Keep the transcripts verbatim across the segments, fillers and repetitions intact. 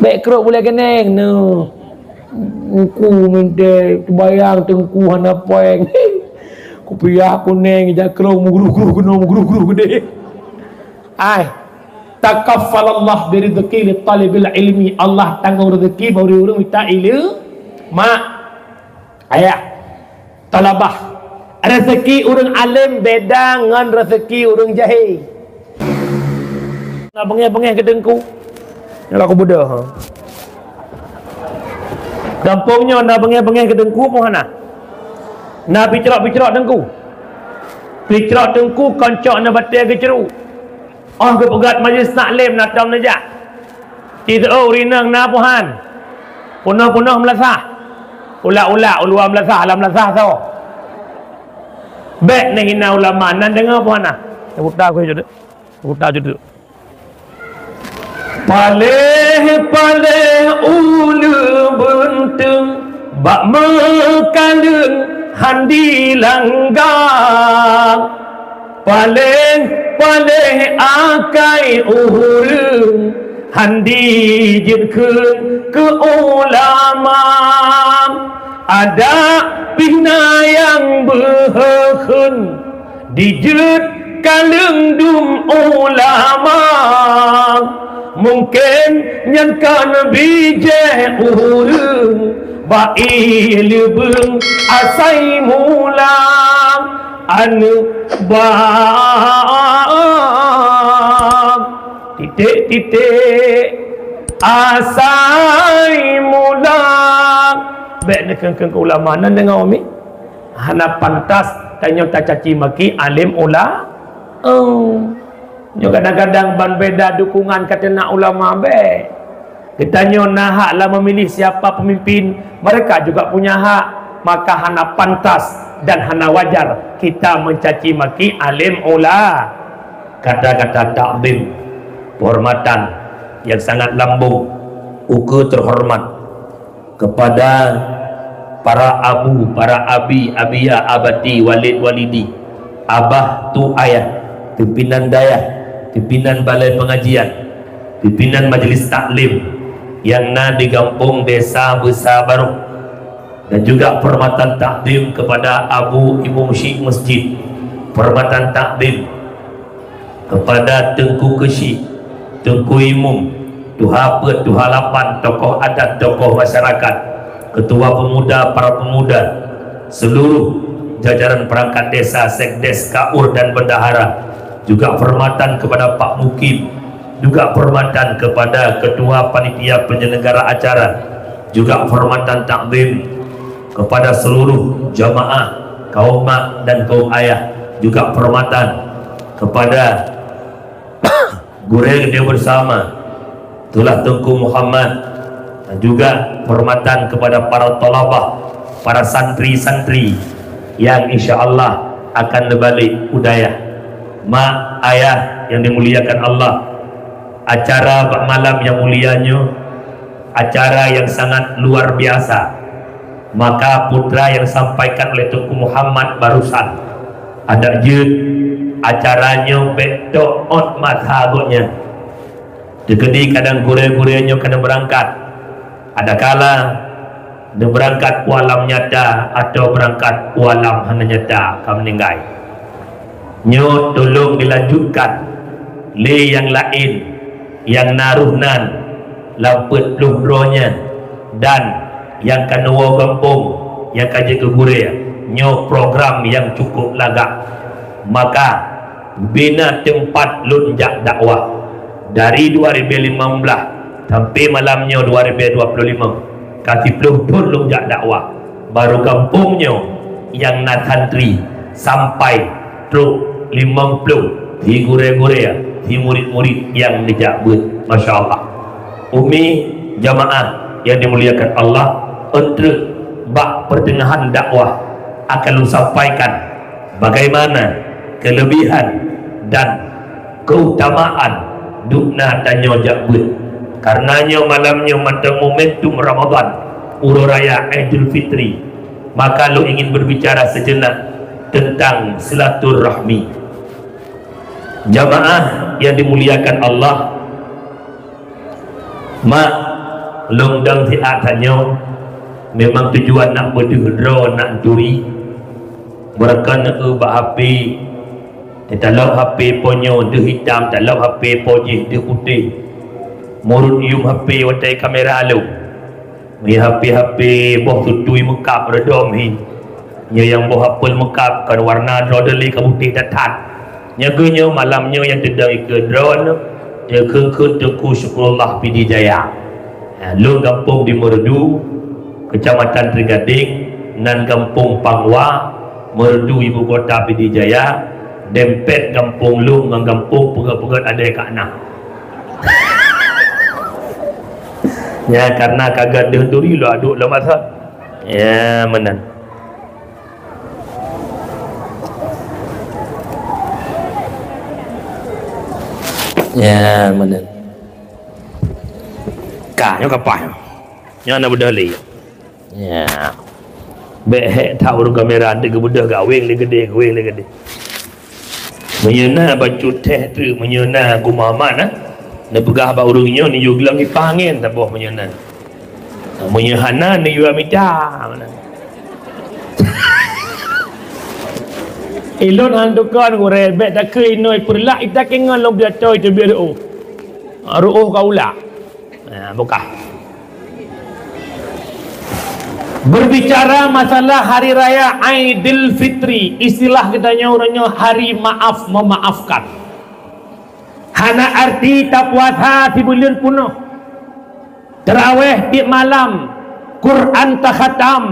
Pek krok buleuen keuneng, neuh. Teungku meuntée teubayang teungku hana péng. Kupiah kuneng, ija krong meugreuh-greuh keunoe, meugreuh-greuh keudeh. Ai, takaffalallah birizqi li talibil ilmi. Allah tanggong rezeki bak ureuëng-ureuëng mita ileu-, mak. Ayah, talabah. Rezeki ureuëng além beda ngon rezeki ureuëng jahé. Na beungéh-beungéh keu teungku. Nyoe lah kubeudôh, ha. Gampông nyoe na beungéh-beungéh keu teungku peue hana? Na picrok-picrok teungku? Picrok teungku kon cok na batée geucruk. Óh geupeugét majlis taklim na tom neujak. Ci teuôt ureuëng inong na puhan. Peunoh-peunoh meulasah. Ulak-ulak, uluwa meulasah, lam meulasah soe. Bék neuhina ulama, nan deungoe puhan na. Buta ku juduk. Buta juduk. Paléh-paléh uleue beunteung bak meukaleueng handi langga. Paléh-paléh akai ureuëng handi jeuet kheun keu ulama. Adak pih na nyang beuheuheun dijeuet kaleueng dum ulama. Mungken nyan kon bijéh ureuëng bak ié leubeueng asai mula aneuëk bang. Titik-titik asai mula. Bék neukheun-kheun keu ulama nan deungoe mi. Hana pantas tanyoe tacaci maki alim ula-, oh. Nyoe kadang-kadang ban beda dukungan ka teunak ulama bék. Geutanyoe na hak lam memilih siapa pemimpin, mereka juga punya hak. Maka hana pantas dan hana wajar kita mencaci maki alim ula-, kata-kata takzim, penghormatan yang sangat lambung, ukeue terhormat kepada para abu, para abi, abia, abati, walid, walidi, abah, tu, ayah, pimpinan dayah, pimpinan balai pengajian, pimpinan majlis taklim yang na di gampông Desa Beusa Barôh, dan juga penghormatan takzim kepada Abu Imum Syik Masjid, penghormatan takzim kepada Teungku Keuchik, Teungku Imum, Tuha Peuet, Tuha Lapan, tokoh adat, tokoh masyarakat, ketua pemuda, para pemuda, seluruh jajaran perangkat desa, sekdes, kaur, dan bendahara, juga penghormatan kepada Pak Mukim, juga penghormatan kepada ketua panitia penyelenggara acara, juga penghormatan takzim kepada seluruh jamaah, kaum mak dan kaum ayah, juga penghormatan kepada gurée geutanyoe bersama, itulah Teungku Muhammad, dan juga penghormatan kepada para thalabah, para santri-santri yang insya Allah akan neubalek u dayah. Mak, ayah yang dimuliakan Allah, acara bak malam yang mulia nyoe, acara yang sangat luar biasa. Maka putra yang disampaikan oleh Teungku Muhammad barusan, adak jeuet acara nyoe bék teuôt masa gobnyan. Teukeudi kadang gurée-gurée nyoe ka neubeurangkat. Adakala neubeurangkat u alam nyata atawa beurangkat u alam hana nyata ka meuninggai. Nyoe tulông dilanjutkan lé nyang laén nyang na roh nan lam peuet ploh droe nyan dan nyang ka neuwoe gampông nyang ka jeuet keu gurée. Nyoe program nyang cukup lagak. Maka bina teumpat lôn jak dakwah dari dua ribèe limong blah sampai malam nyoe dua ribèe dua ploh limong, ka siploh thon lôn jak dakwah. Barô gampông nyoe nyang na santri sampai trok limong ploh, si gurée-gurée, si murit-murit nyang neujak beuet. Masya Allah. Umi, jamaah yang dimuliakan Allah, entrek bak pertengahan dakwah akan lôn sampaikan bagaimana kelebihan dan keutamaan dubna tanyoe jak beuet. Karena nyoe malam nyoe mantong momentum Ramadan, uroe raya Aidul Fitri, maka lôn ingin berbicara sejenak tentang silaturahmi. Jamaah yang dimuliakan Allah, mak, Lôn dang siat tanyoe, memang tujuan nak beudeuh droe nak turi. Beureukan eu bak H P, teutalok H P po nyoe deuh hitam, talok H P po jih deuh putéh. Murot yuem H P watée kamera lôn. Meunyoe H P-H P boh tutui meukab reudom hi. Nyoe nyang boh apel meukab kon warna droe deuh lé ka putéh that-that. Nyoe keuh nyoe malam nyoe nyang teudong ikeue droe nyoe kheun-kheun Teungku Syukurullah Pidie Jaya. Ha, lôn gampông di Meureudu, Keucamatan Trigadeng, nan gampông Pangwa, Meureudu ibu kota Pidie Jaya, dempet gampông lôn ngon gampông peugét-peugét adée ka na. Ya, karena ka gadeuh turi lôn aduk lom asai. Ya, meunan. Ya, meunan. Ka, nyoe kapah nyoe. Nyoe na beudôh lé. Ya. Bék hék that ureuëng kamera, nanti geubeudôh gawéng lé geudeh, gawéng lé geudeh. Meunyoe na bacut teh tu, meunyoe na geumaman, ah, neupeugah bak ureuëng nyoe neuyue glöng ipah angén saboh meunyoe na. Meunyoe hana neuyue mita. Ilôn han tukon gurée, bék takeu inoe peurlak ita keu ngon lôn biatoi teubiet ruôh. Ruôh ka ulak. Ha, bukah. Berbicara masalah hari raya Aidil Fitri, istilah geutanyoe uroe nyoe hari maaf memaafkan. Hana arti tapuasa sibuleuen punoh, taraweh tiep malam, Quran takhatam,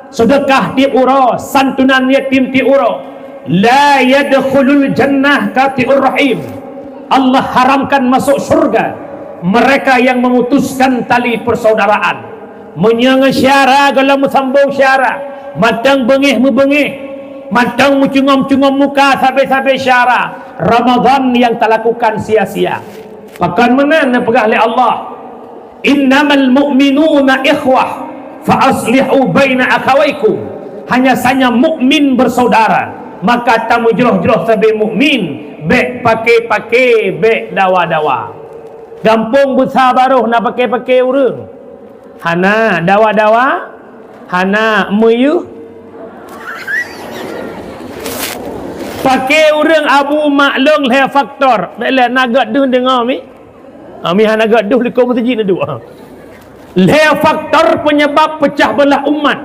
seudeukah tiep uroe, santunan yatim tiep uroe. La yadkhulul jannah qati'ur rahim. Allah haramkan masuk syurga mereka yang memutuskan tali persaudaraan. Meunyoe ngon syara gohlom meusambong syara, mantong beungéh meubeungéh, mantong meucungom-cungom muka sabe-sabe syara, Ramadan nyang talakukan sia-sia. Pakon meunan neupeugah lé Allah, "Innamal mu'minuna ikhwah, fa aslihu baina akhawaikum." Hanya saja mukmin bersaudara, maka tameujroh-jroh sabe mukmin, bék paké-paké, bék dawa-dawa. Gampông Beusa Baroh na paké-paké ureuëng? Hana. Dawa-dawa? Hana. Meuyeuh? Paké ureuëng abu mak lôn lhée faktor. Bék lé na gét deuh deungoe mi. Ha, mi hana gét deuh likot meuseujid neuduek. Lhée faktor penyebab pecah belah umat.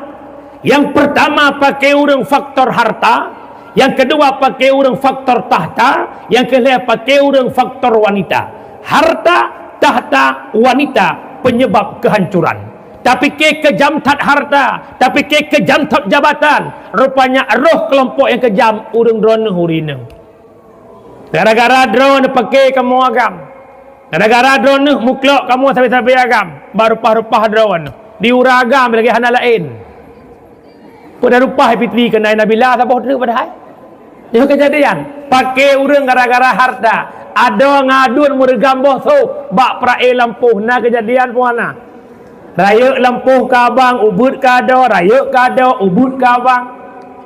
Yang pertama paké ureuëng faktor harta, yang kedua paké ureuëng faktor tahta, yang kelhée paké ureuëng faktor wanita. Harta, tahta, wanita penyebab kehancuran. Tapiké keujam that harta, tapiké keujam that jabatan, rupanya roh keulompok nyang keujam ureuëng droeneueh ureuëng inong. Gara-gara droeneueh paké kamoe agam. Gara-gara droeneueh muklok kamoe sabe-sabe agam. Bak reupah-reupah droeneueh. Di uroe agam lagée hana laén. Peue na reupah Fitri keunan Nabila saboh treuk padahai. Nyoe keujadian. Paké ureuëng gara-gara harta. Adoe ngon aduen meureugam boh soh bak peuraé lampôh. Na keujadian peue hana? Rayeuk lampôh keu abang, ubeuet keu adoe, rayeuk keu adoe, ubeuet keu abang.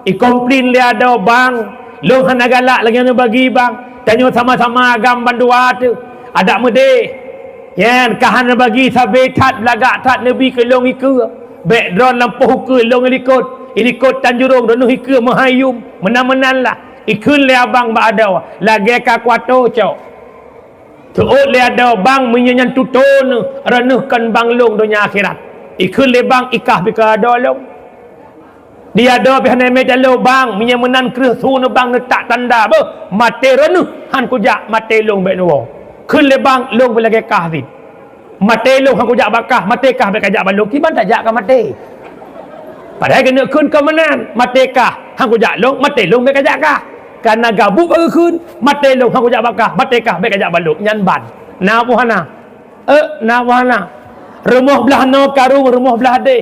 Ikomplain lé adoe, "Bang, lôn hana galak lagée nyoe bagi, Bang. Tanyoe sama-sama agam bandua teuh. Adak meudeh. Nyan, ka hana bagi sabe that, lagak that neubi keu lôn ikeue. Bék droen lampôh ukeue lôn ilikot. Ilikot Tanjurong, droeneueh ikeue meuhai yum. Meunan-meunan lah." Ikheun lé abang bak adoe, "Lagée ka kuato cok." Teuôt lé adoe, "Bang, meunyoe nyan tutoe neuh, droeneueh kon bang lôn donya akhirat." Ikheun lé bang, "Ikah pih keu adoe lôn." Di adoe pih hana mé talo, "Bang, meunyoe meunan kreueh su neuh bang neutak tanda beuh, maté droeneueh, han kujak maté lôn bék neuwoe." Kheun lé bang, "Lôn pih lagée kah cit. Maté lôn han kujak bak kah, maté kah bék kajak bak lôn, kiban tajak ka maté." Padahai keuneuk kheun kon meunan, "Maté kah han kujak lôn, maté lôn bék kajak kah." Kana gabuk bak geukheun, "Maté lôn han kujak bak kah, maté kah bék kajak bak lôn." Nyan ban. Na peue hana? Eh, na peue hana? Rumoh blaih noe karong, rumoh blaih deh.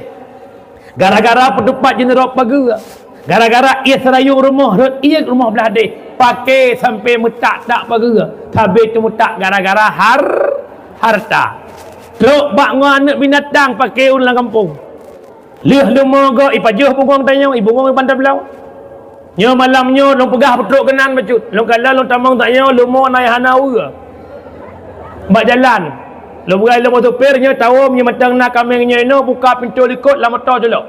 Gara-gara peutupat jeuet rot pageue. Gara-gara ié seurayong rumoh, rot ié rumoh blaih deh. Paké sampoe meutak-tak pageue. Sabe teumeutak gara-gara har-, harta. Trok bak ngon aneuëk binatang paké ureuëng lam gampông. Lheueh leumo goe ipajoh bungong tanyoe, ibungong iban tabloe. Nyoe malam nyoe lôn peugah peutrok keunan bacut. Lôn kala lôn tamong tanyoe leumo na nyang hana weue. Bak jalan. Lôn beugai lôn supir nyoe tawöm nyoe mantong na kaméng nyoe inoe buka pintoe likot lam moto culok.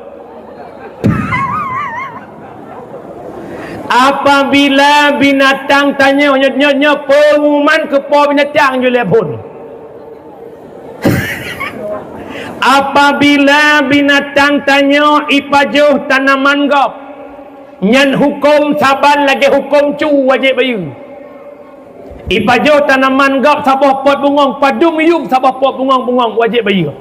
Apabila binatang tanyoe, nyoe, nyoe, nyoe peungumuman keu po binatang jolèe phon. Apabila binatang tanyoe ipajoh tanaman gob, nyan huköm saban lagèe huköm cu wajéb bayeue. Ipajoh tanaman gob saboh pot bungöng, padum yuem saboh pot bungöng-bungöng wajéb bayeue.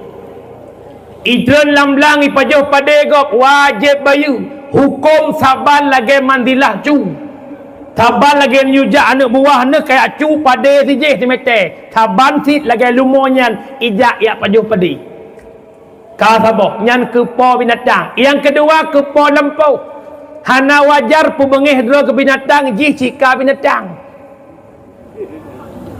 Itreun lam blang ipajoh padé gob wajéb bayeue, huköm saban lagèe manzilah cu. Saban lagèe neujak aneuk buah neuh kaya cu padé sijéh simètè, saban cit lagèe leumo nyan ijak jak pajoh padé. Ka saboh, nyan keu po binatang. Nyang keudua keu po lampôh. Hana wajar peubeungéh droe keu binatang jih cit ka binatang.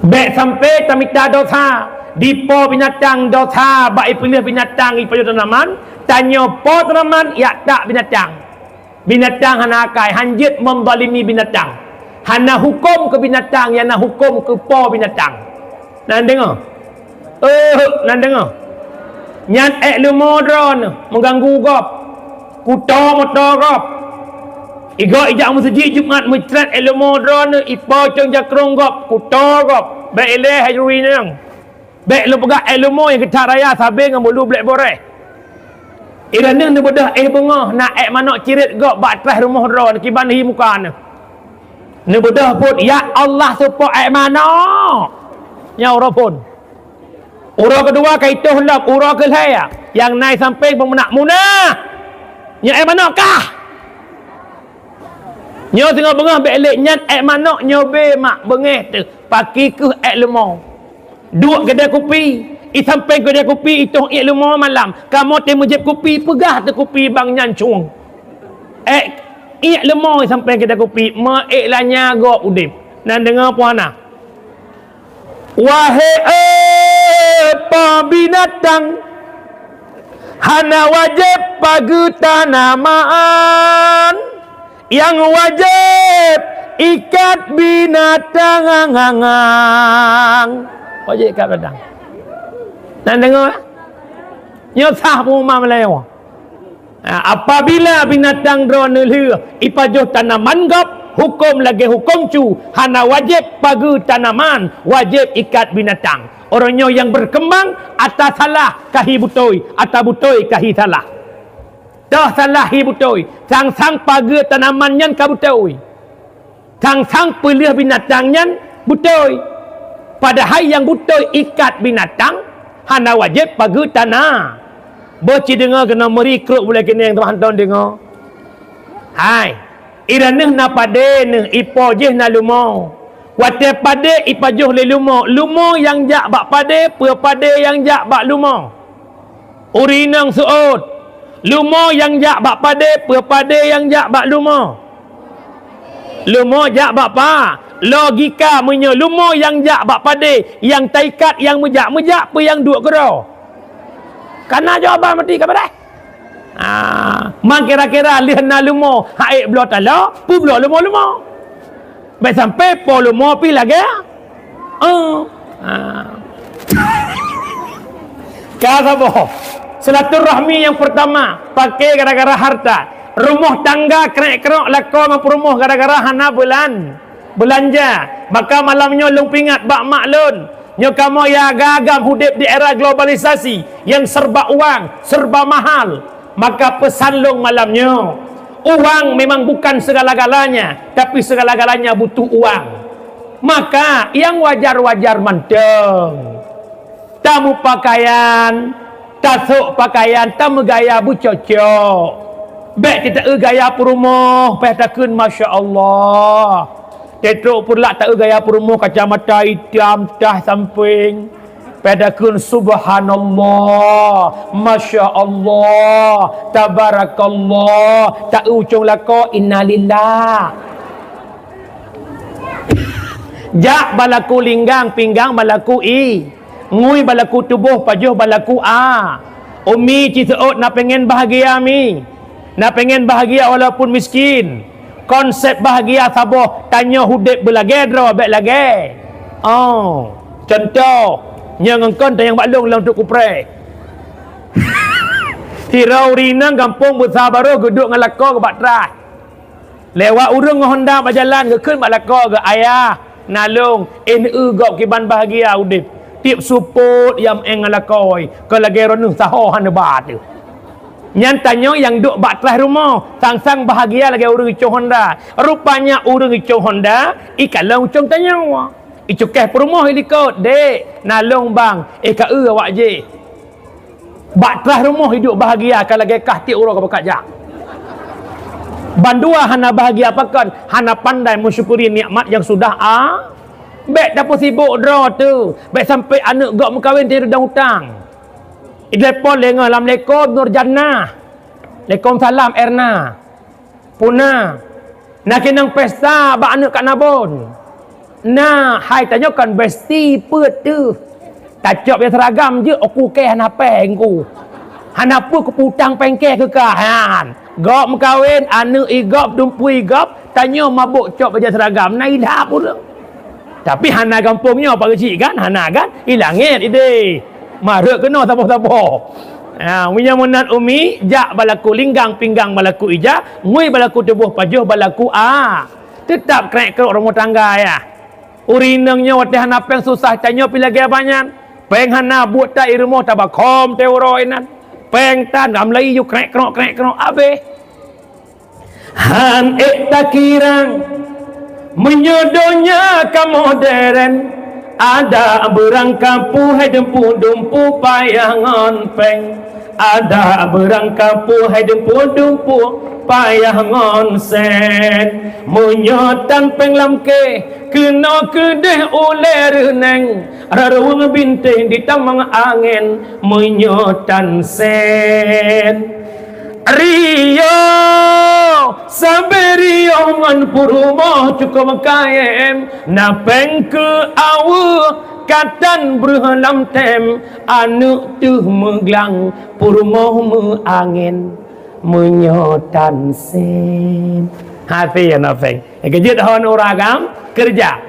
Bèk sampoe tamita dosa di po binatang, dosa bak ipeuleueh binatang ipajoh tanaman, tanyoe po tanaman jak tak binatang. Binatang hana akai, hanjeuet menzalimi binatang. Hana huköm keu binatang, nyang na huköm keu po binatang. Na neudeungö? Eh, na neudeungö? Nyan èk leumo droeneuh meuganggu gob. Kuto moto gob. Igoe ijak meuseujid Jumat meucrét èk leumo droeneuh ipo cong jakrong gob, kuto gob. Bèk ilèe hai juri nyan. Bèk lôn peugah èk leumo nyang keu that raya sabé ngon bulu blek boreh. Ireuneuh neubeudôh éh beungoh na èk manök cirét gob bak traih rumoh droeneuh kiban hi muka neuh. Neubeudôh phon, "Ya Allah, seupôt èk manök!" Nyan uroe phon. Uroe keudua ka itôh lom, uroe keulhèe, nyang na i sampéng peumeunak munah. Nyoe èk manök kah? Nyoe singoh beungoh bèk lé nyan èk manök nyoe bé mak beungéh teuh, paki keuh èk leumo. Duek keudè kupi, i sampéng keudè kupi itôh iék leumo malam. Kamoe teuh meujieb kupi, peugah teuh kupi bang nyan cueng. Èk, iék leumo i sampéng keudè kupi, meuék lanya gob udeb. Na neudeungö peue hana? Wahé, eh, po binatang, hana wajéb pageue tanaman. Nyang wajéb ikat binatang. Wajéb ikat binatang. Na neudeungö? Nyoe sah peumuman Meulayu. Ha, apabila binatang droeneuh lheueh ipajoh tanaman gob, huköm lagèe huköm cu, hana wajéb pageue tanaman, wajéb ikat binatang. Uroe nyoe nyang berkembang, ata salah ka hi beutôi, ata beutôi ka hi salah. Toh salah hi beutôi, sang-sang pageue tanaman nyan ka beutôi. Sang-sang peuleueh binatang nyan beutôi. Padahai nyang beutôi ikat binatang hana wajéb pageue tana. Boh ci deungoe keunoe meuri krok bulèe keuneng teuma hántom deungoe. Hai, ireuneuh na padé neuh, ipo jih na leumo. Watèe padé ipajoh lé leumo, leumo nyang jak bak padé, peue padé nyang jak bak leumo. Ureueng inong seuôt, leumo nyang jak bak padé, peue padé nyang jak bak leumo? Leumo jak bak pa? Logika meunyoe leumo nyang jak bak padé, nyang taikat nyang meujak-meujak, peue nyang duek keudroe? Ka na jawaban meuti ka beureh. Ah, man kira-kira lheueh na leumo, hak ék bloe taloe, peubloe leumo-leumo. Bèk sampoe po leumo pih lagèe, eh, ah. Ka saboh. Silaturahmi nyang peurtama, paké gara-gara harta. Rumoh tangga krek-krok lakoe ngon peurumoh gara-gara hana beulan-, beulanja. Maka malam nyoe lôn peuingat bak mak lôn. Nyoe kamoe nyang agam-agam udép di era globalisasi nyang serba uang, serba mahal. Maka peusan lôn malam nyoe, uang memang bukan segala-galanya, tapi segala-galanya butuh uang. Maka nyang wajar-wajar mantong. Tameupakaian, tasôk pakaian, tameugaya beucocok. Bèk teuta-eu gaya peurumoh, payah takheun, "Masya Allah." Teutrok peureulak ta-eu gaya peurumoh, kacamata itam, tah sampéng. Payah takheun, "Subhanallah, Masya Allah, Tabarakallah." Ta-eu ucong lakoe, "Innalillah." Jak balaku linggang, pinggang balaku i. Ngui balaku tuboh, pajoh balaku a. Umi ci seuôt na pengen bahagia mi. Na pengen bahagia walaupun miskin. Konsep bahagia saboh, tanyoe udép beulagèe droe bèk lagèe. Oh, contoh, Nyang ngon kon tanyong bak lôn lôn tuk kupreh. Sidroe ureueng inong gampông Beusa Barôh geuduek ngon lakoe geuh bak traih. Lewat ureueng ngon honda bak jalan geukheun bak lakoe geuh, "Ayah, na lôn, eh, neueu gob kiban bahagia udeb. Tieb supot nyang eng ngon lakoe, kon lagèe droeneuh saho hana ba teuh." Nyan tanyoe nyang duek bak traih rumoh, sang-sang bahagia lagèe ureueng icong honda. Rupanya ureueng icong honda, ikalon ucong tanyoe. Icukéh peurumoh ilikot, "Dek, na lôn bang, eh, ka eu awak jih." Bak traih rumoh iduek bahagia ka lagèe kah tiek uroe ka beukat jak. Bandua hana bahagia pakon, hana pandai meusyukuri nikmat nyang sudah a. Bèk tapeusibok droe teuh, bèk sampai aneuk gob meukawen teudong utang. Idéh pon lé ngon, "Assalamualaikum Nur Jannah." "Waalaikumsalam Erna." Puna, na keunong pesta bak aneuk Kak Nabon. Na, hai tanyoe kon besti peuet teuh. Tacok bajèe seragam jeuet, oku kèe hana péng ku. Hana peue kuputang péng kèe keu kah nyan. Gob meukawen, aneuk igob, dumpeue igob, tanyoe mabök cok bajèe seragam, na ilham ureueng. Tapi hana gampông nyoe Pak Geuchik kan? Hana kan? I langét idéh. Marek keunoe saboh-saboh. Ha, meunyoe meunan umi, jak balaku linggang, pinggang balaku ija, ngui balaku tuboh pajoh balaku a. Teutap krek-krok rumoh tangga ya. Ureueng inong nyoe watèe hana péng susah, tanyoe pih lagèe banyan. Péng hana buet ta i rumoh tabakhom teuh uroe inan. Péng tan, lam lai yue krek-krok, krek-krok, abéh. Han ék takira, meunyoe donya ka modern, adak beurangkapeue hai dumpeue-dumpeue payah ngon péng. Adak beurangkapeue hai dumpeue-dumpeue payah ngon sén. Meunyoe tan péng lam kéh, keunoe keudéh ulèe reuneng, rarueng bintéh di tamong angén, meunyoe tan sén. Riôh, sabé riôh ngon peurumoh cukôp kayém, na péng keu aweueh ka tan breueh lam tem, aneuk teuh meuglang peurumoh meuangén, meunyoe tan sén. Hase na péng. Nyang keujeuet hon ureueng agam keureuja.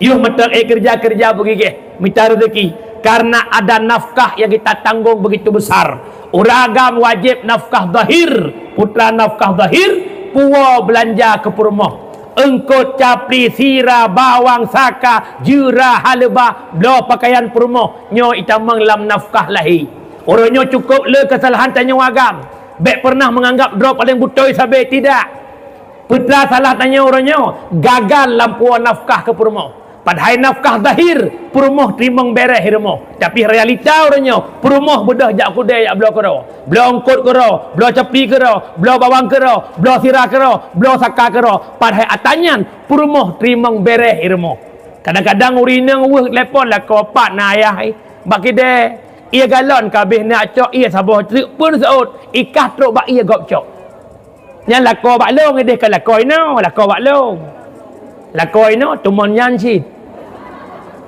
Yôh meuteuk éh keureuja, keureuja beugigeh mita reuzeki. Karena ada nafkah yang kita tanggung begitu besar. Ureueng agam wajéb nafkah zahir, putra nafkah zahir, puwoe beulanja keu peurumoh. Eungkôt, capli, sira, bawang, saka, jeura, haleubah, bloe pakaian peurumoh, nyoe itamong lam nafkah lahé. Uroe nyoe cukôp le keusalahan tanyoe agam. Bèk pernah menganggap droe paleng beutôi sabe, tidak. Peue teuma salah tanyoe uroe nyoe? Gagal lam puwoe nafkah keu peurumoh. Padahai nafkah zahir, peurumoh teurimong bèrèh i rumoh. Tapi realita uroe nyoe, peurumoh beudôh jak keudè jak bloe keudroe. Bloe eungkôt keudroe, bloe capli keudroe, bloe bawang keudroe, bloe sira keudroe, bloe saka keudroe. Padahai atra nyan, peurumoh teurimong bèrèh i rumoh. Kadang-kadang ureueng inong weueh telepon lakoe, "Pat na ayah, eh, bak keudè. Ié galon ka abéh, neujak cok ié saboh treuk peuet seuôt, ikah trok bak ié gob cok." Nyan lakoe bak lôn, idéh ka lakoe inoe, lakoe bak lôn. Lakoe inoe teumon nyan cit.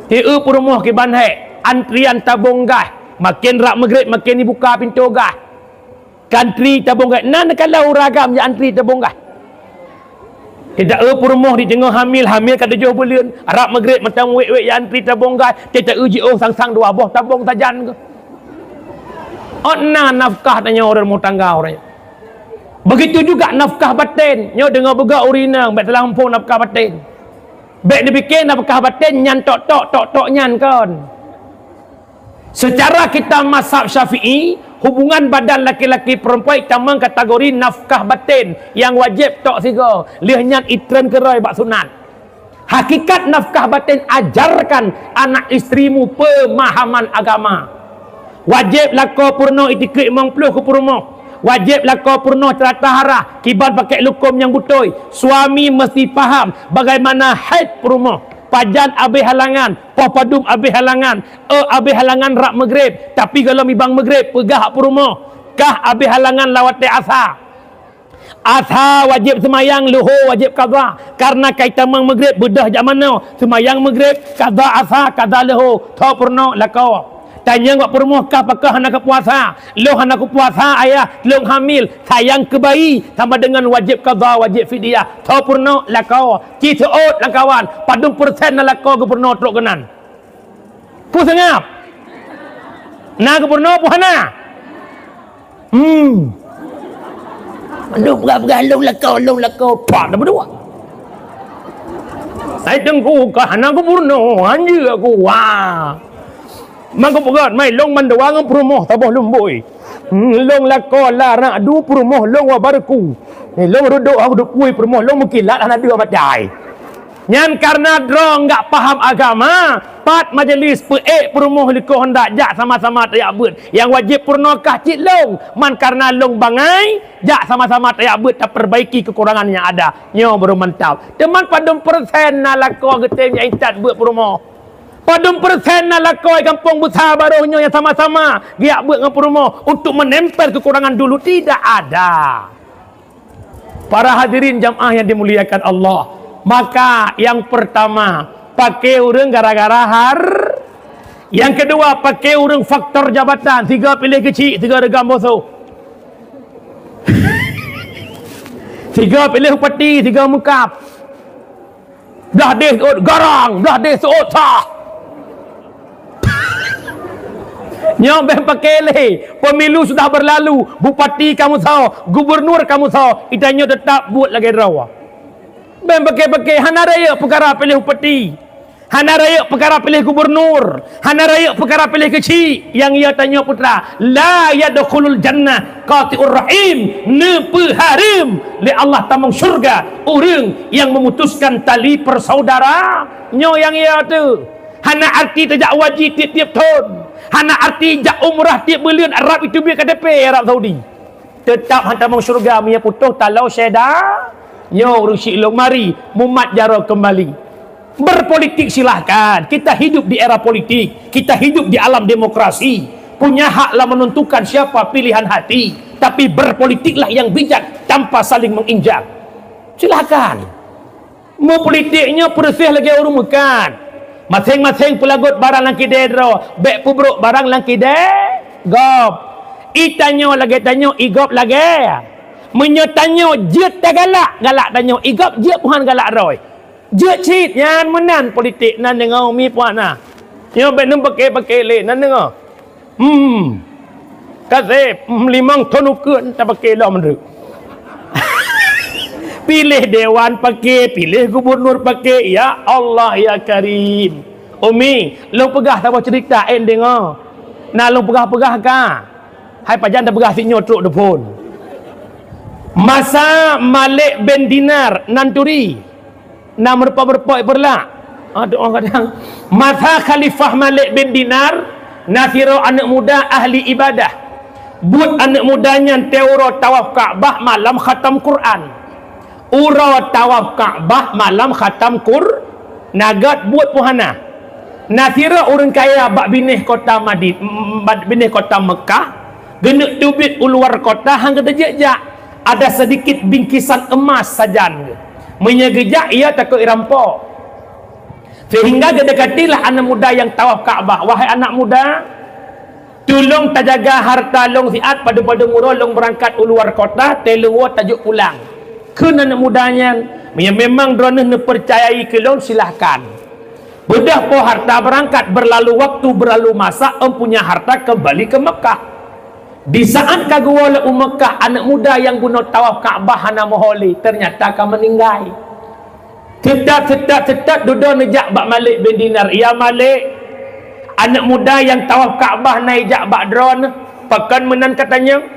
Tieu peurumoh kiban hék, antrian tabông gas, maken rab meugreb maken ibuka pintoe gas. Ka antri tabông gas, nan ka lheueh ureueng agam jak antri tabông gas. Teuta eu peurumoh di teungoh hamil, hamil ka tujoh buleuen, rab meugreb mantong wék-wék jak antri tabông gas, teuta eu jiôh sang-sang dua boh tabông sajan keuh. Ôt na nafkah tanyoe ureueng rumah tangga uroe nyoe. Begitu juga nafkah baten. Nyoe deungoe beugöt ureueng inong, bèk salah muphom nafkah baten. Bèk neupike nafkah baten nyan tok-tok, tok-tok nyan kon. Secara kita mazhab Syafi'i, hubungan badan laki-laki perempuan itamong kategori nafkah baten nyang wajéb tok sigoe, lheueh nyan itreun keudroe bak sunat. Hakikat nafkah baten, ajarkan anak istrimu pemahaman agama. Wajéb lakoe peurunoe itikeuet limong ploh keu peurumoh. Wajéb lakoe peurunoe ceurata arah, kiban pakék lukom nyang beutôi. Suami meusti paham bagaimana haid peurumoh. Pajan abéh halangan, poh padum abéh halangan, eu abéh halangan rab meugreb, tapi gohlom ibang meugreb, peugah bak peurumoh, kah abéh halangan lam watèe asa. Asa wajéb seumayang, luho wajéb qadha. Kareuna ka itamong meugreb beudôh jak manoe, seumayang meugreb, qadha asa, qadha luho, tho peurunoe lakoe. Tanyong bak peurumoh, kah pakon hana kupuasa? Lôn hana kupuasa, ayah, lôn hamil, sayang keu bayi, sama dengan wajéb qadha, wajéb fidyah, tho peurunoe lakoe. Ci seuôt lam kawan, padum persen na lakoe geupeurunoe trok keunan. Peue seungab? Na gubernur peue hana? Hmm. Lôn peugah-peugah lôn lakoe, lôn lakoe, pak dah berdua. Hai teungku, ka hana gubernur, anjeuk aku. Wah. Mangko peugah, mai lôn mandua ngon peurumoh saboh lumbôi. Hmm, lôn lakoe la rak du peurumoh lôn wa barku. Ni lôn reudok hak dukui peurumoh lôn meukilat hana dua batai. Nyan karena droe enggak paham agama, pat majelis peuék peurumoh likot honda jak sama-sama tajak beuet. Nyang wajéb peurunoe kah cit lôn, man karena lôn bangai, jak sama-sama tajak beuet tapeurbaiki keukurangan nyang ada. Nyoe baru mantap. Teuma padum persen na lakoe geutem nyang intat beuet peurumoh? Padum persen na lakoe gampông beusa barôh nyoe nyang sama-sama geujak beuet ngon peurumoh untuk menempel kekurangan dulu? Tidak ada. Para hadirin jamaah yang dimuliakan Allah, maka yang pertama, pakai ureuëng gara-gara har. Yang kedua, pakai ureuëng faktor jabatan, tiga pilih kecil, tiga regam bosoh. Tiga pilih upati, tiga mukab. Blah deh seuôt garang, blah deh seuôt sah. Nyoe bèk pakai lé. Pemilu sudah berlalu, bupati kamoe soe, gubernur kamoe soe, geutanyoe teutap buet lagèe droe. Bèk pakai-pakai, hana rayeuk peukara piléh bupati, hana rayeuk peukara piléh gubernur, hana rayeuk peukara piléh keuchik, nyang ya tanyoe putra, la yadkhulul jannah qati'ur rahim, neupeuhareuem lé Allah tamong syurga ureuëng nyang memutuskan tali persaudaraan. Nyoe nyang ya teuh. Hana arti tajak haji tiep-tiep thon. Hana arti jak umrah tiep buleuen, Arab itu biar K T P Arab Saudi. Teutap han tamong syeuruga meunyoe putôh taloe syeda. Nyoe ureuëng syiek lôn mari mumat jaroe keumbali. Berpolitik silahkan. Kita hidup di era politik. Kita hidup di alam demokrasi. Punya hak lah menentukan siapa pilihan hati. Tapi berpolitiklah yang bijak tanpa saling menginjak. Silahkan. Meupolitik nyoe peureuséh lagée ureuëng meukat. Maséng-maséng peulagot barang lam kidée droe, bék peubrok barang lam kidée gob. I tanyoe lagée tanyoe, i gob lagée. Meunyoe tanyoe jeuet tagalak, galak tanyoe, i gob jeuet peuhan galak droe. Jeuet cit nyan meunan politik nan deungoe mi puak na. Nyoe bék neupaké-paké lé nan deungoe. Hmm. Kaseb, hmm, limong thon ukeuen tapaké lom deuek. Piléh dewan paké, piléh gubernur paké, ya Allah, ya Karim. Umi, lôn peugah saboh cerita, eh, deungoe. Na lôn peugah-peugah ka. Hai pajan tapeugah si nyoe trok depan. Masa Malik bin Dinar nan turi. Na meurupa-rupa ipeureulah. Ah, doa kadang. Masa Khalifah Malik bin Dinar, na sidroe aneuëk muda ahli ibadah. Buet aneuëk muda nyan teuuroe tawaf Ka'bah malam khatam Quran. Uroe tawaf Ka'bah malam khatam Qur-, na gét buet peuhana. Na sidroe ureuëng kaya bak binéh kota Madin-, bak binéh kota Mekah, geuneuk teubiet u luar kota han geuteujak-jak. Ada sedikit bingkisan emas sajan geuh. Meunyoe geujak, ia takot irampok. Sehingga geudekatilah aneuëk muda nyang tawaf Ka'bah, "Wahai anak muda, tulông tajaga harta lông siat, padum-padum uroe lông beurangkat u luar kota, teuleueng woe tajok pulang." Kheun aneuëk muda nyan, "Meunyoe memang droeneueh neupeucayai keu lông, silahkan." Beudôh po harta beurangkat, beurlalu waktu, beurlalu masa, empunya harta keumbali keu Mekah. Di saat ka geuwoe lé u Mekah, aneuëk muda nyang bunoe tawaf Ka'bah hana meuho lé, teunyata ka meuninggai. Teutat, teutat, teutat, dudoe neujak bak Malik bin Dinar, "Ya Malik, aneuëk muda nyang tawaf Ka'bah na ijak bak droeneueh, pakon meunan ka tanyong?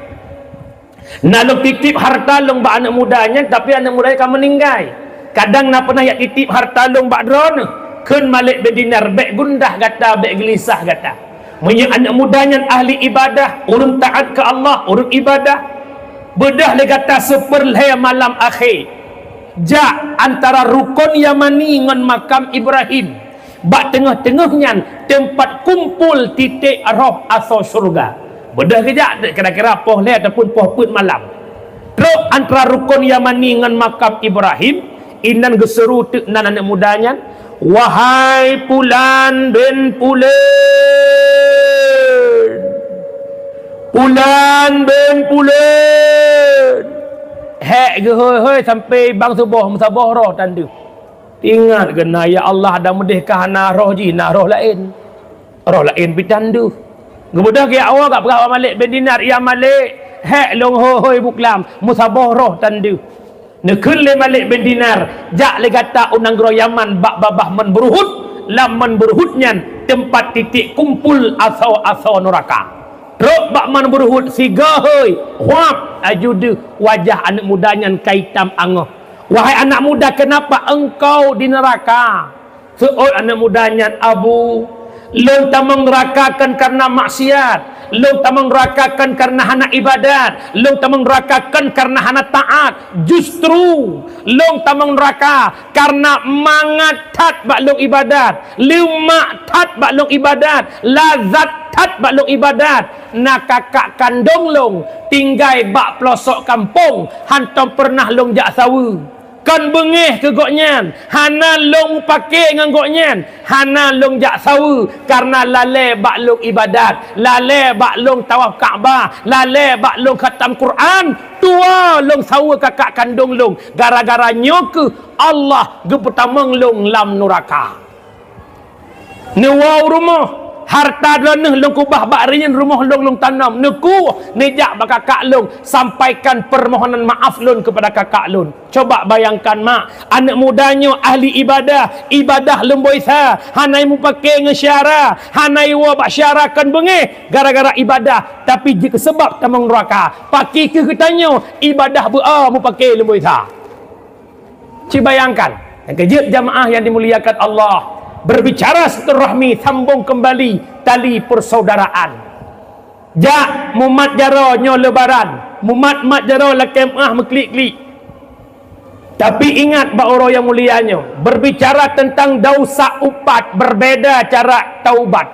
Na lông titip harta lông bak aneuëk muda nyan, tapi aneuëk muda nyan ka meuninggai. Kadang na peunah jak titip harta lông bak droeneueh." Kheun Malik bin Dinar, "Bék gundah gata, bék geulisah gata. Meunyoe aneuëk muda nyan ahli ibadah, ureuëng taát keu Allah, ureuëng ibadah, beudôh lé gata seupeurlhée malam akhé, jak antara Rukon Yamani ngon makam Ibrahim. Bak teungoh-teungoh nyan teumpat kumpul titék roh asoe syeuruga." Beudôh geujak, kira-kira poh lhée ataupun poh peuet malam. Trok antara Rukon Yamani ngon makam Ibrahim, inan geuseuru teuk nan aneuëk muda nyan, "Wahai Pulan bin Pulan! Pulan bin Pulan!" Hék geuhôi-hôi sampai bang suboh meusaboh roh tan deuh. Ingat keunan, ya Allah, dan meudeh ka hana roh jih, na roh laén. Roh laén pih tan deuh. Geubeudôh geujak woe, geujak peugah bak Malik bin Dinar, "Ya Malik, hék lôn hôi-hôi buklam, meusaboh roh tan deuh." Neukheun lé Malik bin Dinar, "Jak lé gata u nanggroe Yaman bak babah Meunan Buruhut, lam Meunan Buruhut nyan teumpat titik kumpul asoe-asoe nuraka. Trok bak Meunan Buruhut sigoe hôi, huab, laju deuh wajah aneuëk muda nyan ka itam angoh. Wahai anak muda, kenapa engkau di neraka?" Seuôt aneuëk muda nyan, "Abu, lôn tamong neuraka kon kareuna maksiat, lôn tamong neuraka kon kareuna hana ibadat, lôn tamong neuraka kon kareuna hana taát. Justru lôn tamong neuraka kareuna mangat that bak lôn ibadat, leumak that bak lôn ibadat, lazat that bak lôn ibadat. Na kakak kandong lôn tinggai bak peulosok kampông, hántom peureunah lôn jak saweue. Kon beungéh keu gobnyan, hana lôn mupake ngon gobnyan, hana lôn jak saweue kareuna lalée bak lôn ibadat, lalée bak lôn tawaf Ka'bah, lalée bak lôn khatam Quran. Tuwoe lôn saweue kakak kandong lôn, gara-gara nyoe kheueh Allah geupeutamong lôn lam nuraka. Neuwoe u rumoh, hareuta droeneueh lôn keubah bak reuen rumoh lôn, lôn tanom, neukueh, neujak bak kakak lôn, sampaikan peumohonan maaf lôn keupada kakak lôn." Coba bayangkan, mak, aneuëk muda nyoe ahli ibadah, ibadah lumboi sa, hana mupake ngon syedara, hana woe bak syedara kon beungéh gara-gara ibadah, tapi jeuet keu seubab tamong nuraka. Pakri kheueh geutanyoe ibadah beu-o mupake lumboi sa. Ci bayangkan, nyang keujeuet jamaah yang dimuliakan Allah, berbicara silaturahmi, sambung kembali tali persaudaraan. Jak mumat jaroe nyoe Lebaran, mumat-mat jaroe lakée meuáh meuklik-klik. Tapi ingat bak uroe nyang mulia nyoe, berbicara tentang dausa upat, berbeda cara taubat.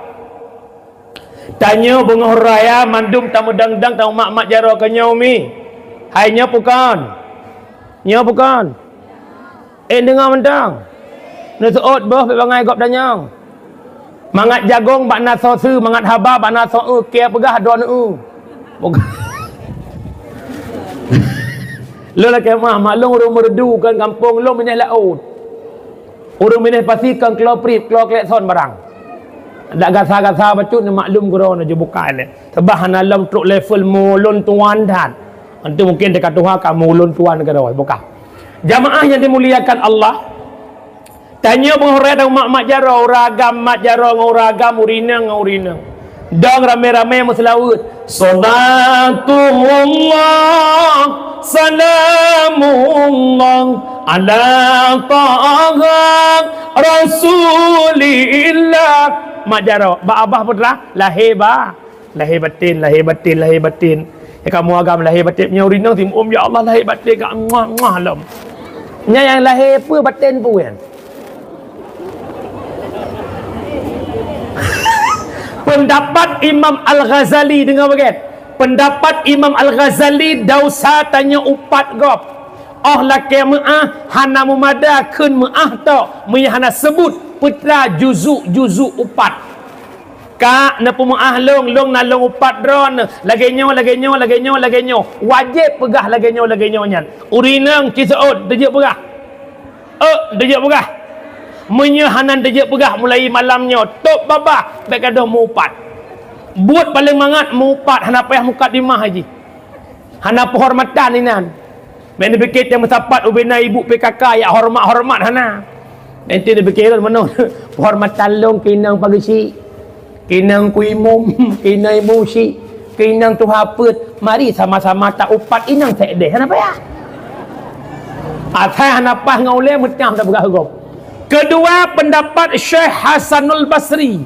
Tanyoe beungoh raya mandum tameudang-dang tamat-mat jaroe keu nyoe mi. Hai nyoe pukon? Nyoe pukon? Eh, deungoe mantong. Neuseuôt boh bék bangai gob danyong. Mangat jagong bak na soe su, mangat haba bak na soe eu, kée peugah droeneuh eu. Bukan. Lôn lakée meuáh, maklum ureuëng Meureudu kon gampông lôn, binéh laôt. Ureuëng binéh pasi kon klo prip, klo klekson barang. Dak gasa-gasa bacut neumaklum keudroe neuh jeuet bukai lé. Sabab hana lom trok level mulôn tuan that. Nanti mungkin dekat Tuhan ka mulôn tuan keudroe, bukan. Jamaah yang dimuliakan Allah, tanyoe beungoh raya dan mat-mat jaroe, ureuëng agam mat jaroe ngon ureuëng agam, ureuëng inong ngon ureuëng inong. Dong ramé-ramé meuseulaweuet. Salatullah, salamullah, ala taha Rasulillah. Mat jaroe, bak abah putra, lahé ba. Lahé baten, lahé baten, lahé baten. Ya kamoe agam lahé baten, nyoe ureuëng inong simuum, ya Allah, lahé baten ka muah-muah lom. Nyan nyang lahé peue, baten peue nyan? Pendapat Imam Al-Ghazali, deungoe bagian. Pendapat Imam Al-Ghazali, dausa tanyoe upat gob. Óh lakée meuáh, hana meumada kheun meuáh tok, meunyoe hana seubut peutra juzuk-juzuk upat. Ka neupeumeuáh lôn, lôn na lôn upat droeneuh, lagée nyoe, lagée nyoe, lagée nyoe, lagée nyoe. Wajéb peugah lagée nyoe, lagée nyoe nyan. Ureuëng inong ci seuôt, teujeuet peugah. Euk, teujeuet peugah. Meunyoe hana teujeuet peugah mulai malam nyoe, tôb babah, bék gadôh meu-upat. Buet paleng mangat meu-upat, hana payah mukadimah jih. Hana peuhormatan inan. Bék neupike teuh meusapat ubena ibu P K K, ya hormat-hormat hana. Nanti neupike lôn meunoe, peuhormatan lôn keu inong pageusik, keu inong ku imum, keu inong imum sik, keu inong tuha peuet. Mari sama-sama ta upat inong sekdeh. Hana payah. Asai hana paih ngon ulée meutam tapeugah gob. Keudua, pendapat Syekh Hasanul Basri.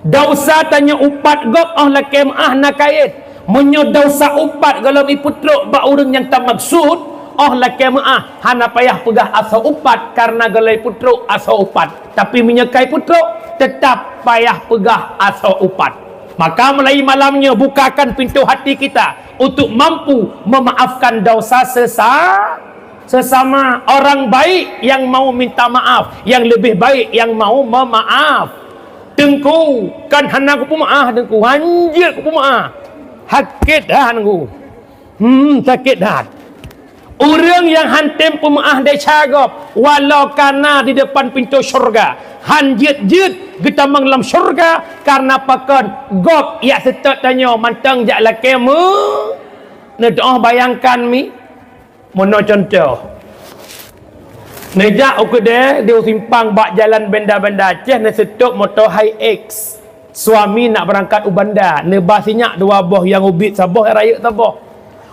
Dausa tanyoe upat gob óh lakée meuáh na kayét. Meunyoe dausa upat gohlom ipeutrok bak ureuëng nyang tamaksud, óh lakée meuáh hana payah peugah asoe upat kareuna gohlom ipeutrok asoe upat. Tapi meunyoe ka ipeutrok, teutap payah peugah asoe upat. Maka mulai malam nyoe bukakan pintu hati kita untuk mampu memaafkan dausa sesa-, sesama. Orang baik yang mau minta maaf, yang lebih baik yang mau memaaf. Teungku, kan hana kupeumeuáh, Teungku. Hanjeuet kupeumeuáh. Sakét that, Teungku. Hmm, sakét that. Ureuëng nyang han tem peumeuáh desya gob, walau ka na di depan pintoe syurga, han jeuet-jeuet geutamong lam syurga, kareuna pakon? Gob jak seutôt tanyoe mantong jak lakée meu-, neudoh. Bayangkan mi, meunoe cuntoh. Neujak u keudée di u simpang bak jalan Banda-Banda Aceh, neuseutôt moto Hilux. Suami nak beurangkat u Banda, neuba sinyak dua boh, nyang ubit saboh, rayeuk saboh.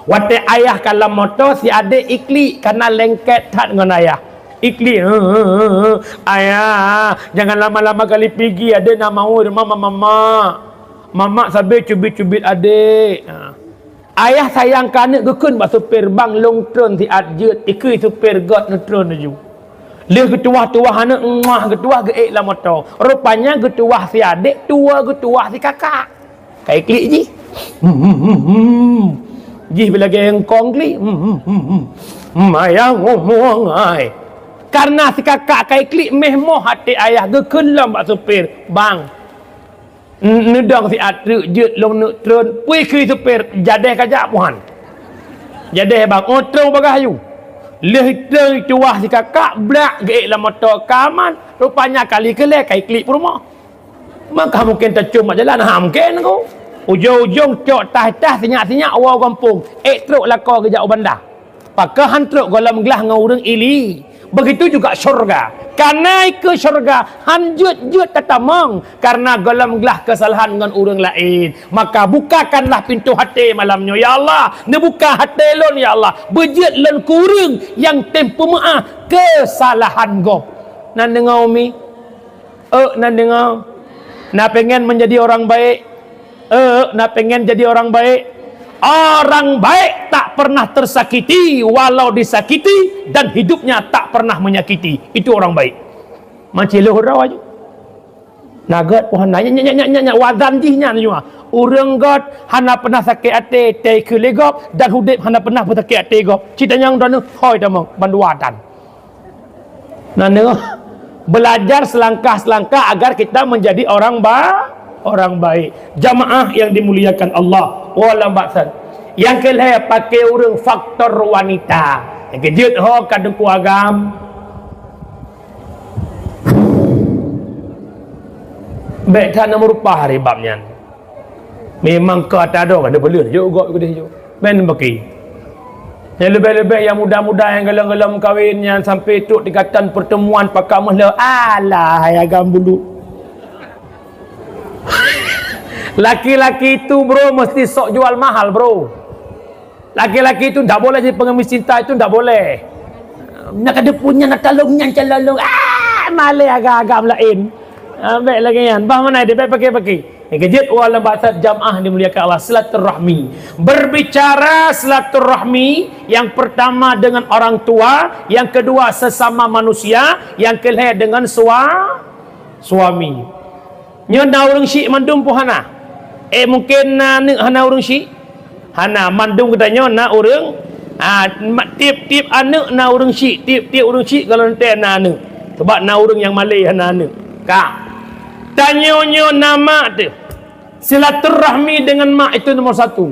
Watée ayah ka lam moto, si adék iklik, kareuna lengket that ngon ayah. Iklik, "Ayah, jangan lama-lama kali pigi, adék nak maui rumoh mamak. Mamak sabe cubit-cubit adék." Ha. Ayah sayang keu aneuëk, geukheun bak supir, "Bang, lôn tron siat jeuet." Ikheun supir, "Göt, neutron laju." Lheueh geutuwah-tuwah aneuëk, muah geutuwah geuék lam moto. Rupanya geutuwah si adék, tuwoe geutuwah si kakak. Ka iklik jih. Hmm, hmm, hmm, hmm. Jih lagée eungkong klik. Hmm, hmm, hmm, hmm. Hmm, ayah ngomong ai. Kareuna si kakak ka iklik, méh moh até ayah, geukheun lom bak supir, "Bang, N-, neudong siat treuk jeuet lôn neuk tron." Pui keu supir, "Jadeh ka jak, Puhan. Jadeh, Bang, oh, tron bagah yu." Lheueh tron tuwah si kakak, blak geuék lam moto ka aman. Rupanya kali keulhée ka iklik peurumoh. Maka mungken tacom bak jalan, ha, mungken ku. Ujong-ujong cok tah-tah, sinyak-sinyak, woe gampông. Ék trok lakoe geujak u Banda. Pakon han trok gohlom glah ngon ureuëng ili. Begitu juga syurga. Kareuna keu syurga han jeuet-jeuet tatamong, kareuna gohlom glah keusalahan ngon ureuëng laén. Maka bukakanlah pintoe até malam nyoe, "Ya Allah, neubuka até lôn, ya Allah. Beujeuet lôn keu ureuëng nyang tem peumeuáh keusalahan gob." Na deungoe mi? Euk, na deungoe? Na pengen menjadi orang baik? Euk, na pengen jadi orang baik? Orang baik tak pernah tersakiti, walau disakiti, dan hidupnya tak pernah menyakiti. Itu orang baik. Mancilôh droe aju. Na göt pohon na, nyak, nyak, nyak, nyak, nyak, wazan jih nyan nyoe. Ureuëng göt hana pernah sakét até, teuka lé gob, dan udeb hana pernah beusakét até gob. Cit tanyong droeneuh, hôi tamong, bandua tan. Nah, nyoe, belajar selangkah-selangkah agar kita menjadi orang ba-, orang baik. Jamaah yang dimuliakan Allah, wala ba'san. Yang kelhée, pakai ureuëng faktor wanita. Nyang keujeuet ho ka duku agam. Bék that na meurupah hari bab nyan. Memang ka tado ka neubeuleuen jok gok keudeh jok. Ben baki. Nyang leubeh-leubeh nyang muda-muda nyang galom-galom kawin nyan sampai trok tingkatan pertemuan pakat meuhleueh. Alah, hai agam bulu. Laki-laki itu, bro, mesti sok jual mahal, bro. Laki-laki itu ndak boleh jadi pengemis cinta, itu ndak boleh. Nak ada punya nak tolong nyan calon. Ah, malai agam-agam lain. Ah, baik lagi nyan. Bah mana dia baik pakai-pakai. Yang kejut, wala ba'san, jamaah dimuliakan Allah, silaturahmi. Berbicara silaturahmi, yang pertama dengan orang tua, yang kedua sesama manusia, yang kelhée dengan sua-, suami. Nyoe na ureuëng syiek mandum pun hana? Eh, mungken na aneuk hana ureuëng syiek? Hana, mandum geutanyoe na ureuëng, ah, ma-, tiep-tiep aneuk na ureuëng syiek, tiep-tiep ureuëng syiek kalau leuntée na aneuk. Sebab na ureuëng nyang malée hana aneuk. Ka. Tanyoe nyoe na mak teuh. Silaturahmi dengan mak itu nomor satu.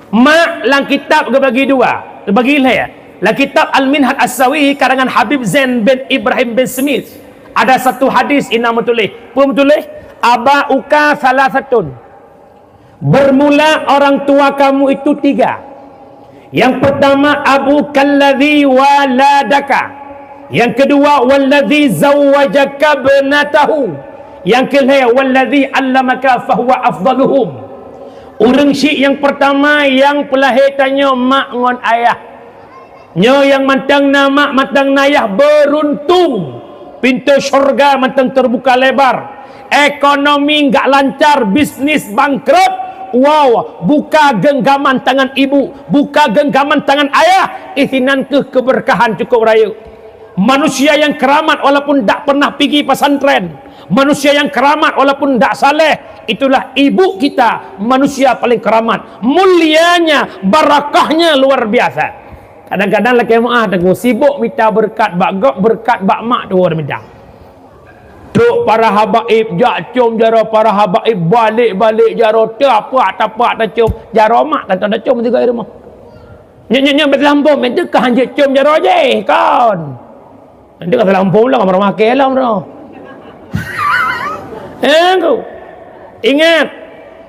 Mak lam kitab geubagi dua, geubagi lhée. Lam kitab Al-Minhaj As-Sawi karangan Habib Zain bin Ibrahim bin Smith, ada satu hadis ina meutuléh. Peue meutuléh? "Aba'uka salasatun." Bermula orang tua kamu itu tiga. Yang pertama, "Abuka alladzi waladaka." Yang kedua, "Walladzi zawwajaka ibnatahu." Yang kelhée, "Walladzi 'allamaka fahuwa afdaluhum." Ureuëng syiek nyang pertama nyang peulahé tanyoe mak ngon ayah. Nyoe nyang mantong na mak, mantong na ayah, beuruntung. Pintoe syurga mantong teubuka lebar. Ekonomi enggak lancar, bisnis bangkrot. Wow, buka genggaman tangan ibu, buka genggaman tangan ayah. Isinan keuh keberkahan cukup rayeuk. Manusia yang keramat walaupun dak pernah pigi pesantren. Manusia yang keramat walaupun dak saleh. Itulah ibu kita, manusia paling keramat. Mulianya, barakahnya luar biasa. Kadang-kadang lakée meuáh teungku, sibok mita beureukat bak gob, beureukat bak mak tuwoe mita. Trok para habaib, jak com jaroe para habaib, balek-balek jaroe, tapak-tapak tacom, jaroe mak tantang tacom sigoe rumoh. Nyoe, nyoe, nyoe, bèk teulampo, meunteuka hanjeuet com jaroe jih, kon. Nanti ka teulampo lom, ramah maké lom tu. Eh, ku. Ingat,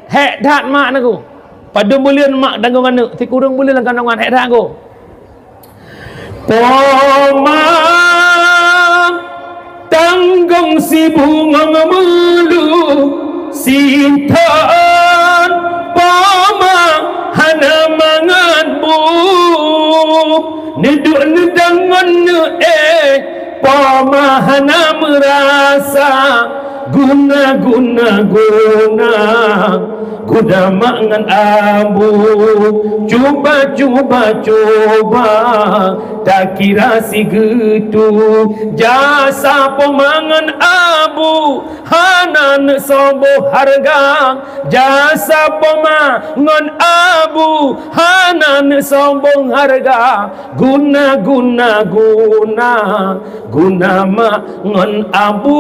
hék that mak neuku. Padum buleuen mak tanggong aneuk, sikureueng buleuen lam kandongan, hék that ku. Poma tanggong si bungong meulu, sinton poma hana mangat bu. Neuduek neudang ngon neuék, poma hana meurasa. Guna, guna, guna, guna mak ngon abu. Cuba, cuba, cuba, takira sigeutue. Jasa poma ngon abu hana neusoe boh hareuga. Jasa poma ngon abu hana neusoe boh hareuga. Guna, guna, guna, guna mak ngon abu.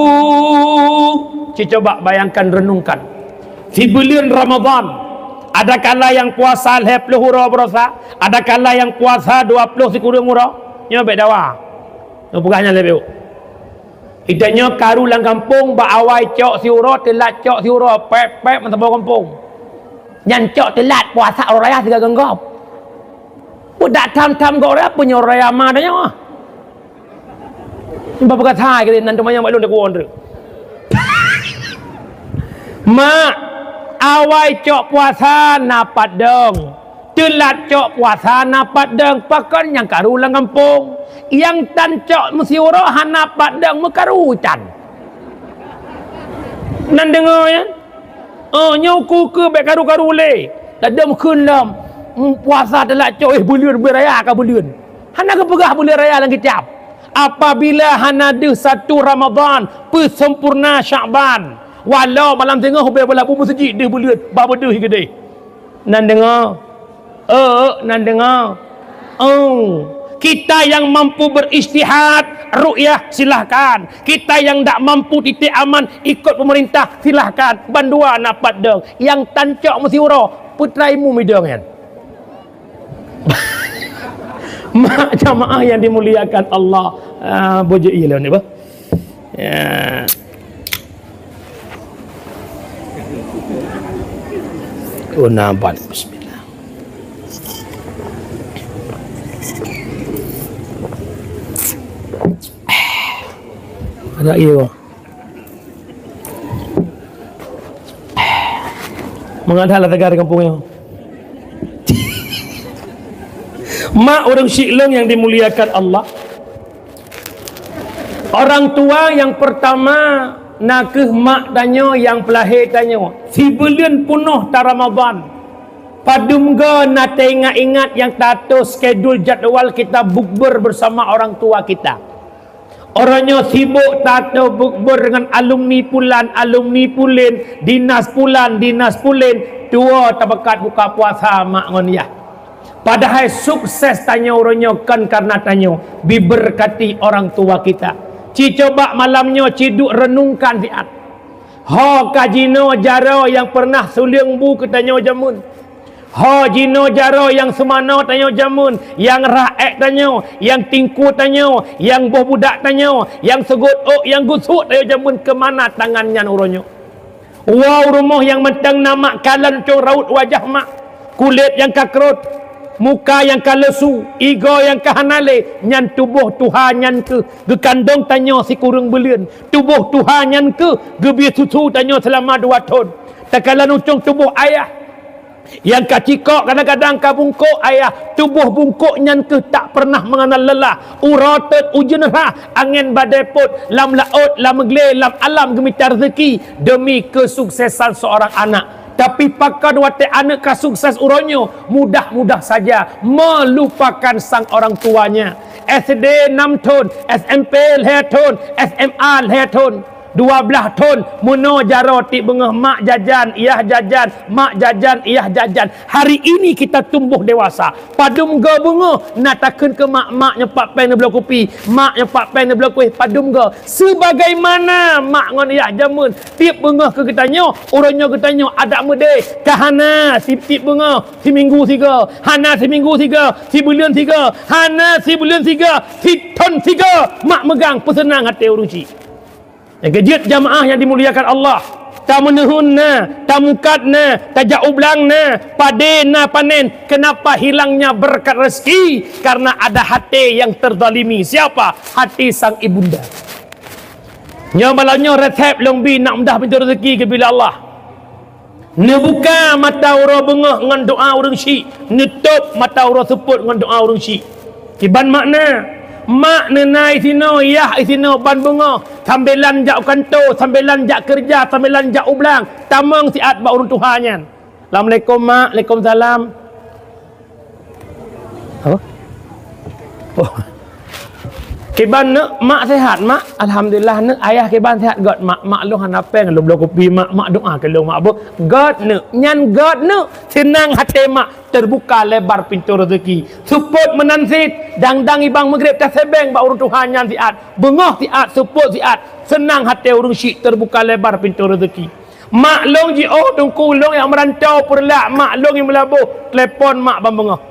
Ci coba bayangkan, renungkan. Sibuleuen Ramadhan, ada kala nyang puasa lhèe plôh uroe baroesa, ada kala nyang puasa dua plôh sikureueng uroe. Nyoe bèk dawa. Nyoe peugah nyan lé beuh. Geutanyoe karu lam gampông, bak awai cok siuroe, teulat cok siuroe, pèp-pèp meusaboh gampông. Nyan cok teulat puasa uroe raya sigoe geunggop. Peue dak tham-tham gob raya, peue nyoe raya ma tanyoe. Nyoe bak peugah that keuh nan teuma nyang bak lôn teukuon treuk. Mak, awai cok puasa na pat dong. Teulat cok puasa na pat dong, pakon nyang karu lam gampông. Nyang tan cok meusiuroe hana pat dong, meukaru tan. Nan deungoe nyan? Oh, nyoe ku keu bèk karu-karu lé. Ladôm kheun lom, mm, puasa teulat cok, eh, buleuen, buleuen raya ka buleuen. Hana geupeugah buleuen raya lam kitab. Apabila hana deuh satu Ramadhan, peusempurna Syakban. Walau malam singoh ubé balabu meuseujid deuh buleuen, ba beudeuh keudeh. Nan deungoe? Eh, nan deungoe? Oh, kita yang mampu berijtihad, ru'yah, silahkan. Kita yang ndak mampu titik aman, ikut pemerintah, silahkan. Bandua na pat dong. Nyang tan cok meusiuroe, peutraimu midong nyan. Mak jamaah yang dimuliakan Allah, ah, bujéh ilôn ni bah. Ya. Oh, nampak. Bismillah. Ada iya. Mangat hana lé teuga di gampông nyoe. Mak ureueng syiek lôn nyang dimuliakan Allah. Orang tua yang pertama na kheueh mak tanyoe nyang peulahé tanyoe. Sibuleuen peunoh ta Ramadhan, padum goe na teuingat-ingat nyang tatuh skedul jadwal kita bukber bersama orang tua kita. Uroe nyoe sibok tatuh bukber ngon alumni pulan, alumni pulen, dinas pulan, dinas pulen, tuwoe tapakat buka puasa mak ngon yah. Padahai sukses tanyoe uroe nyoe kon kareuna tanyoe, diberkati orang tua kita. Ci coba malam nyoe ci duek renungkan siat. Ho ka jinoe jaroe nyang pernah suleueng bu keu tanyoe jameun. Ho jinoe jaroe nyang seumanoe tanyoe jameun, nyang rhah ék tanyoe, nyang tingkue tanyoe, nyang boh budak tanyoe, nyang seugot ôk, nyang geusuek tanyoe jameun, keu mana tangan nyan uroe nyoe? Woe u rumoh nyang mantong na mak kalon cong raut wajah mak, kulét nyang ka krot, muka nyang ka leusu, igoe nyang ka hana lé, nyan tuboh tuha nyan kheueh geukandong tanyoe sikureueng buleuen. Tuboh tuha nyan kheueh geubri susu tanyoe seulama dua thon. Takalon u cong tuboh ayah, nyang ka cikok kadang-kadang ka bungkôk ayah, tuboh bungkôk nyan kheueh tak pernah meungenal lelah. Uroe teut ujeuen rhah, angén badée pôt, lam laôt, lam glé, lam alam geumita rezeki demi kesuksesan seorang anak. Tapi pakon watée aneuk ka sukses uroe nyoe, mudah-mudah saja melupakan sang orang tuanya. S D enam thon, S M P lhée thon, S M A lhée thon. Dua blaih thon, meunoe jaroe tiep beungoh mak jajan, yah jajan, mak jajan, yah jajan. Hari ini kita tumbuh dewasa. Padum go beungoh na takheun keu mak, mak nyoe pat péng neubloe kupi, mak nyoe pat péng neubloe kueh, padum go. Sebagaimana mak ngon yah jameun, tiep beungoh keu geutanyoe, uroe nyoe geutanyoe adak meudeh. Ka hana si tiep beungoh, siminggu sigoe, hana siminggu sigoe, sibuleuen sigoe, hana sibuleuen sigoe, sithon sigoe, mak meugang peuseunang até ureuëng chik. Nyang keujeuet jamaah yang dimuliakan Allah, tameuneuen na, tamukat na, tajak u blang na, padé na panen. Kenapa hilangnya berkat rezeki? Karena ada hati yang terzalimi. Siapa? Hati sang ibunda. Nyoe malam nyoe resep lôn bi nak meudah pintoe rezeki geubila Allah. Neubuka mata uroe beungoh ngon doa ureuëng chik, neutôb mata uroe seupôt ngon doa ureuëng chik. Kiban makna, mak neuna isinoe, yah isinoe ban beungoh, sambilan jak u kantô, sambilan jak keureuja, sambilan jak u blang, tamong siat bak ureuëng tuha nyan. Assalamualaikum mak, waalaikumsalam. Apa? Oh. Kiban neuk, mak sehat mak? Alhamdulillah neuk, ayah kiban sehat? Göt mak, mak lôn hana péng lôn bloe kupi mak, mak doa keu lôn mak beuh. Göt neuk, nyan göt neuk. Seunang até mak, terbuka lebar pintu rezeki. Seupôt meunan cit, dang-dang ibang Maghrib tasebeng bak ureuëng tuha nyan siat, beungoh siat, seupôt siat, seunang até ureuëng chik, terbuka lebar pintu rezeki. Mak lôn jiôh teungku lôn nyang meurantau peureulak, mak lôn nyang meulaboh, telepon mak ban beungoh.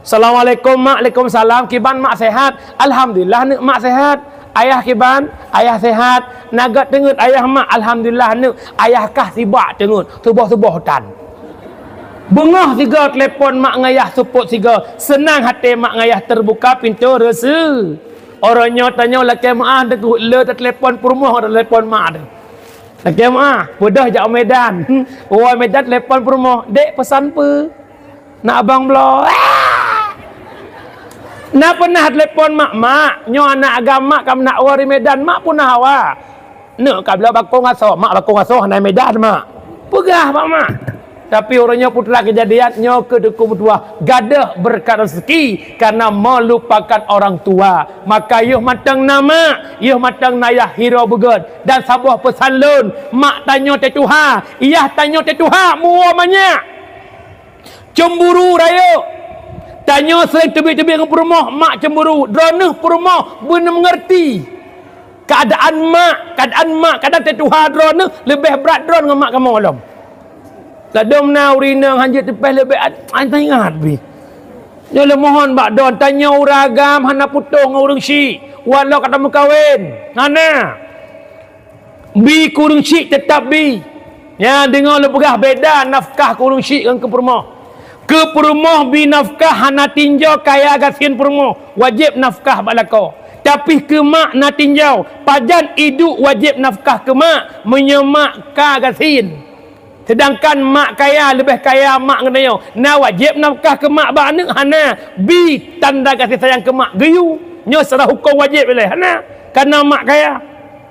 Assalamualaikum mak, waalaikumsalam, kiban mak sehat? Alhamdulillah neuk mak sehat. Ayah kiban? Ayah sehat. Na göt teungeut ayah mak? Alhamdulillah neuk. Ayah kah sibak teungeut, suboh-suboh tan. Beungoh sigoe telepon mak ngon ayah seupôt sigoe, seunang até mak ngon ayah, terbuka pintu rezeki. Uroe nyoe tanyoe lakée meuáh teungku, le teutelepon peurumoh, teutelepon mak teuh. Lakée meuáh, beudôh jak u Medan. Hmm, u Medan telepon peurumoh, "Dek, peusan peue?" "Nak abang bloe." Ah! Na peunah telepon mak, "Mak, nyoe aneuk agam mak ka meunak uroe di Medan, mak peunah hawa." "Neuk ka bloe bakong asoe, mak bakong asoe hana Medan, mak." Peugah bak mak. Tapi uroe nyoe putra kejadian nyoe keu teungku meutuah, gadôh beureukat rezeki karena meulupakan orang tua. Maka yoh mantong na mak, yoh mantong na yah hiroe beugöt. Dan saboh peusan lôn, mak tanyoe teutuha, yah tanyoe teutuha, muwoe manyak. Cemburu rayeuk. Tanyoe seuring teubiet-teubiet ngon peurumoh, mak cemburu. Droeneuh peurumoh beuneumeungeurti. Keuadaan mak, keuadaan mak kadang teutuha droeneuh leubeh brat droe ngon mak kamoe lom. Ladôm na ureuëng inong hanjeuet teupeh leubeh at-, an teuingat bih. Nyoe lôn mohon bak droe, tanyoe ureuëng agam hana putôh ngon ureuëng chik, walau ka tameukawen. Hana. Bi keu ureuëng chik teutab bi. Nyan deungoe lôn peugah beda nafkah keu ureuëng chik ngon keu peurumoh. Keu peurumoh bi nafkah hana tinjau kaya gasien peurumoh, wajéb nafkah bak lakoe. Tapi keu mak na tinjau, pajan iduek wajéb nafkah keu mak meunyoe mak ka gasien. Seudangkan mak kaya leubeh kaya mak ngon tanyoe, na wajéb nafkah keu mak bak aneuëk? Hana. Bi tanda gaséh sayang keu mak geuyue. Nyoe secara huköm wajéb ilée, hana, kareuna mak kaya.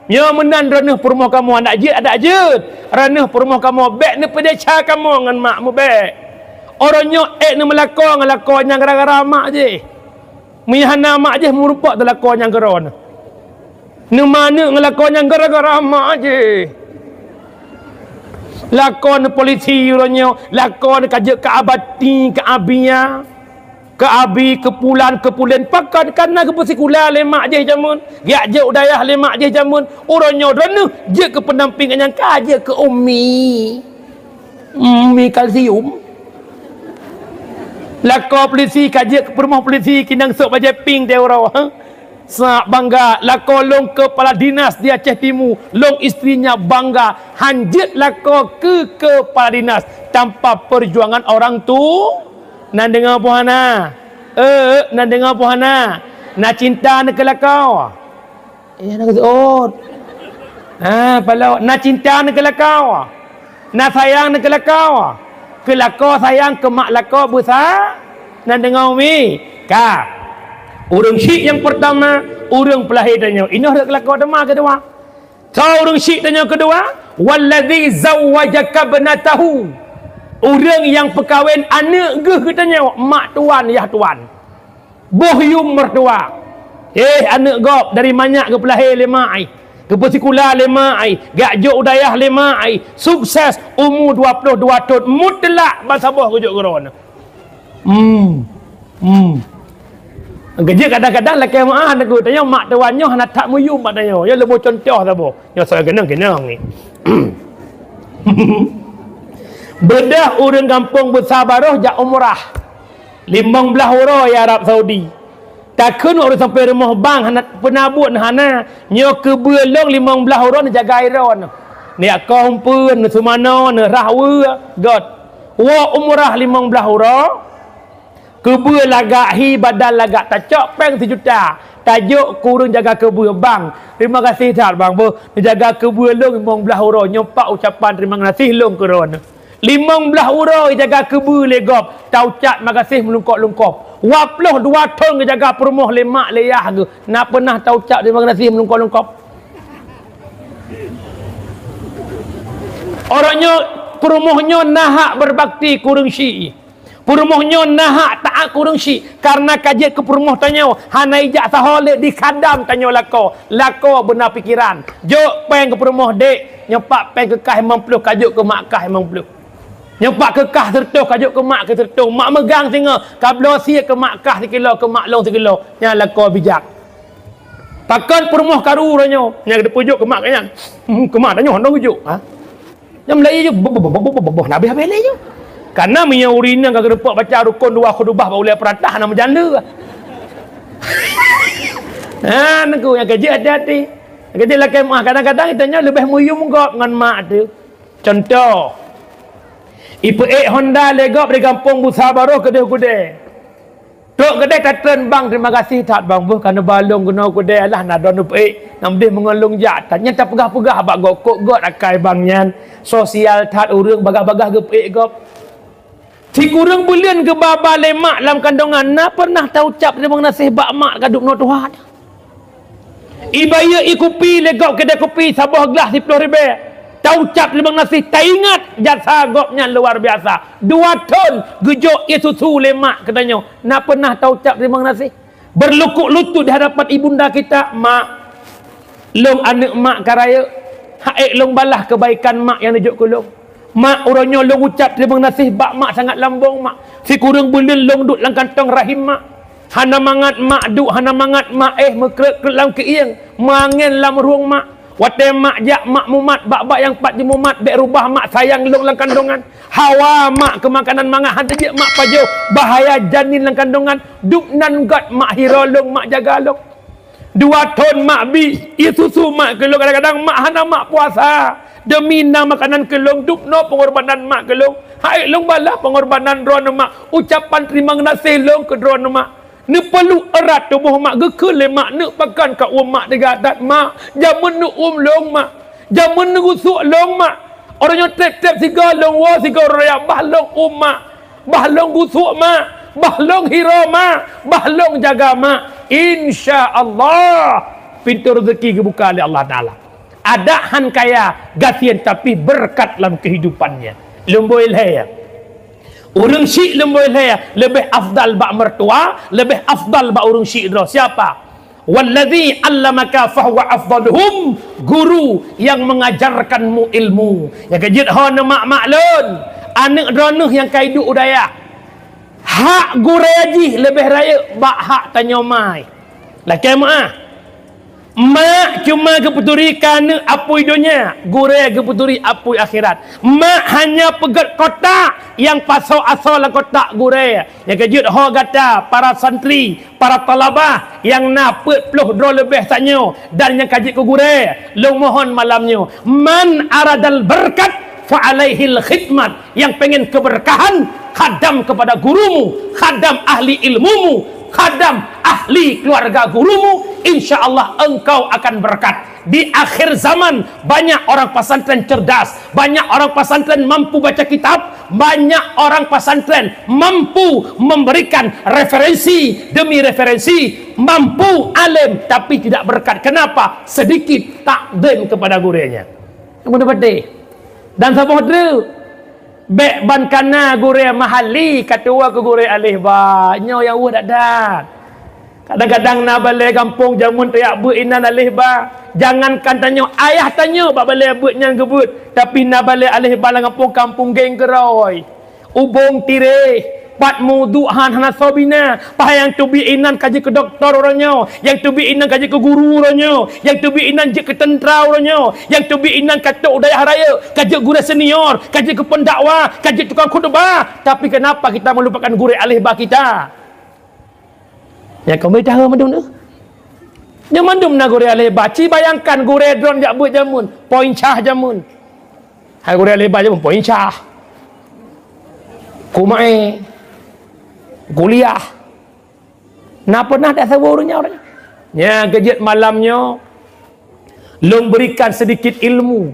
Nyoe meunan droeneuh peurumoh kamoe, adak jeuet, adak jeuet. Droeneuh peurumoh kamoe, bék neupeudesya kamoe ngon mak, meubék. Uroe nyoe ék neumeulakoe ngon lakoe nyang gara-gara mak jih. Meunyoe hana mak jih, meurumpok teuh lakoe nyang keudroe neuh. Neumaneuk ngon lakoe nyang gara-gara mak jih. Lakoe neuh polisi uroe nyoe, lakoe neuh ka jeuet keu abati, keu abia. Keu abi, keu pulan, keu pulen, pakon? Kareuna geupeusikula lé mak jih jameun, geujak jok u dayah lé mak jih jameun. Uroe nyoe droeneuh jeuet keu peunampéng nyang ka jeuet keu umi. Umi kalsium. Lakoe polisi ka jeuet keu peurumoh polisi, keunong sôk bajée pink di uroe. Sangat bangga, lakoe lôn kepala dinas di Aceh Timu, lôn istrinya bangga, han jeuet lakoe keu kepala dinas tanpa perjuangan orang tu. Na deungoe peue hana? Eh, na deungoe peue hana? Na cinta neuh keu lakoe? Eh, na keu seuôt. Ha, paloe, na cinta neuh keu lakoe? Na sayang neuh keu lakoe? Keu lakoe sayang, keu mak lakoe beusa? Na deungoe umi? Ka. Ureuëng chik nyang peurtama, ureuëng peulahé tanyoe. Inoe rot keu lakoe teuma keudua. Soe ureuëng chik tanyoe keudua? Wallazi zawwajaka ibnatahu. Ureuëng nyang peukawen aneuëk geuh keu tanyoe, mak tuan, yah tuan. Boh yum mertua. Eh, aneuëk gob dari manyak geupeulahé lé mak, eh. Geupeusikula lé mak ai, geujok u dayah lé mak ai, sukses, umu dua ploh dua thon, mutlak bansaboh geujok keu droeneuh. Hmm. Hmm. Geujeuet kadang-kadang lakée meu'ah neugui tanyoe mak tuan nyoe hana that meuyum mak tanyoe. Nyoe leumo cuntoh saboh. Nyoe soe keunong-keunong ni. Beudôh ureuëng gampông Beusa Baroh jak umrah. Limong blaih uroe ya Arab Saudi. Takheun ureuëng sampai rumoh bang hana peunabuet hana. Nyoe keubeue lôn limong blaih uroe neujaga iron. Neujak koh umpeuen, neuseumanoe, neurah weue, göt. Woe umrah limong blaih uroe, keubeue lagak hi, badan lagak tacok péng sijuta. Tajok keu ureuëng jaga keubeue, bang. Terima kasih that bang beuh. Neujaga keubeue lôn limong blaih uroe. Nyoe pat ucapan terima kasih lôn keu droeneuh. Limong blaih uroe jaga keubeue lé gob, taucap makasih meulungkop-lungkop. Dua ploh dua thon geujaga peurumoh lé mak lé yah geuh, na peunah taucap terima kasih meulungkop-lungkop? Orang nyoe, peurumoh nyoe na hak berbakti keu ureuëng syiek. Peurumoh nyoe na hak taát keu ureuëng syiek. Kareuna ka jeuet keu peurumoh tanyoe, hana ijak sahoe lé di khadam tanyoe lakoe. Lakoe beuna pikeran. Jok péng keu peurumoh dek, nyoe pat péng keu kah limong ploh, ka jok keu mak kah limong ploh. Nyoe pat keu kah sireutoh, ka jok keu mak kah sireutoh. Mak meugang singoh, ka bloe sie keu mak kah sikilo, keu mak lôn sikilo. Nyan lakoe bijak. Pakon peurumoh karu uroe nyoe, nyang geupeujok keu mak geuh nyan. Hmm, keu mak tanyoe hana geujok, ha? Nyang meulayeue jih, boh, boh, boh, boh, boh, boh, boh, habéh-habéh lé jih. Kareuna meunyoe ureuëng inong ka geurumpok baca rukon dua khutubah bak ulée peuratah, hana meujan le. Ha, nangku nyang keujeuet hati-hati. Nyang keujeuet lakée meu'ah, kadang-kadang geutanyoe leubeh meuyum gob ngon mak teuh. Cuntoh, ipeuék honda lé gob di gampông Beusa Baroh keudeh u keudée. Trok keudeh tatreun bang, terima kasih that bang beuh, ka neuba lôn keunoe keudeh, alah na droeneuh peuék, na meudeh meungon lôn jak that. Nyan tapeugah-peugah bak gob, kok göt akai bang nyan. Sosial that ureuëng bagah-bagah geupeuék gob. Sikureueng buleuen geuba-ba lé mak lam kandongan, na peunah taucap teurimong gaséh bak mak ka dubnoe tuha? Ibayeue ié kupi lé gob keudè kupi saboh glah siploh ribèe, taucap teurimong gaséh, taingat jasa gobnyan luar biasa. Dua thon geujok ié susu lé mak keu tanyoe, na peunah taucap teurimong gaséh? Berlukuk lutut di hadapan ibunda kita, "Mak, lôn aneuk mak ka rayeuk, han ék lôn balaih keubaikan mak nyang neujok keu lôn. Mak, uroe nyoe lôn ucap teurimong gaséh bak mak sangat lambong, mak. Sikureueng buleuen lôn duek lam kantong rahim mak. Hana mangat mak duek, hana mangat mak éh, meukreuet-kreuet lam keuieng, meuangén lam rueng mak. Watèe mak jak, mak mumat, bak-bak nyang pat jimumat, bèk rubah mak sayang lôn lam kandongan. Hawa mak keu makanan mangat, han teujeuet mak pajoh, bahaya janin lam kandongan. Dubnan göt mak hiroe lôn, mak jaga lôn. Dua thon mak bi ié susu mak keu lôn, kadang-kadang mak hana mak puasa. Demi na makanan keu lôn, dubnoe peungorbanan mak keu lôn. Han ék lôn balaih peungorbanan droeneuh mak, ucapan teurimong gaséh lôn keu droeneuh mak." Neupeuluk erat tuboh mak, geukheun lé mak, "Neuk pakon ka uem mak teuga that mak? Jameun neuuem lôn mak. Jameun neugusok lôn mak. Uroe nyoe trép-trép sigoe lôn woe sigoe raya, bah lôn uem mak. Bah lôn gusok mak. Bah lôn hiroe mak. Bah lôn jaga mak." Insya Allah, pintoe rezeki geubuka lé Allah Taala. Adak han kaya, gasien, tapi beureukat lam keuhidupannya. Lôn bôh ilhèe. Ureueng syiek lôn bôh ilhèe leubeh afdal bak meurtua, leubeh afdal bak ureueng syiek droe. Siapa? "Wallazi 'allamaka fahuwa afdaluhum," guru yang mengajarkanmu ilmu. Nyang keujeuet ho neuh mak-mak lôn, aneuk droeneuh nyang ka iduek u dayah. Hak gurèe jih leubeh rayeuk bak hak tanyoe mai. Lakèe meu'ah. Mak cuma geupeuturi keu aneuk apui donya, gurèe geupeuturi apui akhirat. Mak hanya peugèt kotak nyang pasoe asoe lam kotak gurèe. Nyang keujeuet ho gata para santri, para thalabah nyang na peuet ploh droe leubeh tanyoe dan nyang ka jeuet keu gurèe, lôn mohon malam nyoe, "Man aradal barkat fa alaihil khidmat." Yang pengen keberkahan, khadam kepada gurumu, khadam ahli ilmumu, khadam ahli keluarga gurumu, insya Allah engkau akan berkat. Di akhir zaman, banyak orang pesantren cerdas, banyak orang pesantren mampu baca kitab, banyak orang pesantren mampu memberikan referensi demi referensi, mampu alim tapi tidak berkat. Kenapa? Sedikit takzim kepada gurunya. Yang betul-betul. Dan saboh treuk, bèk ban kana gurèe mahalli ka tuwoe keu gurèe aléh ba. Nyoe nyang weueh that-that. Kadang-kadang na balèe gampông jameun tajak beuet inan aléh ba. Jangankan tanyoe, ayah tanyoe bak balèe beuet nyan geubeuet, tapi na balèe aléh ba lam gampông, kampung geng keurôi. Ubông tireh, pat meuduek han hana soe bina. Paha nyang teubiet inan ka jeuet keu dokto uroe nyoe, nyang teubiet inan ka jeuet keu guru uroe nyoe, nyang teubiet inan jeuet keu teuntra uroe nyoe, nyang teubiet inan ka trôk u dayah rayeuk, ka jeuet gurèe senior, ka jeuet keu pendakwah, ka jeuet tukang khutbah. Tapi kenapa kita melupakan gurèe aléh ba kita? Nyan keuh meudaha mandum tu. Nyan mandum na gurèe aléh ba. Ci bayangkan gurèe droen jak beuet jameun, poin cah jameun. Hai gurèe aléh ba jameun, poin cah. Kumae. Kuliah. Na peunah dak saboh ureueng nyan? Nyan keu jeuet malam nyoe, lôn berikan sedikit ilmu.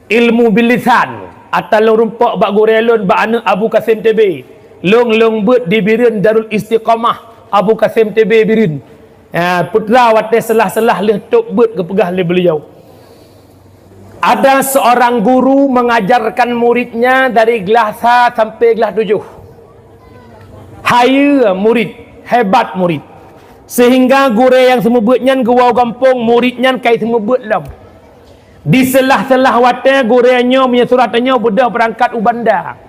Ilmu bilisan. Ata lôn rumpok bak gurèe lôn, bak aneuk Abu Kasim T B. Lôn, lôn beuet di Bireuen Darul Istiqamah Abu Kasim T B Bireuen. Ya, putra watèe seulah-seulah lheueh tôp beuet geupeugah lé beliau. Ada seorang guru mengajarkan muridnya dari kelas sa sampai kelas tujoh. Hayeue murid, hebat murid. Sehingga gurèe nyang seumeubeuet nyan geuwoe gampông, murid nyan kai seumeubeuet lom. Di seulah-seulah watèe gurèe nyoe meunyoe surah tanyoe beudôh beurangkat u Banda.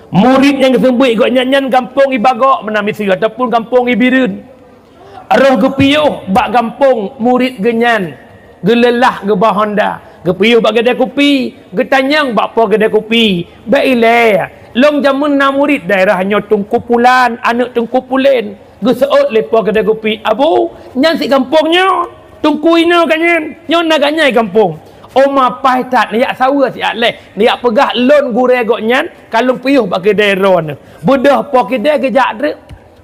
Murid nyang geuseumeubeuet gobnyan nyan gampông i Bagok meunan miseue ataupun gampông i Bireuen. Roh geupiôh bak gampông murid geuh nyan, geuleulah geuba honda, geupiôh bak keudè kupi, geutanyong bak po keudè kupi, "Bèk ilèe, lôn jameun na murid daerah nyoe Teungku Pulan, aneuk Teungku Pulen." Geuseuôt lé po keudè kupi, "Abu, nyan sit gampông nyoe, Teungku inoe gobnyan, nyoe na gobnyan i gampông." Oma paih that neujak saweue siat lé, neujak peugah lôn gurèe gobnyan ka lôn piôh bak keudè droeneuh. Beudôh po keudè geujak treuk.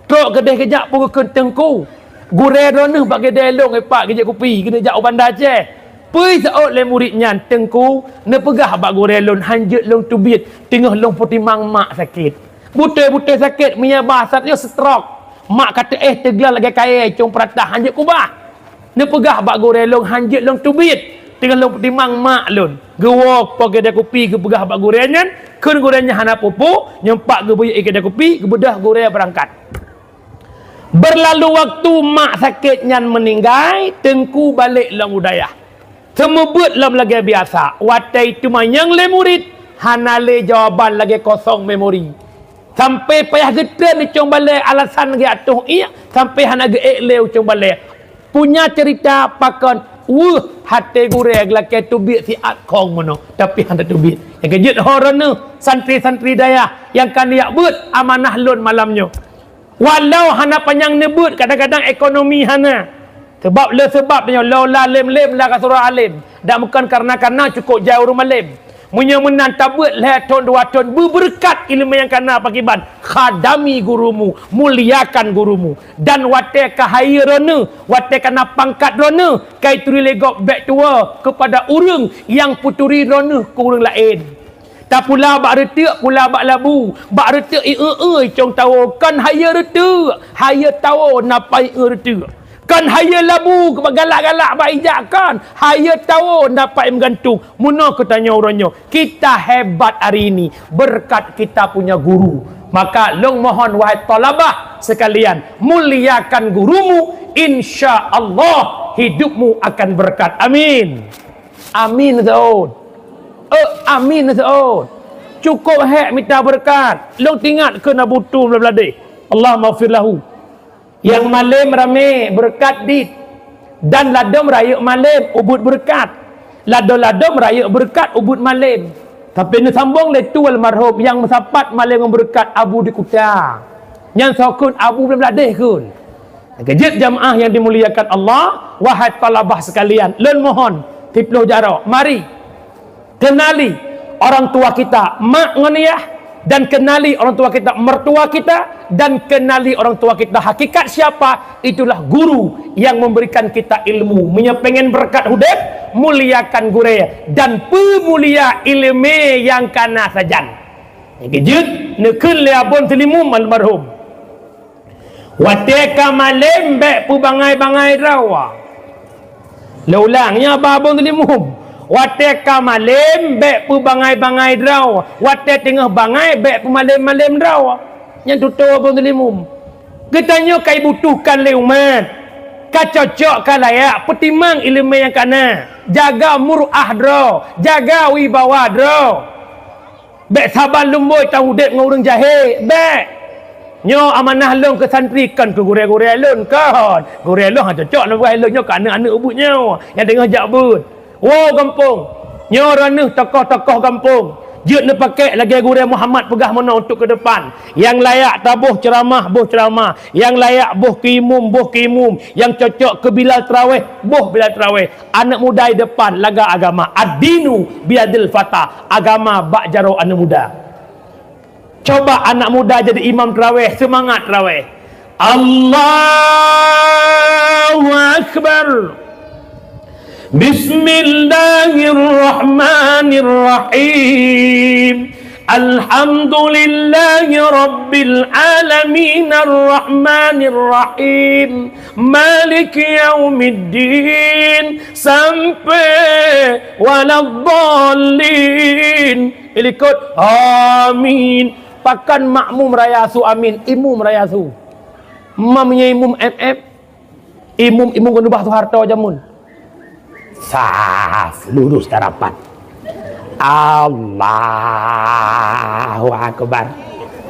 Trok keudeh geujak peue geukheun teungku. Gurèe droeneuh bak keudè lôn, eh, Pak, geujak kupi, keuneuk jak u Banda Aceh. Peue seuôt lé murit nyan, "Teungku, neupeugah bak gurèe lôn, hanjeuet lôn teubiet, teungoh lôn peutimang mak sakét. Beutôi-beutôi sakét, meunyo bahasa nyoe stroke. Mak ka teuéh teuglah lagèe kayèe cong peuratah, hanjeuet kubah." Neupeugah bak gurèe lôn, hanjeuet lôn teubiet, teungoh lôn peutimang mak lôn. Geuwoe po keudè kupi geupeugah bak gurèe nyan, kheun gurèe nyan hana peue-peue, nyoe Pak geubeuyeuk i keudè kupi, geubeudôh gurèe beurangkat. Beurlalu waktu mak sakét nyan meuninggai, Teungku balek lom u dayah. Seumeubeuet lom lagèe biasa, watèe teumanyong lé murit, hana lé jawaban lagèe kosong memori. Sampai payah geutreun u cong balèe alasan geuatoh iék, sampai hana geuék lé u cong balèe. Punya cerita pakon, weueh, até gurèe geulakèe teubiet siat khong meunoe, tapi hana teubiet. Nyang keujeuet ho droeneuh, santri-santri dayah nyang ka neujak beuet amanah lôn malam nyoe. Walau hana panyang neubeuet, kadang-kadang ekonomi hana. Sabab le sabab nyoe, "Laula lem-lem la kasura alem." Dak meukeun karena-karena cukôp jai ureueng malem. Meunyoe meunan tabeuet lhèe thon dua thon, beubeureukat ileumèe nyang kana pakiban. Khadami gurumu, muliakan gurumu. Dan watèe ka hayeue droeneuh, watèe kana pangkat droeneuh, kai turi lé gob bèk tuwoe keupada ureueng nyang peuturi droeneuh keu ureueng laén. Tapula bak reuteuk, pula bak labu. Bak reuteuk i eu-eu cong tawoe, kon hayeue reuteuk, hayeue tawoe na pai eu reuteuk. Kon hayeue labu keu galak-galak bak ijak, kon hayeue tawoe na pai meugantung. Meunoe keu tanyoe uroe nyoe, kita hebat hari ini berkat kita punya guru. Maka lôn mohon, wahai thalabah sekalian, muliakan gurumu, insya Allah hidupmu akan berkat. Amin. Amin, Zaun. Eh, amin, Zaun. Cukôp hék mita beureukat. Lôn teuingat keu Abu Tu Bladeh. Allahummaghfir lahu. Nyang malem ramé beureukat dit. Dan ladôm rayeuk malem ubit beureukat. Ladôm-ladôm rayeuk beureukat ubit malem. Tapi neusambông lé Tu almarhum nyang meusapat malem ngon beureukat Abu di Kuta. Nyan soe kheun? Abu Bladeh kheun. Keujeuet jamaah nyang dimuliakan Allah, wahai thalabah sekalian, lôn mohon, siplôh jaroe, mari kenali orang tua kita, mak ngon yah, dan kenali orang tua kita, mertua kita, dan kenali orang tua kita hakikat siapa, itulah guru yang memberikan kita ilmu. Meunyoe pengen beureukat udép, muliakan gurèe dan peumulia ileumèe nyang kana sajan. Keujeuet neukheun lé Abon Seulimum almarhum. Watèe ka malem bèk peubangai-bangai droe. Lôn ulang, nyoe Abon Seulimum. Watèe ka malem bèk peubangai-bangai droe. Watèe teungoh bangai bèk peumalem-malem droe. Nyan tutoe Abon Seulimum. Geutanyoe ka ibutuhkan lé umat, ka cocok, ka layak, peutimang ileumèe nyang ka na, jaga muruah droe, jaga wibawa droe. Bèk saban lumbôi taudép ngon ureueng jahé, bèk. Nyoe amanah lôn keu santri, kon keu gurèe-gurèe lôn, kon. Gurèe lôn hana cocok lôn peugah lôn nyoe keu aneuk-aneuk ubeut nyoe nyang teungoh jak beuet. Woe gampông, nyoe droeneuh tokoh-tokoh gampông. Jeuet neupakék lagèe gurèe Muhammad peugah meunoe untuk keudepan. Nyang layak taboh ceuramah, boh ceuramah. Nyang layak boh keu imum, boh keu imum. Nyang cocok keu bilal traweh, boh bilal traweh. Aneuk muda di depan, laga agama. Ad-dinu biyadil fata. Agama bak jaroe aneuk muda. Coba anak muda jadi imam tarawih, semangat tarawih. Allahu Akbar. Bismillahirrahmanirrahim. Alhamdulillahi Rabbil Alamin. Arrahmanirrahim. Maliki Yaumiddin. Sampai waladdallin. Ilikot, amin. Pakon makmum raya su amin, imum raya su. Mam nyoe imum M F. Imum, imum keuneubah Soeharto jameun. Saf, lurus dan rapat. Allahu Akbar.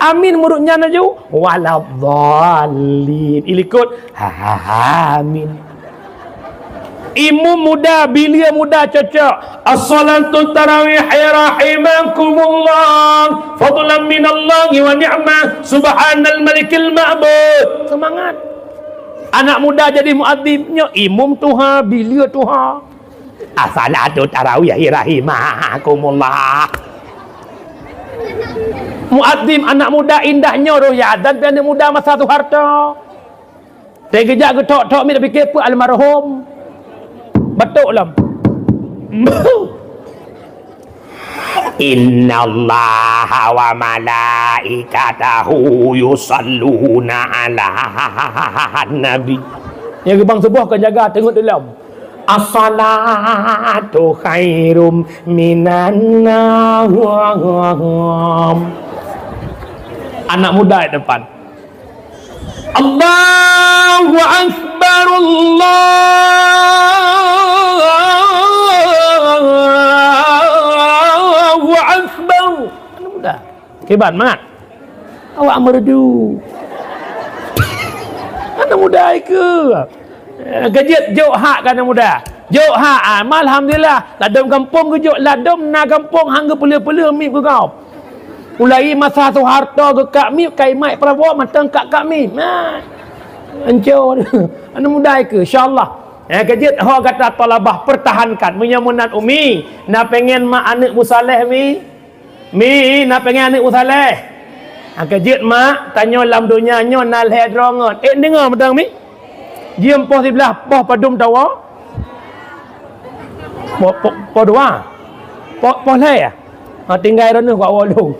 Amin meurut nyan laju. Waladdallin. Ilikot, amin. Imum muda, bilia muda cocok. As-salatu tarawih rahimakumullah. Fadlan minallahi wa ni'mah. Subhanal malikil ma'bud. Semangat. Anak muda jadi muadzin, nyoe imum tuha, bilia tuha. As-salatu tarawih rahimakumullah. Muadzin anak muda indah nyoe roh ya azan pi aneuk muda masa Soeharto. Teugeujak geuthok-thok miet, pike peue almarhum. Batuk lom. Innallaha wa malaikatahu yusalluna 'alan nabi. Nyang geubang suboh ka jaga teungeut lom. As-salatu khairum minan naum. Anak muda di depan. Allahu Akbar, Allahu Akbar. Anak muda. Kiban, mat. Awak merdu. Anak muda ke? Eh, keujeuet jok hak keu anak muda. Jok hak, ah, alhamdulillah. Ladom gampông geujok, ladom na gampông hang geupeuleueh-peuleueh miet geugob. Mulai masa Soeharto geukak miet, ka imat Prabowo mantong kak-kak miet. Nah. Ancô. Aneuk muda ke, insyaallah. Eh, keujeuet ho gata thalabah pertahankan. Meunyoe meunan Umi, na pengen mak aneuk musaleh Mi? Mi, na pengen aneuk musaleh? Ha, keujeuet mak, tanyoe lam donya nyoe na lhèe droe ngon. Eh, deungoe mantong Mi? Jeuem poh siblaih, poh padum tawoe? Poh, poh, poh dua? Poh, poh lhèe ya? Ha, tinggai droeneuh bak woe lôn.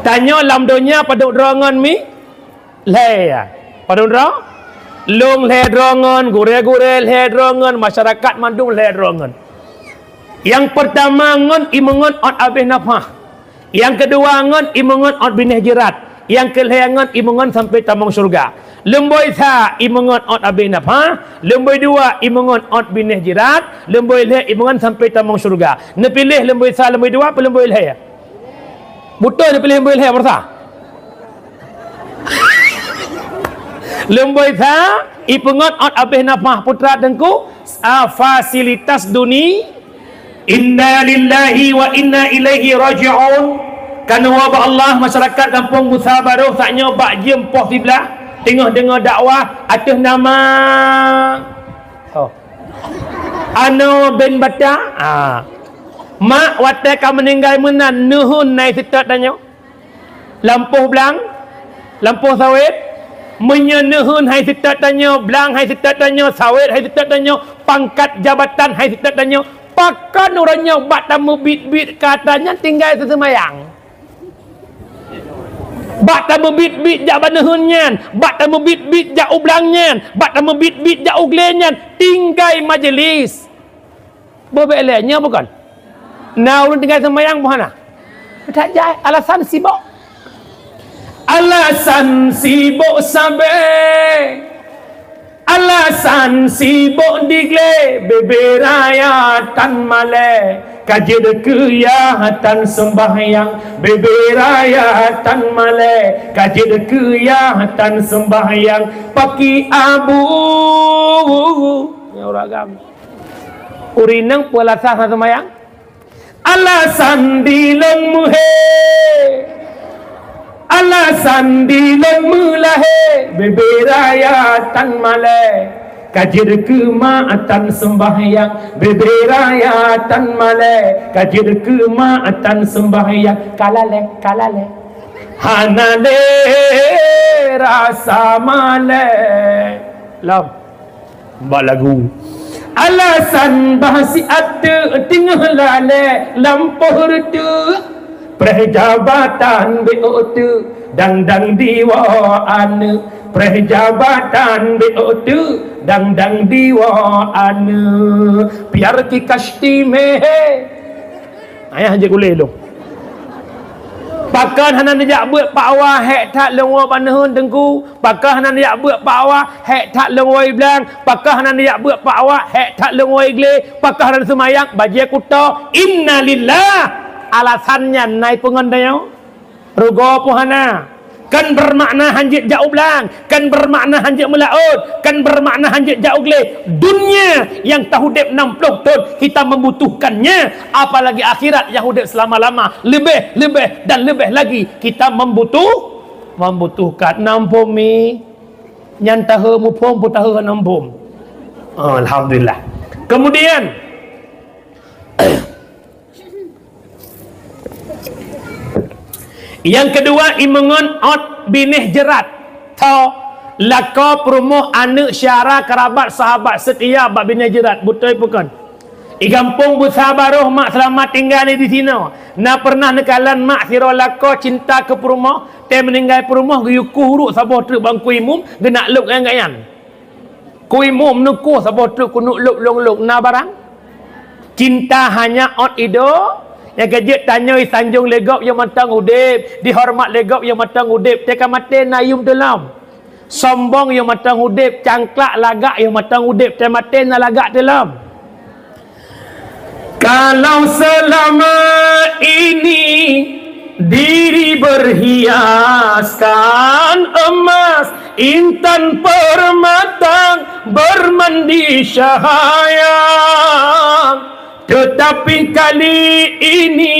Tanyoe lam donya padum droe ngon Mi? Lhèe ya. Padum droe? Lôn lhèe droe ngon, gurèe-gurèe lhèe droe ngon, masyarakat mandum lhèe droe ngon. Nyang peurtama ngon imeungon ôt abéh nafah. Nyang keudua ngon imeungon ôt binéh jeurat. Nyang keulhèe ngon imeungon sampoe tamong syeuruga. Lumbôi sa imeungon ôt abéh nafah, lumbôi dua imeungon ôt binéh jeurat, lumbôi lhèe imeungon sampoe tamong syeuruga. Neupiléh lumbôi sa, lumbôi dua, peue lumbôi lhèe? Beutôi neupiléh lumbôi lhèe, peurasa? Lumbôi sa, ipeungon ôt abéh nafah putra teungku, ah, fasilitas duni-, Inna lillahi wa inna ilaihi raji'un. Keunoe bak Allah, masyarakat Gampông Busa Barôh, saat nyoe bak jeuem poh siblaih, teungoh deungoe dakwah ateueh nama, oh, Ano bin Bata. Ah. Mak watèe ka meuninggai meunan, neuheun hai seutôt tanyoe. Lampôh blang, lampôh sawét, meunyoe neuheun hai seutôt tanyoe, blang hai seutôt tanyoe, sawét hai seutôt tanyoe, pangkat jabatan hai seutôt tanyoe, pakon uroe nyoe bak tameubiet-biet kata nyan tinggai seuseumayang. Bak tameubiet-biet jak bak neuheun nyan, bak tameubiet-biet jak u blang nyan, bak tameubiet-biet jak u glé nyan, tinggai majelis. Boh bèk lé, nyoe bukon? Na ureueng tinggai seumayang boh hana? That jai, alasan sibok. Allah Alasan sibok sabe, alasan sibok digle, bebe raya tan malée, ka jeuet keu yah tan seumbahyang, bebe raya tan malée, ka jeuet keu yah tan seumbahyang, paki abu. Nyoe ureueng agam. Ureueng inong peue alasan hana seumbahyang? Alasan di lôn meuhe, alasan di lôn meulahé, bebe raya tan malée, ka jeuet keu ma tan seumbahyang, bebe raya tan malée, ka jeuet keu ma tan seumbahyang, ka lalée, ka lalée, hana lé rasa malée. Lom. Bak lagu. Alasan bah siat teuk teungoh lalée lampôh reuteuek. Preh jabatan bék ôk teuk dang-dang diwoe aneuk. Preh jabatan bék ôk teuk dang-dang diwoe aneuk. Piar ki kasti meuhe. Ayah jeuet ulée lôn. Pakon hana neujak beuet pak wa hék that lôn woe baneuheun teungku? Pakon hana neujak beuet pak wa hék that lôn woe blang? Pakon hana neujak beuet pak wa hék that lôn woe glé? Pakon hana seumayang bajée kuto? Innalillah. Alasan nyan na ipeungon tanyoe? Rugoe pun hana. Kan bermakna hanjeuet jak u blang, kan bermakna hanjeuet meulaôt, kan bermakna hanjeuet jak u glé. Dunia yang taudép enam puluh thon kita membutuhkannya, apalagi akhirat yang udép selama-lama. Lebih, lebih dan lebih lagi kita membutuh, membutuhkan. Nampung mi, nyan tahe muphom pun tahe nampung. Alhamdulillah. Kemudian, nyang keudua, imeungon ôt binéh jeurat. Tho, lakoe peurumoh, aneuk, syara, kerabat, sahabat seutia bak binéh jeurat. Beutôi peue kon? I gampông Beusa Baroh, Mak Seulamat tinggai di sinoe. Na pernah neukalon mak sidroe lakoe cinta keu peurumoh, teuh meuninggai peurumoh geuyue kueh uruek saboh treuk bak Teungku Imum, geunak lok ngon gobnyan. Teungku Imum neukueh saboh treuk keuneuk lok lôn-lok, na barang? Cinta hanya ôt idôk, nyang ka jeuet tanyoe sanjong lé gob yoh mantong udép, dihoreumat lé gob yoh mantong udép, teuka maté na yuem teulom. Sombong yoh mantong udép, cangklak lagak yoh mantong udép, teuka maté na lagak teulom. Kalau selama ini diri berhiaskan emas, intan, permata, bermandi cahaya, tetapi kali ini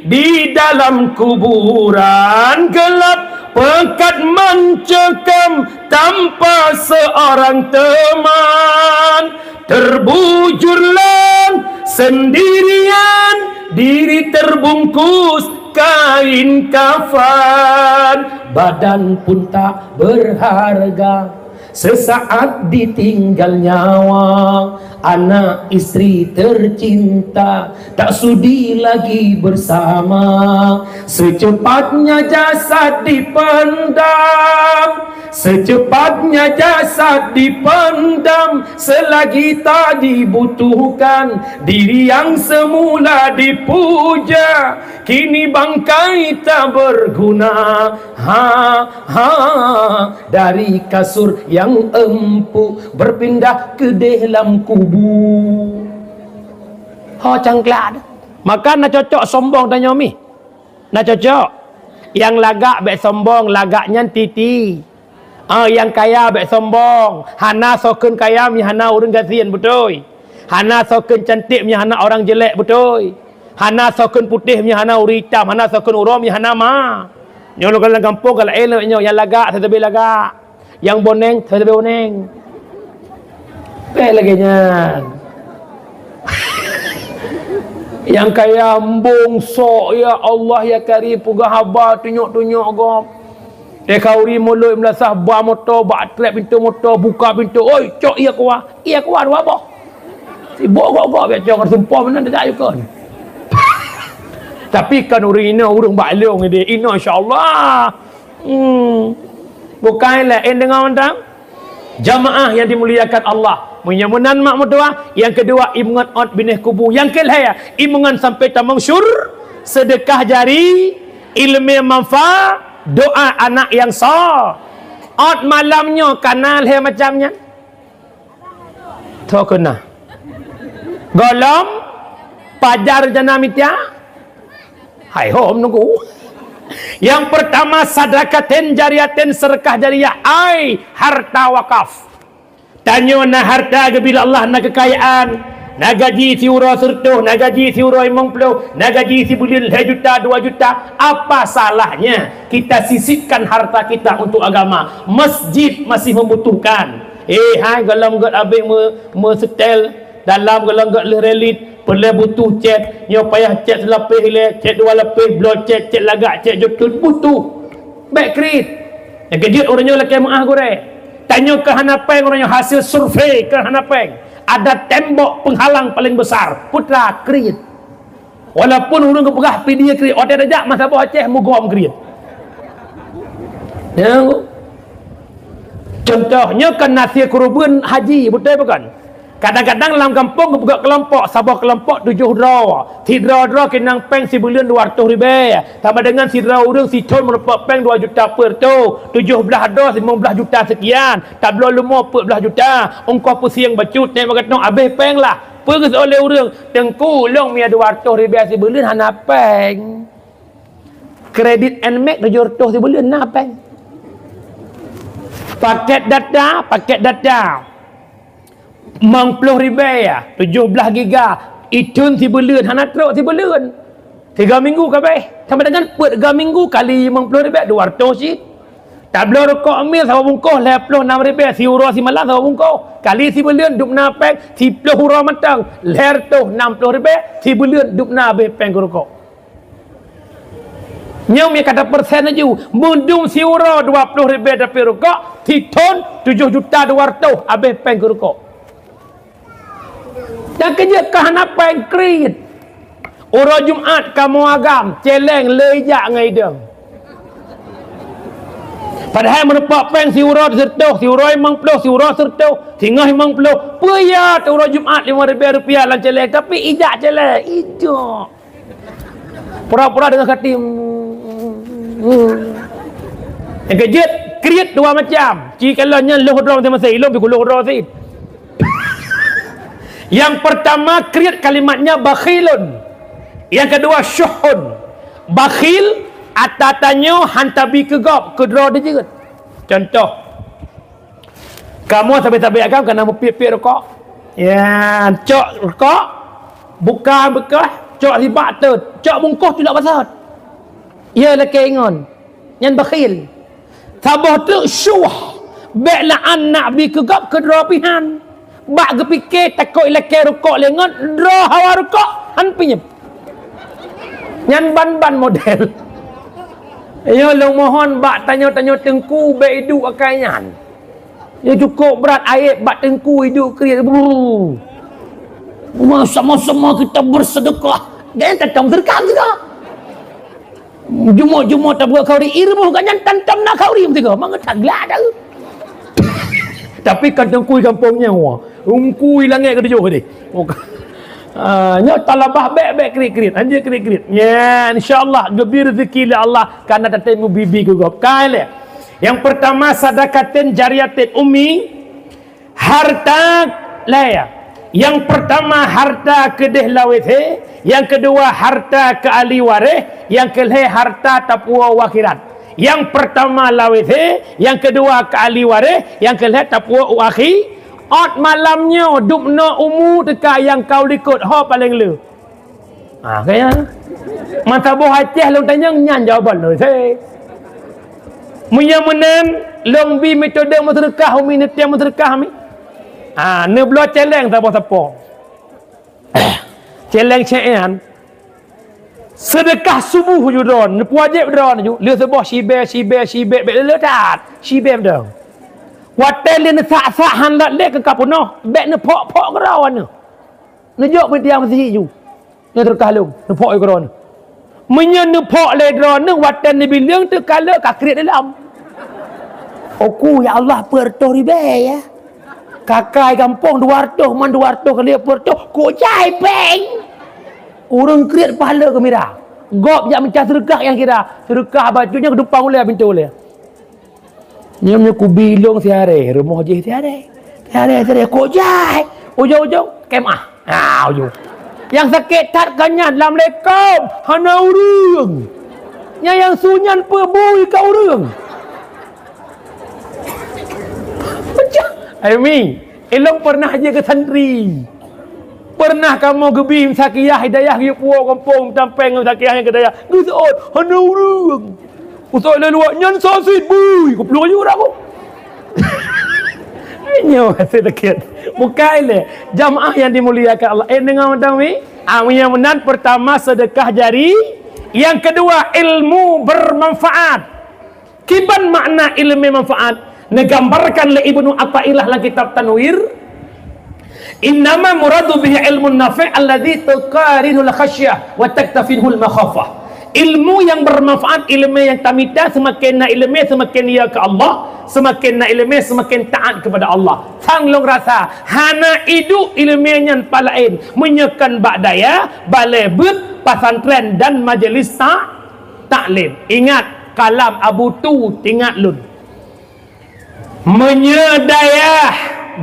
di dalam kuburan gelap, pekat mencekam tanpa seorang teman. Terbujurlah sendirian, diri terbungkus kain kafan, badan pun tak berharga. Sesaat ditinggal nyawa, anak istri tercinta tak sudi lagi bersama. Secepatnya jasad dipendam, secepatnya jasad dipendam. Selagi tak dibutuhkan, diri yang semula dipuja, kini bangkai tak berguna. Ha, ha, dari kasur yang empuk berpindah ke dalam kubu. Ho cangklak. Maka na cocok sombong tanyoe mi. Na cocok. Nyang lagak bék sombong, lagak nyan titi. Ah, nyang kaya bék sombong, hana soe kheun kaya meunyo hana ureuëng gasien, beutôi. Hana soe kheun cantik meunyo hana orang jelek, beutôi. Hana soe kheun putéh meunyo hana ureuëng itam, hana soe kheun uroe meunyo hana ma. Nyoe lôn kalon lam gampông ka laén lagée nyoe, nyang lagak sabe lagak, nyang boneng sabe boneng. Bék lagée nyan. Nyang kaya embong sok, ya Allah ya Karim, peugah haba tunyok-tunyok gob. Teuka ureuëng mulod meulasah ba moto, bak trép pintoe moto, buka pintoe, "Oi, cok ie kuah, ie kuah dua boh." Sibok gok-gok bék cok, sumpah meunan dak yukon. Tapi kan ureuëng inoe, ureuëng bak lôn ideh, inoe insya Allah. Hmm. Bukan laén deungon mantong. Jamaah yang dimuliakan Allah. Meunyoe meunan mak meutuah, nyang keudua imeungon ôt binéh kubu. Nyang keulhée imeungon sampoe tamong syur, seudeukah jari, iéleumé manfaat, Doa anak nyang so. Ot malam nyoe ka na lhèe macam nyan. Tho keuna. Gohlom pajar jana mita. Hai hom nunggu. Yang pertama, sadaqatin jariyatin, sedekah jariah, ai harta wakaf. Tanyoe na harta geubri lé Allah, na keukayaan, na gaji siuroe sireutôh, na gaji siuroe limong ploh, na gaji sibuleuen lhèe juta, dua juta. Apa salahnya kita sisipkan harta kita untuk agama? Masjid masih membutuhkan. Eh, hai, gohlom gèt abéh me-, meusetel, dalam gohlom gèt lheueh relit, peureulèe butuh cét, nyoe payah cét seulapéh ilèe, cét dua lapéh, bloe cét, cét lagak, cét jeuet, butuh. Bèk kriet. Nyang keujeuet ureueng nyoe lakèe meu'ah gurèe. Tanyoe ka hana pèng ureueng nyoe, hasil survei ka hana pèng. Ada tembok penghalang paling besar. Peue teuma kriet. Walaupun ureueng geupeugah pidie kriet, watèe tajak masa boh Aceh mugom kriet. Ya. Contoh, nyoe kan na sie keureubeuen haji, beutôi bukan? Kadang-kadang lam gampông geupeugah keulompok, saboh keulompok tujoh droe. Sidroe droe keunong pèng sibuleuen dua reutôh ribèe. Sama dengan sidroe ureueng sithôn meurumpok pèng dua juta per tu. Tujoh blaih droe limong blaih juta sekian. Tabloe leumo peuet blaih juta. Ongkoh pusieng bacut, nèk bak geutanyoe abéh pèng lah. Peugah oleh ureueng, "Teungku, lôn miyueb dua reutôh ribèe sibuleuen hana pèng." Kredit Nmax tujoh reutôh sibuleuen na pèng. Paket data, paket data. Limong ploh ribèe, ya, tujoh blaih giga, ithôn sibuleuen, hana trôk sibuleuen. Tiga minggu ka abéh. Sama dengan peuet tiga minggu kali limong ploh ribèe, dua reutôh cit. Tabloe rukok mil saboh bungkôh, lhèe ploh nam ribèe, siuroe simalam saboh bungkôh. Kali sibuleuen dum na pèng, siploh uroe mantong, lhèe reutôh nam ploh ribèe, sibuleuen dum na abéh pèng keu rukok. Nyoe meukat persen laju. Meudum siuroe dua ploh ribèe tapi rukok, sithôn tujoh juta dua reutôh abéh pèng keu rukok. Dan keujeuet ka hana pèng kriet. Uroe Jumat kamoe agam, cèlèng le ijak ngon idong. Padahai meurumpok pèng siuroe sireutôh, siuroe limong ploh, siuroe sireutôh, singoh limong ploh. Peue ya uroe Jumat limong ribèe rupiah lam cèlèng, tapi ijak cèlèng, ijak. Pura-pura deungon hati. Nyang keujeuet, kriet dua macam. Ci kalon nyan lheueh droe maséng-maséng, ilôn pih kulheueh droe sit. Yang pertama, kriet kalimatnya bakhilun. Yang kedua, syuhun. Bakhil, ata tanyoe han tabi keu gob, keu droe jeuet. Contoh, kamoe sabe-sabe agam kana meupiep-piep rukok. Ya, cok rukok, buka beukah, cok ribak teut, cok bungkôh tulak basot. Ya, lakèe ingon. Nyan bakhil. Saboh teuk syuh, bèk la'an nak bi keu gob keu droe pih han. Bak geupike takot ilakèe rukok lé ngon droe hawa rukok han pinyeb. Nyan ban-ban model. Nyoe lôn mohon bak tanyoe-tanyoe teungku bèk iduek akai nyan. Nyoe cukôp brat ayeb bak teungku iduek kriet. Brrr. Sama-sama kita bersedekah. Dan tatong seudeukah juga. Jumoe-jumoe tabuet khauri, i rumoh gobnyan tan-tan na khauri meusigoe, mangat that glak dah. Tapi kan teungku gampông nyoe, teungku langèt keutujôh deh. Ah, nyoe talabah bèk-bèk kriet-kriet, hanjeuet kriet-kriet. Ya, insya Allah geubri rezeki lé Allah, kana tatem mubibi keu gob. Kai lé. Yang pertama, sadaqatin jariyatin, ummi. Harta lhèe. Yang pertama harta keudeh lawét he, yang kedua harta keu ahli waréh, yang keulhèe harta tapuwoe u akhirat. Yang pertama lawét he, yang kedua keu ahli waréh, yang keulhèe tapuwoe u akhi-, ot malam nyoe dubnoe umu teuka nyang ka u likot ho paleng le. Ha, kaya. Mata boh Aceh lôn tanyong nyan jawaban lôn. He. Meunyoe meunan, lôn bi metode meuseudeukah, umi neutém meuseudeukah, mi. Ha, neubloe cèlèng saboh sapo. Cèlèng cèan. Seudeukah suboh ju droe, neupeuwajéb droe ju. Lheueh suboh sibèe, sibèe, sibèe, bèk lé that. Sibèe droe. Watèe lé neusak-sak han lat lé keu ka peunoh, bèk neuphok-phok keudroe nyoe. Neujok peudiang meuseujid ju. Nyoe teuka lôn, neuphok lé droeneuh. Meunyoe neuphok lé droeneuh, watèe neubileueng teuka lôn ka kriet lom. Oku, ya Allah, peuet reutôh ribèe, ya. Kakai gampông dua reutôh, man dua reutôh kali peuet reutôh, kok jai pèng. Ureueng kriet pahala geumira. Gob jak meucah seudeukah nyang kira. Seudeukah bacut nyan keutumpang ulèe, pintoe ulèe. Nyoe, nyoe kubi lôn siharé, rumoh jih siharé. Siharé, siharé, kok jai. Ujong-ujong, kemah. Ha, ujong. Nyang sakét that ka nyan, lam leukôm, hana ureueng. Nyang, nyang su nyan peue bui ka ureueng. Pecah. Ai Mi, ilôn pernah jeuet keu santri. Pernah kamoe geubi Meusakiah Hidayah geuyue puwoe gampông, tampéng ngon Meusakiah nyang Hidayah. Geuseuôt, hana ureueng. Usôk lé luwa, nyan sasit, bui, goblok aju urang ku. Nyoe sedikit. Bukai lé. Jamaah yang dimuliakan Allah. Eh, deungoe mantong, Mi? Ah, nyang meunan pertama sedekah jari, yang kedua ilmu bermanfaat. Kiban makna ilmu manfaat? Neugambarkan lé Ibnu Athaillah lam kitab Tanwir, "Innama muradu bihi ilmun nafi' alladzi tuqarinul khasyah wa taktafinhul makhafah." Ilmu yang bermanfaat, ilmu yang tamita, seumaken na ilmu, seumaken ya keu Allah, seumaken na ilmu, seumaken taat kepada Allah. Sang lôn rasa, hana idup ilmu nyan palaén, meunyoe kon bak dayah, balè beuet, pesantren dan majelis ta-, taklim. Ingat, kalam Abu Tu, ingat lôn. Meunyoe dayah,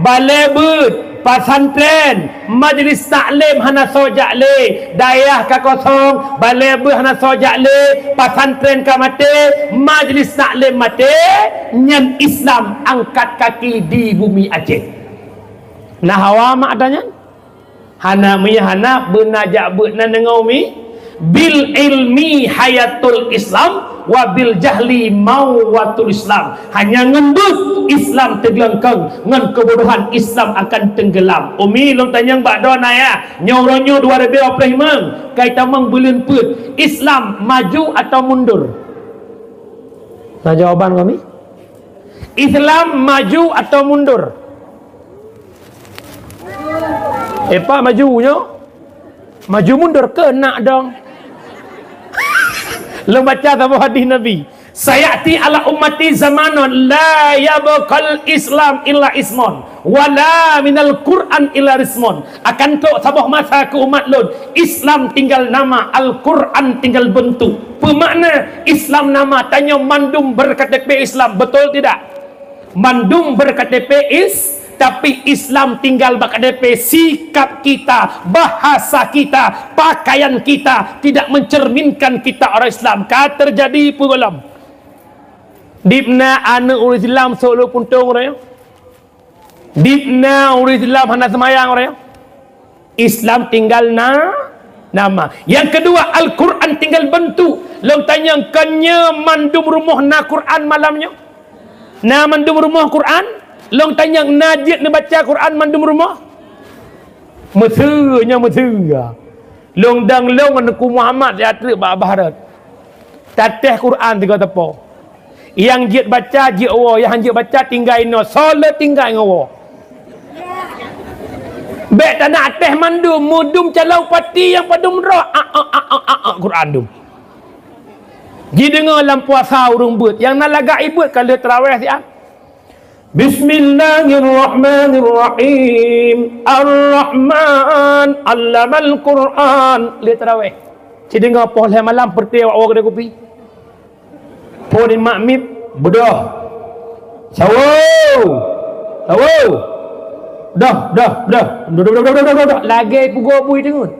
balè beuet, pesantren, majelis taklim hana soe jak lé, dayah ka kosong, balè beuet hana soe jak lé, pesantren ka maté, majelis taklim maté, nyan Islam angkat kaki di bumi Aceh. Na hawa mak ata nyan? Hana, meunyoe hana, beuna jak beuet nan deungoe, Mi. "Bil ilmi hayatul Islam, wa bil jahli mauwatul Islam." Hanya ngon beuet Islam teuglengkeng, ngon keubodohan Islam akan tenggelam. Umi, lôn tanyong bak droeneuh, nyoe uroe nyoe dua ribèe dua ploh limong, kai tamong buleuen peuet, Islam maju atau mundur? Na jawaban kami? Islam maju atau mundur? Eh, Pak, maju nyoe. Maju mundur keunak dong. Lôn baca saboh hadis Nabi. "Sayati ala ummati zamanun la yabqal Islam illa ismun, wala minal Qur'an illa ismun." Akan trok saboh masa keu umat lôn, Islam tinggal nama, Al-Qur'an tinggal bentuk. Peue makna Islam nama? Tanyoe mandum ber-K T P Islam, betul tidak? Mandum ber-K T P is, tapi Islam tinggal bak K T P, sikap kita, bahasa kita, pakaian kita tidak mencerminkan kita orang Islam. Ka terjadi peue gohlom? Dipna aneuk ureueng Islam solo puntong uroe nyoe. Dipna ureueng Islam hana seumayang uroe nyoe. Islam tinggal na, nama. Yang kedua, Al-Quran tinggal bentuk. Lôn tanyong, kon nyoe mandum rumoh na Quran malam nyoe? Na mandum rumoh Quran? Lôn tanyong, na jeuet neubaca Quran mandum rumoh? Meuseu, nyoe meuseu. Lôn dang lôn ngon Teungku Muhammad siat treuk bak Bahrot. Tatéh Quran tiga teupô. Nyang jeuet baca jeuet woe, nyang han jeuet baca tinggai inoe, soe le tinggai ngon woe. Bèk tanak atéh mandum, meudum calon bupati nyang padum droe, a, a, Quran dum. Jideungoe lam puasa ureueng beuet, nyang na lagak ié beuet ka lheueh tarawèh siat. Bismillahirrahmanirrahim. Ar-Rahman, 'allamal Qur'an. Lheueh tarawèh. Jideungoe poh lhèe malam peureute awak woe keudè kupi. Phôn mak mip, beudôh. Sawoe! Sawoe! Dah, dah, dah. Dah, dah, dah. Lagèe pugoe bui teungeut.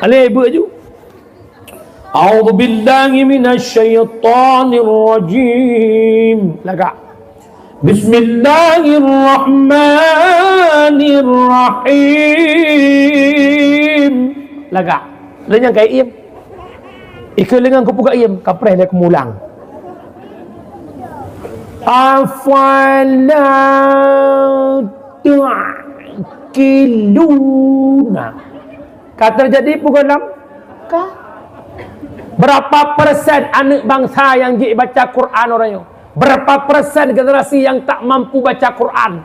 Alèh beuet ju. A'udzubillahi minasyaitonirrajim. Lagak. Bismillahirrahmanirrahim. Lagak. Lé nyang ka iem. Ikeue leungeun kupeugah iem, kapreh lé keumulang. Afala ta'qiluna. Ka teujadi peue gohlom? Ka. Berapa persen aneuk bangsa nyang jibaca Quran uroe nyoe? Berapa persen generasi yang tak mampu baca Quran?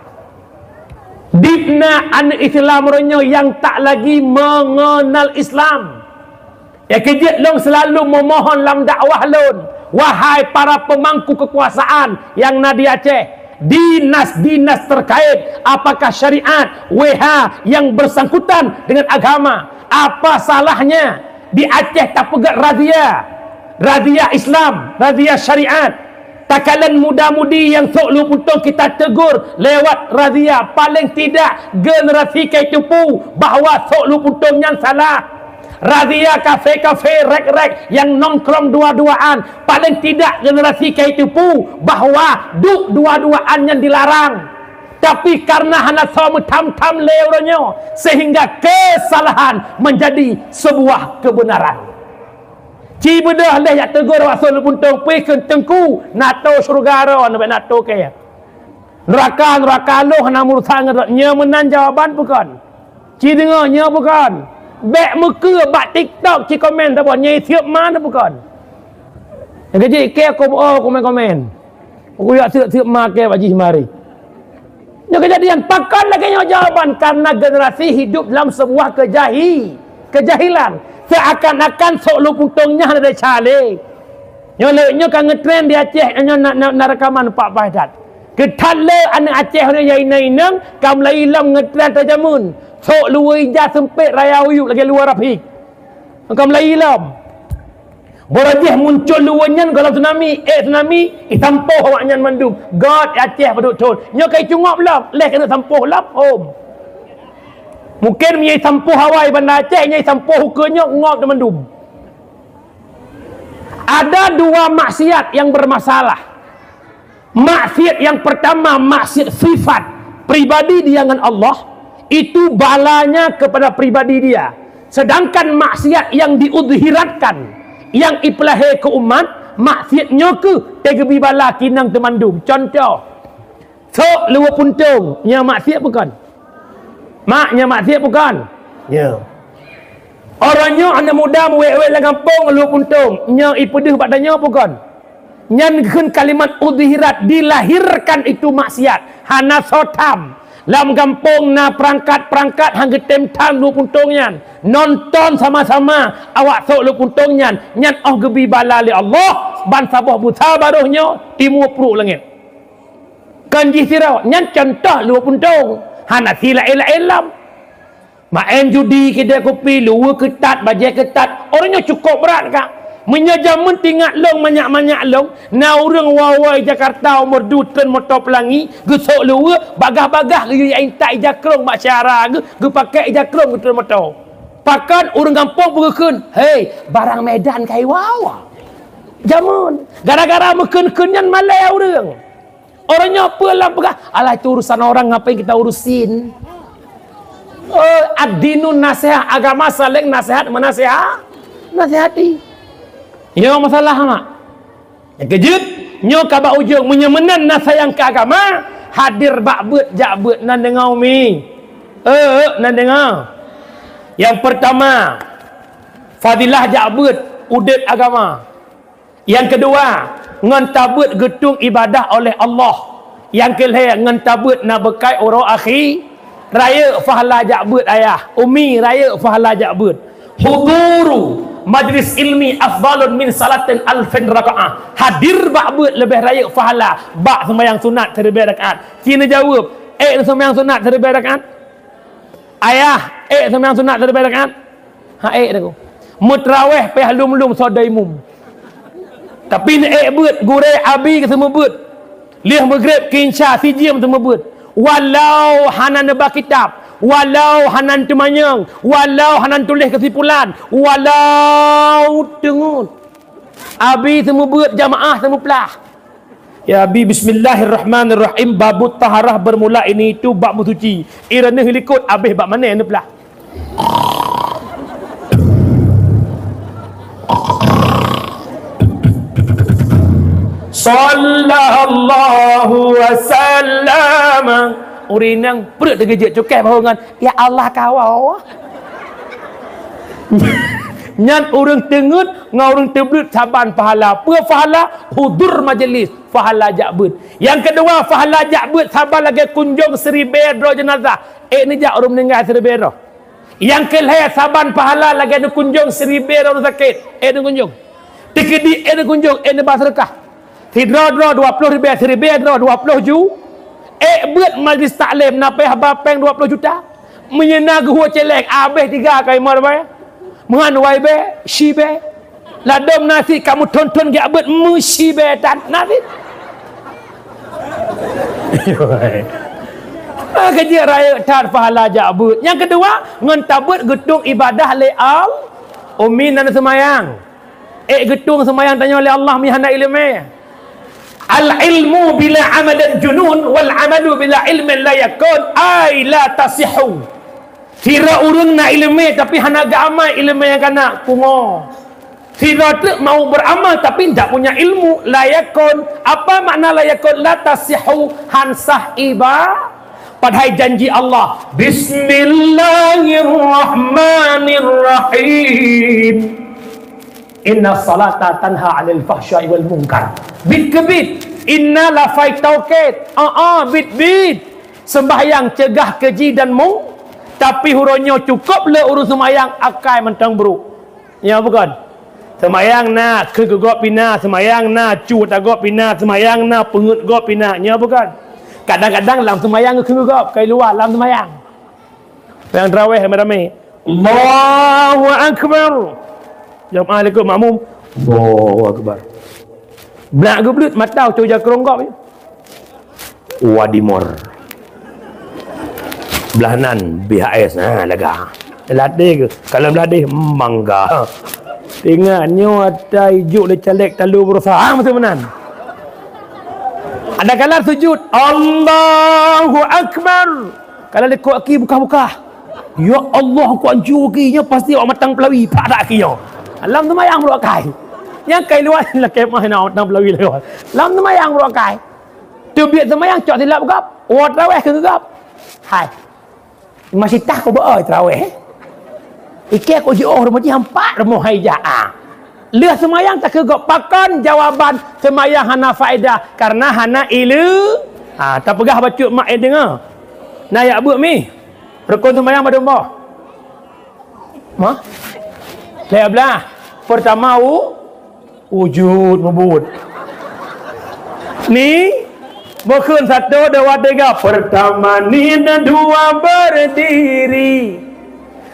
Dipna aneuk Islam uroe nyoe nyang tak lagi mengenal Islam. Ya, keujeuet lôn selalu memohon lam dakwah lôn, wahai para pemangku kekuasaan nyang na di Aceh, dinas-dinas terkait, apakah syariat, W H yang bersangkutan dengan agama, apa salahnya Di Aceh tapeugah razia, razia Islam, razia syariat. Takalon muda-mudi nyang sôk luweue puntông kita tegur lewat razia, paléng tidak generasi ka jiteupeue bahwa sôk luweue puntông nyan salah. Razia kafe-kafe, rek-rek nyang nongkrong dua-duaan, paléng tidak generasi ka jiteupeue bahwa duek dua-duaan nyan dilarang. Tapi karena hana soe meutham-tham lé uroe nyoe, sehingga kesalahan menjadi sebuah kebenaran. Ci beudôh lé jak tegur awak sôk luweue puntông, pih kheun teungku, NATO syeuruga droe, bèk NATO kèe. Neuraka, neuraka lôn hana meurusan ngon droe. Nyoe meunan jawaban bukon? Ci deungoe, nyoe bukon? Bèk meukeue bak TikTok ci komen saboh, nyoe siep ma na bukon? Nyang keujeuet kèe, kô beuo komen-komen. Kujak siep-siep ma kèe bak jih mari. Nyoe keujadian, pakon lagèe nyoe jawaban? Karena generasi hidup dalam sebuah kejahi-, kejahilan. Seakan-akan sôk luweue puntông nyan hana desya lé. Nyoe lé, nyoe ka ngetren di Aceh, nyoe na, na, na rekaman Pak Bahdat. Keu that lé aneuk Aceh nyoe nyang inong-inong, ka meulayeue lom ngetren atra jameun. Sôk luweue ija seumpét raya uyuek lagèe luweue Rafiq. Ka meulayeue lom. Barô jih muncul luweue nyan gohlom tsunami, ék tsunami, jisampôh awaknyan mandum. Göt Aceh padub thôn. Nyoe ka jicungôb lom, lheuh keuneuk sampôh lom, hom. Mungken meunyoe jisampôh awai Banda Aceh, nyoe jisampôh ukeue nyoe ngôb teumandum. Ada dua maksiat yang bermasalah. Maksiat yang pertama, maksiat sifat pribadi dia dengan Allah, itu balanya kepada pribadi dia. Sedangkan maksiat yang diudhiratkan, yang ipeulahé keu umat, maksiat nyoe keuh teugeubri bala keu inong teumandum. Contoh, sôk luweue puntông, nyan maksiat bukon? Mak, nyan maksiat bukon? Ya. Uroe nyoe aneuk muda meuwét-wét lam gampông luweue puntông, nyan ipeudeuh bak tanyoe bukon? Nyan kheun kalimat udhirat, dilahirkan itu maksiat. Hana soe tham. Lam gampông na peurangkat-peurangkat han geutem tham luweue puntông nyan. Nonton sama-sama awak sôk luweue puntông nyan. Nyan 'oh geubri bala lé Allah, ban saboh busa barôh nyoe timu pruek langét. Kon jih sidroe, nyan contoh luweue puntông. Hana silaén-laén lom. Maén judi, keudè kupi, luweue keutat, bajèe keutat. Uroe nyoe cukôp brat ka. Meunyoe jameun teuingat lôn, manyak-manyak lôn, na ureueng woe-woe Jakarta umur dua treun moto peulangi, geusôk luweue, bagaih-bagaih geuyue intat ija krông bak syara geuh, geupakèk ija krông geutreun moto. Pakon ureueng gampông peugeuh kheun, "Hei, barang Medan ka iwoe-woe." Jameun, gara-gara meukheun-kheun nyan malèe ureueng. Uroe nyoe peue lam peugah, "Alah, itu urusan orang, ngapain kita urusin?" Oh, ad-dinu nasihah, agama saling nasihat menasihat, nasihati. Nyoe masalah, mak. Nyang keujeuet, nyoe ka bak ujông, meunyoe meunan na sayang keu agama, hadir bak beuet, jak beuet, nan deungoe umi. Eh, nan deungoe. Nyang peurtama, fadilah jak beuet, udép agama. Nyang keudua, ngon tabeuet geutueng ibadah oleh Allah. Nyang keulhèe, ngon tabeuet na beukai uroe akhi. Rayeuk pahala jak beuet ayah, umi, rayeuk pahala jak beuet. Huduru majlis ilmi afdalun min salatin alfin rakaah. Hadir bak beuet leubeh rayeuk pahala bak seumayang sunat siribèe rakaat. Ci neujaweueb, ék neuseumayang sunat siribèe rakaat? Ayah, ék seumayang sunat siribèe rakaat? Hana ék, Teungku. Meutrawéh payah lom-lom soe dai mum. Tapi neuék beuet, gurèe Abi geuseumeubeuet. Lheueh meugreb keu insya sijeuem seumeubeuet. Walau hana neuba kitab, walau hana teumanyong, walau hana tuléh keusimpulan, walau teungeut. Abi seumeubeuet, jamaah seumeuplah. Ya Abi, bismillahirrahmanirrahim. Babut taharah bermula ini itu bab meusuci. Ireuneuh likot, abéh bak mané neuplah. Sallallahu wasallam. Ureueng inong pruet teugeujeuet cukai bahu ngon, "Ya Allah, kawoe." Nyan ureueng teungeut ngon ureueng teubleuet saban pahala. Peue pahala? Hudur majeulis, pahala jak beuet. Nyang keudua, pahala jak beuet saban lagèe kunjông siribèe droe jeunazah. Ék neujak ureueng meuninggai siribèe droe. Nyang keulhèe, saban pahala lagèe neukunjông siribèe droe sakét. Ék neukunjông. Teukeudi ék neukunjông, ék neuba seudeukah. Sidroe droe dua ploh ribèe, siribèe droe dua ploh ju. Ék beuet majlis taklim, na payah ba péng dua ploh juta. Meunyoe na geuhue céléng, abéh tiga kali meurubai. Meuhan wai bèe, shi bèe. Ladôm na sit kamoe thon-thon jak beuet meushi bèe tan na sit. Ah, keu jeuet rayeuk that pahala jak beuet. Nyang keudua, ngon tabeuet geutueng ibadah lé Allah. Umi nan seumayang. Ék geutueng seumayang tanyoe lé Allah meuhana ileumèe. Al-ilmu bila amalin junun, wal amalu bila ilmin la yakun, ai la tasihhu. Sidroe ureueng na ileumèe tapi hana geuamal ileumèe nyang kana, pungo. Sidroe teuk mau beuramal tapi ndak punya ilmu, la yakun. Apa makna la yakun? La tasihhu, han sah iba-, padahai janji Allah, "Bismillahirrahmanirrahim. Inna salata tanha 'anil fahsya'i wal munkar." Bit keu bit, inna lafai taukid. Aa, bit-bit. Sembahyang cegah keji dan mung-, tapi uroe nyoe cukôp le ureueng seumayang akai mantong brôk. Nyo bukon? Seumayang na keu geugob pih na, seumayang na cu tagob pih na, seumayang na peungeuet gob pih na. Nyo bukon? Kadang-kadang lam seumayang keu geugob, kai luwa lam seumayang. Nyang traweh ramé-ramé. Allahu Akbar. Jamaah likot makmum. Allahu Akbar. Blak geubleut mata ucok jakrong gob. Wadimor. Blah nan B H S. Ha, lega. Ladeh ke? Kalau ladeh, mangga. Ingat, nyoe ata ijuk lé caleg talu berusaha, ha, meunan. Ada kala sujud. Allahu Akbar. Kalau lekok aki bukah-bukah. Ya Allah, aku ancu aki. Nyoe pasti awak matang pelawi. Pak dak aki nyoe. Lam seumayang pula kai. Nyang kai luwa lakée mah na matang pelawi lewat. Lam seumayang pula kai. Teubiet seumayang cok silap gab. Wa traweh keu gab. Hai. Masih tah ko beu traweh. Ike ko jiôh rumoh jih empat rumoh hai jah. Ah. Lheueh seumayang takeugok pakon jawaban seumayang hana faedah karena hana ileumèe. Ha, tapeugah bacut mak eh deungoe. Na yak beuet mi. Rukon seumayang padum boh? Mah? Lhèe blah. Pertama u-, wujud meubuet. Ni, bukon satu, dua, tiga. Pertama ni dan dua berdiri.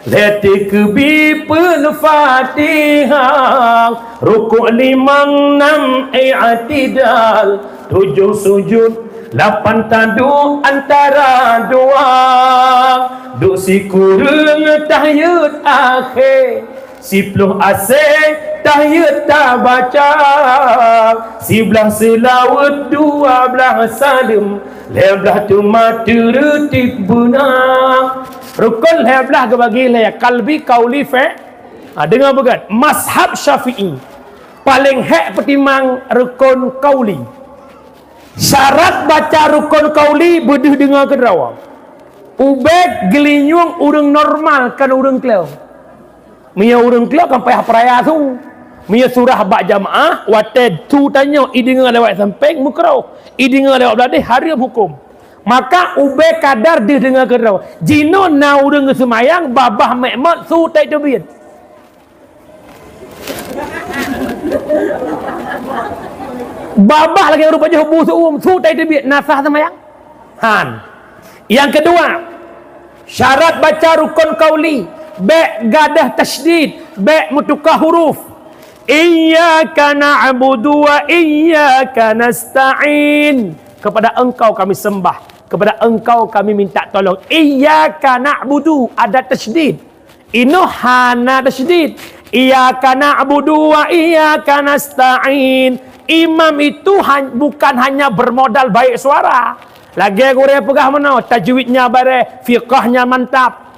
Lhèe teukeubie peul Fatihah, rukuk limong, nam i'tidal, tujoh sujud, lapan taduek antara dua, duek sikureueng tahiyat akhé, siploh asèe tahiyat tabaca, siblah seulaweuet, dua blah saleuem, lhèe blah teuma teureutib beuna. Rukon lhèe blah geubagi lhèe, kalbi, kauli, fe-, ha, deungoe beugét, mazhab Syafi'i paléng hék peutimang rukon kauli. Syarat baca rukon kauli beudeuh deungoe keudroe. Ubé geulinyueng ureueng normal, kon ureueng kleu. Meunyoe ureueng kleu kan payah peuraya su. Meunyoe surah bak jamaah, watèe su tanyoe ideungoe lewat sampéng, meukruh. Ideungoe lewat bladeh, hareuem huköm. Maka ubé kadar deuh deungoe keudroe. Jinoe na ureueng geuseumayang, babah mèk mot su tai teubiet. Babah lagèe ureueng pajoh bu seuuem, su tai teubiet, na sah seumayang? Han. Nyang keudua, syarat baca rukon kauli, bèk gadôh tasydid, bèk meutuka huruf. Iyyaka na'budu wa iyyaka nasta'in. Kepada Engkau kami sembah, kepada Engkau kami minta tolong. Iyyaka na'budu, ada tasydid. Inoe hana tasydid. Iyyaka na'budu wa iyyaka nasta'in. Imam itu han-, bukan hanya bermodal baik suara. Lagèe gurèe peugah meunoe, tajwidnya barèh, fiqahnya mantap.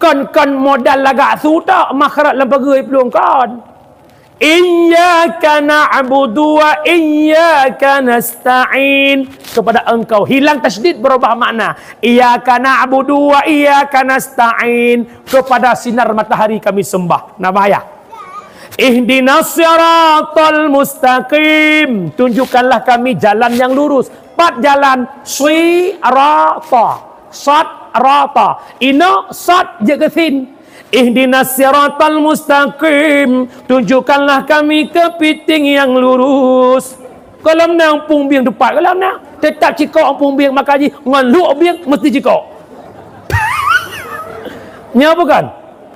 Kon, kon modal lagak su tok, makhraj lam pageue plueng kon. Iyyaka na'budu wa iyyaka nasta'in. Kepada Engkau. Hilang tasydid, berubah makna. Iyyaka na'budu wa iyyaka nasta'in. Kepada sinar matahari kami sembah. Nah, bahaya. Ihdinas siratal mustaqim. Tunjukkanlah kami jalan yang lurus. Pat jalan, sirata. Sat, rata. Inoe sat jeuet keu sin. Ihdinas siratal mustaqim, tunjukkanlah kami keupiting nyang lurus. Gohlom na eumpung bieng teupat, gohlom na. Teutap cikok eumpung bieng, maka jih ngon luek bieng meusti cikok. Nyo bukan?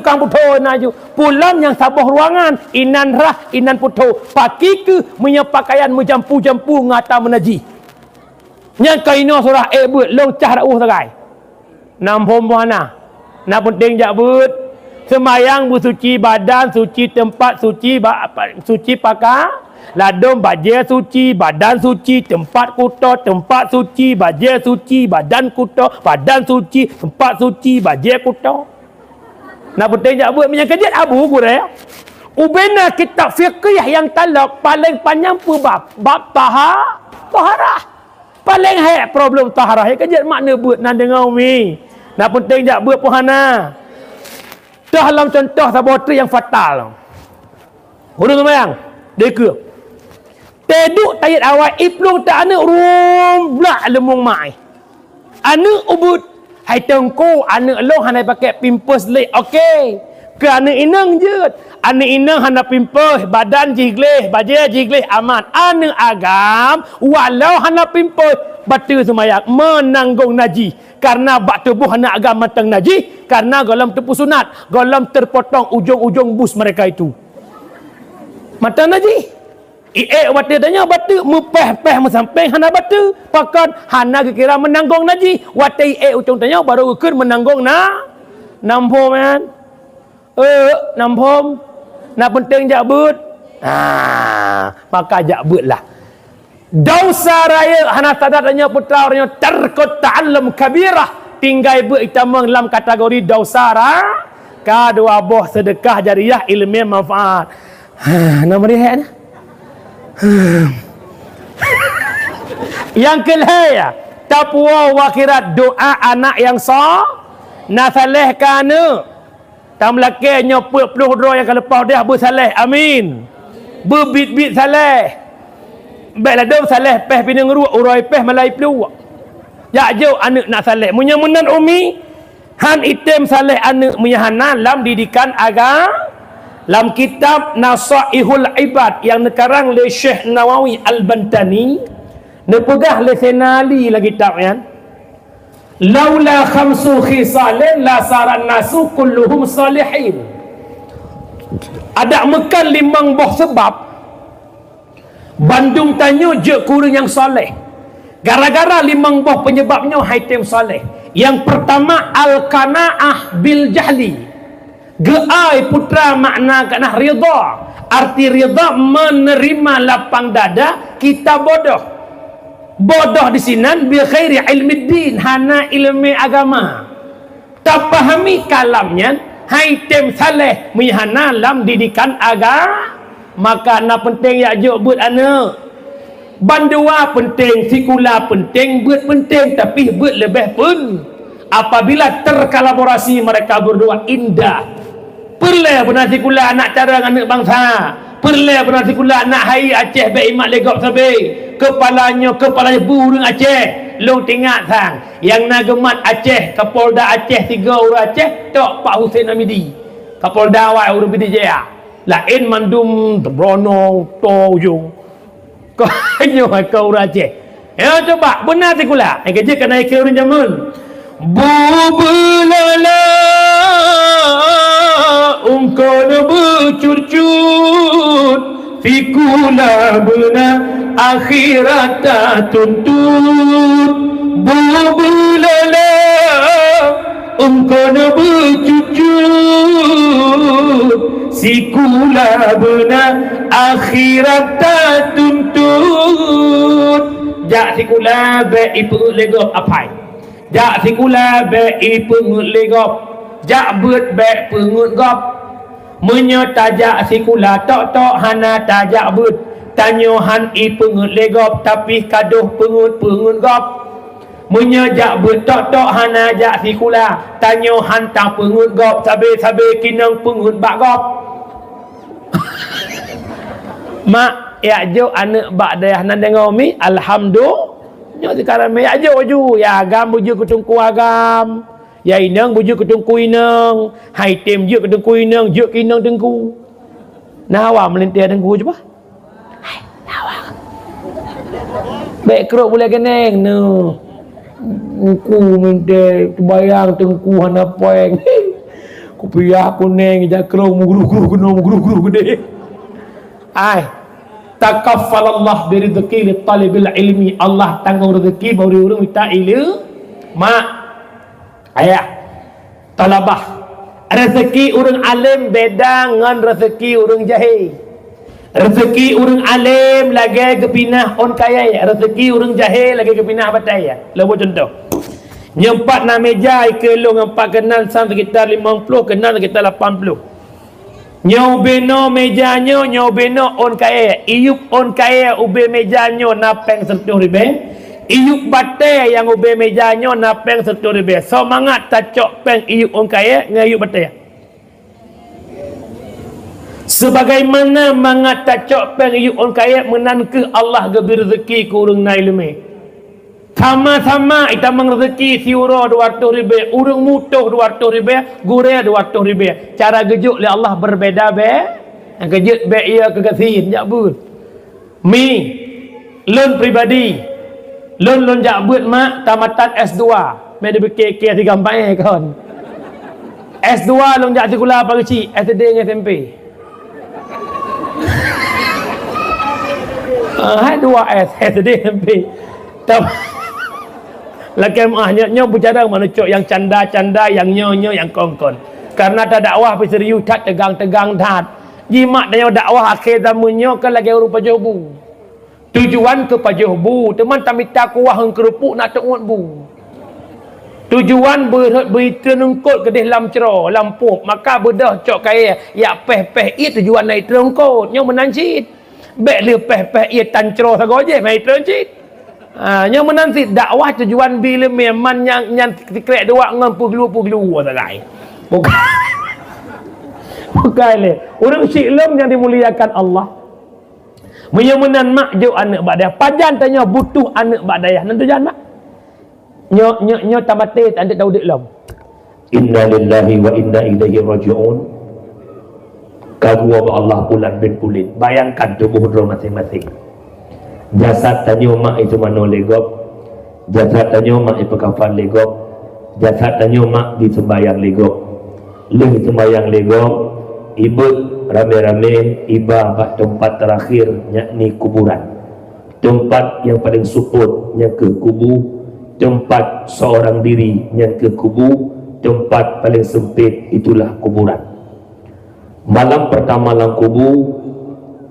tukang putho na ju. Pulan nyang saboh ruangan, inan rhah, inan putho. Paki keuh meunyoe pakaian meujampu-jampu ngon atra meunajih. Nyang ka inoe surah ék beuet, lôn cah rot sagai. Nam phom boh hana. Na peunteng jak beuet. Seumayang beusuci badan, suci teumpat, suci ba-, apa, suci paka-, ladôm bajée suci, badan suci, teumpat kuto, teumpat suci, bajée suci, badan kuto, badan suci, teumpat suci, bajée kuto. Na peunteng jak beuet meunyoe keujeuet abu gurée. Ubena kitab fiqih nyang talok paleng panyang peubab, bab taha-, taharah. Paleng hék problem taharah, nyang keujeuet mak neubeuet na deungoe umi. Na peunteng jak beuet pun hana. Toh lom contoh saboh treuk nyang fatal. Ureueng seumayang, dikeue. Teuduek tayet awai, iplueng ta aneuk rumblak leumong mai. Aneuk ubeuet, "Hai Teungku, aneuk lôn hana pakai pampers lé." Oke. Keu aneuk inong jeuet. Aneuk inong hana pampers, badan jih gleh, bajée jih gleh aman. Aneuk agam, walau hana pampers, bateue seumayang, meunanggong najih. Karena bak tuboh aneuk agam mantong najih, karena gohlom teupeusunat, gohlom terpotong ujong-ujong bus mereka itu. Mantong najih. Iék watée tanyoe bateue, meupéh-péh meusampéng hana bateue. Pakon? Hana geukira meunanggong najih. Watée iék ujong tanyoe baru geukheun meunanggong na, nam phom nyan. Eh, nam phom. Na peunteng jak beuet. Ah, maka jak beuet lah. Dosa rayeuk hana sadar tanyoe peue treuk nyoe tarkut ta'allum kabirah. Tinggai beuet itamong lam kategori dosa ra-, ka dua boh seudeukah jariyah ileumé manfaat. Ha, na meurihek na. Nyang keulhée, tapuwoe u akhirat doa anak nyang so-, na saleh keu aneuk. Tam lakée nyoe peuet ploh droe nyang ka leupah udeh beusaleh. Amin. Beubiet-biet saleh. Bék ladôm saleh péh pineung ruek, uroe péh malai pluek. Jak jok aneuk nak saleh. Meunyoe meunan umi, han item saleh aneuk meunyoe hana lam didikan aga-, lam kitab Nasaihul Ibad nyang neukarang lé Syekh Nawawi Al-Bantani, neupeugah lé Saidina Ali lam kitab nyan, Laula khamsu khisalin la saran nasu kulluhum salihin. Adak meukan limong boh seubab, bandum tanyoe jeuet keu ureuëng nyang saleh. Gara-gara limong boh peunyeubab nyoe hai tem saleh. Nyang peurtama, al-qanaah bil jahli. Geuai putra makna keunah ridha. Arti ridha, menerima lapang dada kita bodoh. Bodoh disinan bi ghairi ilmiddin, hana ileumé agama. Tapahami kalam nyan, hai tem saleh meuhana lam didikan agama. Maka na peunteng jak jok beuet aneuëk. Bandua peunteng, sikula peunteng, beuet peunteng, tapi beuet leubeh pun. Apabila terkolaborasi mereka berdua, indah. Peureulée beuna sikula aneuk carông aneuk bansa. Peureulée beuna sikula aneuk hai Aceh bék imat lé gob sabe. Keupala nyoe, keupala nyoe bu ureuëng Aceh. Lôn tingat sang. Nyang na geumat Aceh, Kapolda Aceh, tiga ureuëng Aceh, tok Pak Hussein Hamidi. Kapolda awai ureuëng Pidie Jaya. Laén mandum teubrônong, to ujong. Kok nyoe keu ureuëng Aceh. Ya, coba, beuna sikula. Eh, kejeuet kana ikeu ureuëng jameun. Bu beulala, ungkon beucut-cut, sikula beuna akhirat tatuntut. Bu beulala, ungkon beucut-cut, sikula beuna akhirat tatuntut. Jak sikula bék ipeungeuet lé gob apai. Jak sikula bék ipeungeuet lé gob. Jak beuet bék peungeuet gob. Meunyoe tajak sikula tok-tok hana tajak beuet, tanyoe han ipeungeuet lé gob, tapi kadoh peungeuet-peungeuet gob. Meunyoe jak beuet tok-tok hana jak sikula, tanyoe han tapeungeuet gob, sabe-sabe kinong peungeuet bak gob. Mak, jak jok aneuk bak dayah nan deungoe mi, alhamdulillah. Nyoe sikaram jak jok ju, ya agam beujeuet keu teungku agam, ya inong beujeuet keu teungku inong, hai tem jeuet keu teungku inong, jeuet keu inong teungku. Nah, awak meulintèe teungku cuba. Bék krok bulèe keuneng nyoe. Teungku meuntèe teubayang teungku hana péng. Kupiah kuneng jak krok mugruh-gruh keunoe mugruh-gruh keudeh. Ai, takaffalallahu birizqi li talibil ilmi. Allah tanggong rezeki bak ureuëng-ureuëng mita ileumu. Mak, Ayah, thalabah. Rezeki ureuëng além beda ngon rezeki ureuëng jahé. Rezeki ureuëng além lagée geupinah ôn kayée, rezeki ureuëng jahé lagée geupinah batée. Lôn bri cuntoh. Nyoe pat na méja ikeue lôn ngon pat keunan sang sekitar limong ploh, keunan sekitar lapan ploh. Nyoe ubé noe méja nyoe, nyoe ubé noe ôn kayée. Iyup ôn kayée ubé méja nyoe na péng sireutoh ribée. Iyup batée nyang ubé méja nyoe na péng sireutoh ribée. Soe mangat tacok péng iyup ôn kayée ngon iyup batée? Sebagaimana mangat tacok péng iyup ôn kayée, meunan kheueh Allah geubri rezeki keu ureuëng na iéleumé. Sama-sama itamong rezeki siuroe dua ratus ribée, ureuëng mutoh dua ratus ribée, gurée dua ratus ribée. Cara geujok lé Allah berbeda be. Nyang keujeuet bék iya keugasin jak beuet. Mi, lôn pribadi, lôn lôn jak beuet mak tamatan S dua. Mé dibeuke ke tiga empat eh kon. S dua lôn jak sikula pageue cit, S D ngon S M P. Ah, hai dua S, S D, S M P. Tam-, lakée meuah nyoe, nyoe beucara manusia nyang canda-canda, nyang nyoe-nyoe, nyang kon-kon. Karena ta dakwah pih serius that, tegang-tegang that. Jimat tanyoe dakwah akhé zaman nyoe kan lagée ureuëng pajoh bu. Tujuan keu pajoh bu, teuma tamita kuah ngon keureupuk nak teuôt bu. Tujuan beurhot beuitreun eungkot keudeh lam cro, lam pop, maka beudôh cok kayée yak péh-péh ié tujuan na itreun eungkot. Nyoe meunan cit. Bék lheueh péh-péh ié tan cro sagoe jih na itreun cit. Ha, nyoe meunan cit dakwah tujuan bi leumé man nyang nyan sikrek dua ngon peuglu-peuglu sagai. Bukai. Bukai lé. Ureuëng syiek lom nyang dimuliakan Allah. Meunyoe meunan mak jok aneuëk bak dayah, pajan tanyoe butuh aneuëk bak dayah. Nan tujuan mak? Nyoe, nyoe, nyoe tamaté, aneuëk taudeuek lom. Innalillahi wa inna ilaihi raji'un. Ka geuwoe bak Allah bulan bin buleuen. Bayangkan tuboh droe maséng-maséng. Jasad tanyoe mak iteumanoe lé gob. Jasad tanyoe mak ipeukafan lé gob. Jasad tanyoe mak jiseumbahyang lé gob. Lheueh jiseumbahyang lé gob, ibeuet ramé-ramé iba bak teumpat teurakhir, yakni kuburan. Teumpat nyang paleng seupôt nyan keuh kubu, teumpat seurang diri nyan keuh kubu, teumpat paleng seumpét itulah kuburan. Malam peurtama lam kubu,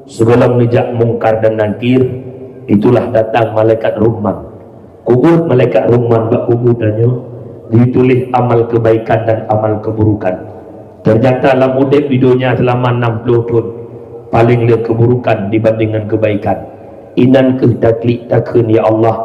sigohlom neujak Mungkar dan Nakir, itulah datang malaikat Rahman. Kubu malaikat Rahman bak kubu tanyoe, jituléh amal keubaikan dan amal keuburukan. Teunyata lam udeb di donya seulama nam ploh thon, paleng le keuburukan dibandingkan keubaikan. Inan keuh taklik takheun, "Ya Allah,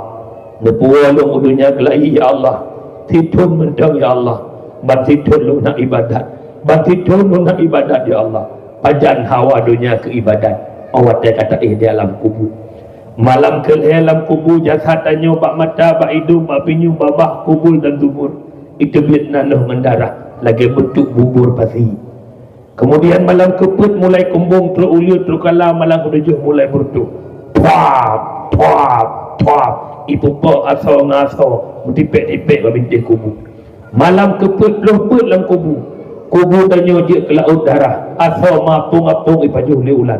neupuwoe lôn u donya keulayi, ya Allah. Sithon mantong, ya Allah. Ban sithon lôn na ibadat. Ban sithon lôn na ibadat, ya Allah." Pajan hawa donya keu ibadat, 'oh watée ka taéh di alam kubu. Malam keulhée lam kubu, jasad tanyoe bak mata, bak idong, bak pinyueng, babah, kubul dan zubur. Iteubiet nanoh ngon darah lagée beutôk bubur pasi. Keumudian malam keupeuet mulai kumbong, trok uleue, trok kala, malam keutujoh mulai beureutoh. Thuap, thuap, thuap. Ipeupo asoe ngon asoe, meutipék-tipék bak bintéh kubu. Malam keupeuet ploh peuet lam kubu. Kubu tanyoe jeuet keu laôt darah, asoe mapông-apông ipajoh lé ulat.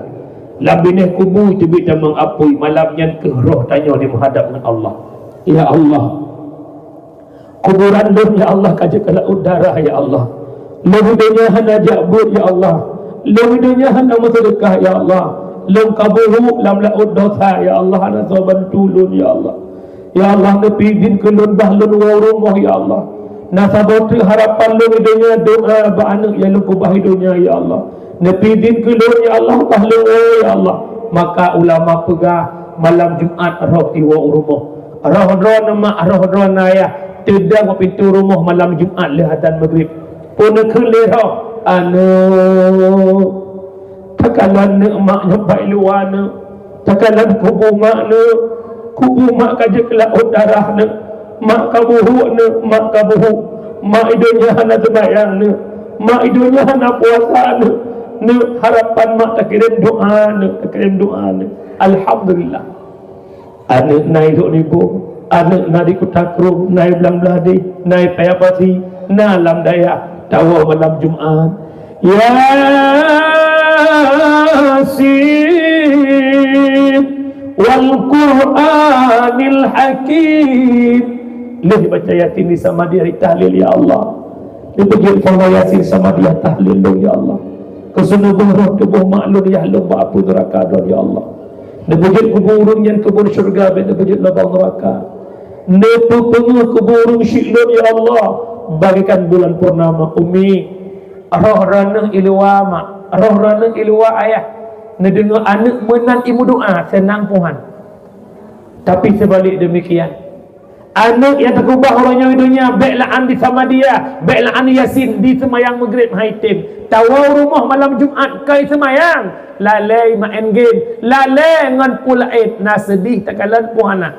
Lam binéh kubu teubiet tamong apui, malam nyan keuh roh tanyoe jimeuhadab ngon Allah. Ya Allah, kuburan lôn, ya Allah, ka jeuet keu laôt darah, ya Allah. Lôn donya hana jak beuet, ya Allah. Lôn donya hana meuseudeukah, ya Allah. Lôn ka buhuk lam laôt dosa, ya Allah, hana soe bantu lôn, ya Allah. Ya Allah, neupeuidhin keu lôn bah lôn woe rumoh, ya Allah. Na saboh teuk harapan lôn di donya, doa bak aneuk nyang lôn keubah di donya, ya Allah. Neupeuidhin keu lôn, ya Allah, bah lôn woe, ya Allah. Maka ulama peugah, malam Jumat roh iwoe u rumoh. Roh droeneuh mak, roh droeneuh ayah, teudong bak pintoe rumoh malam Jumat lheueh azan Maghrib. Peue neukheun lé roh, "Aneuk, takalon neuk mak nyoe bak luwa neuk. Takalon kubu mak neuk. Kubu mak ka jeuet keu laôt darah neuk. Mak ka buhuk neuk, mak ka buhuk. Mak di donya hana seumayang neuk. Mak di donya hana puasa neuk. Neuk harapan mak takirém doa neuk, takirém doa neuk." Alhamdulillah. Aneuk na di Lhokseumawe, aneuk na di Kuta Krueng, na di Blang Blahdeh, na di Paya Pasi, na lam dayah, tawoe malam Jumat. Yasin wal Qur'anil Hakim. Lheueh baca Yasin di Samadiyah tahlil, ya Allah. Neubeujeuet Yasin Samadiyah tahlil lôn, ya Allah. Keu seunuboh roh tuboh mak lôn, ya Allah, bak apui neuraka droe, ya Allah. Neubeujeuet kubu ureuëng nyan keubeuen syeuruga, bék neubeujeuet lubang neuraka. Neupeupeungeuh kubu ureuëng syiek lôn, ya Allah, bagaikan bulan purnama. Umi, roh droeneuh i luwa mak, roh droeneuh i luwa ayah, neudeungoe aneuk meunan imeudoa, seunang Tuhan. Tapi seubalik deumikian, aneuk nyang teukeubah uroe nyoe di donya, bék la'an di Samadiyah, bék la'an Yasin, di seumayang Maghrib hai tem. Tawoe u rumoh malam Jumat keu seumayang, lalée maén game, lalée ngon peue laén, na seudeh takalon peue hana.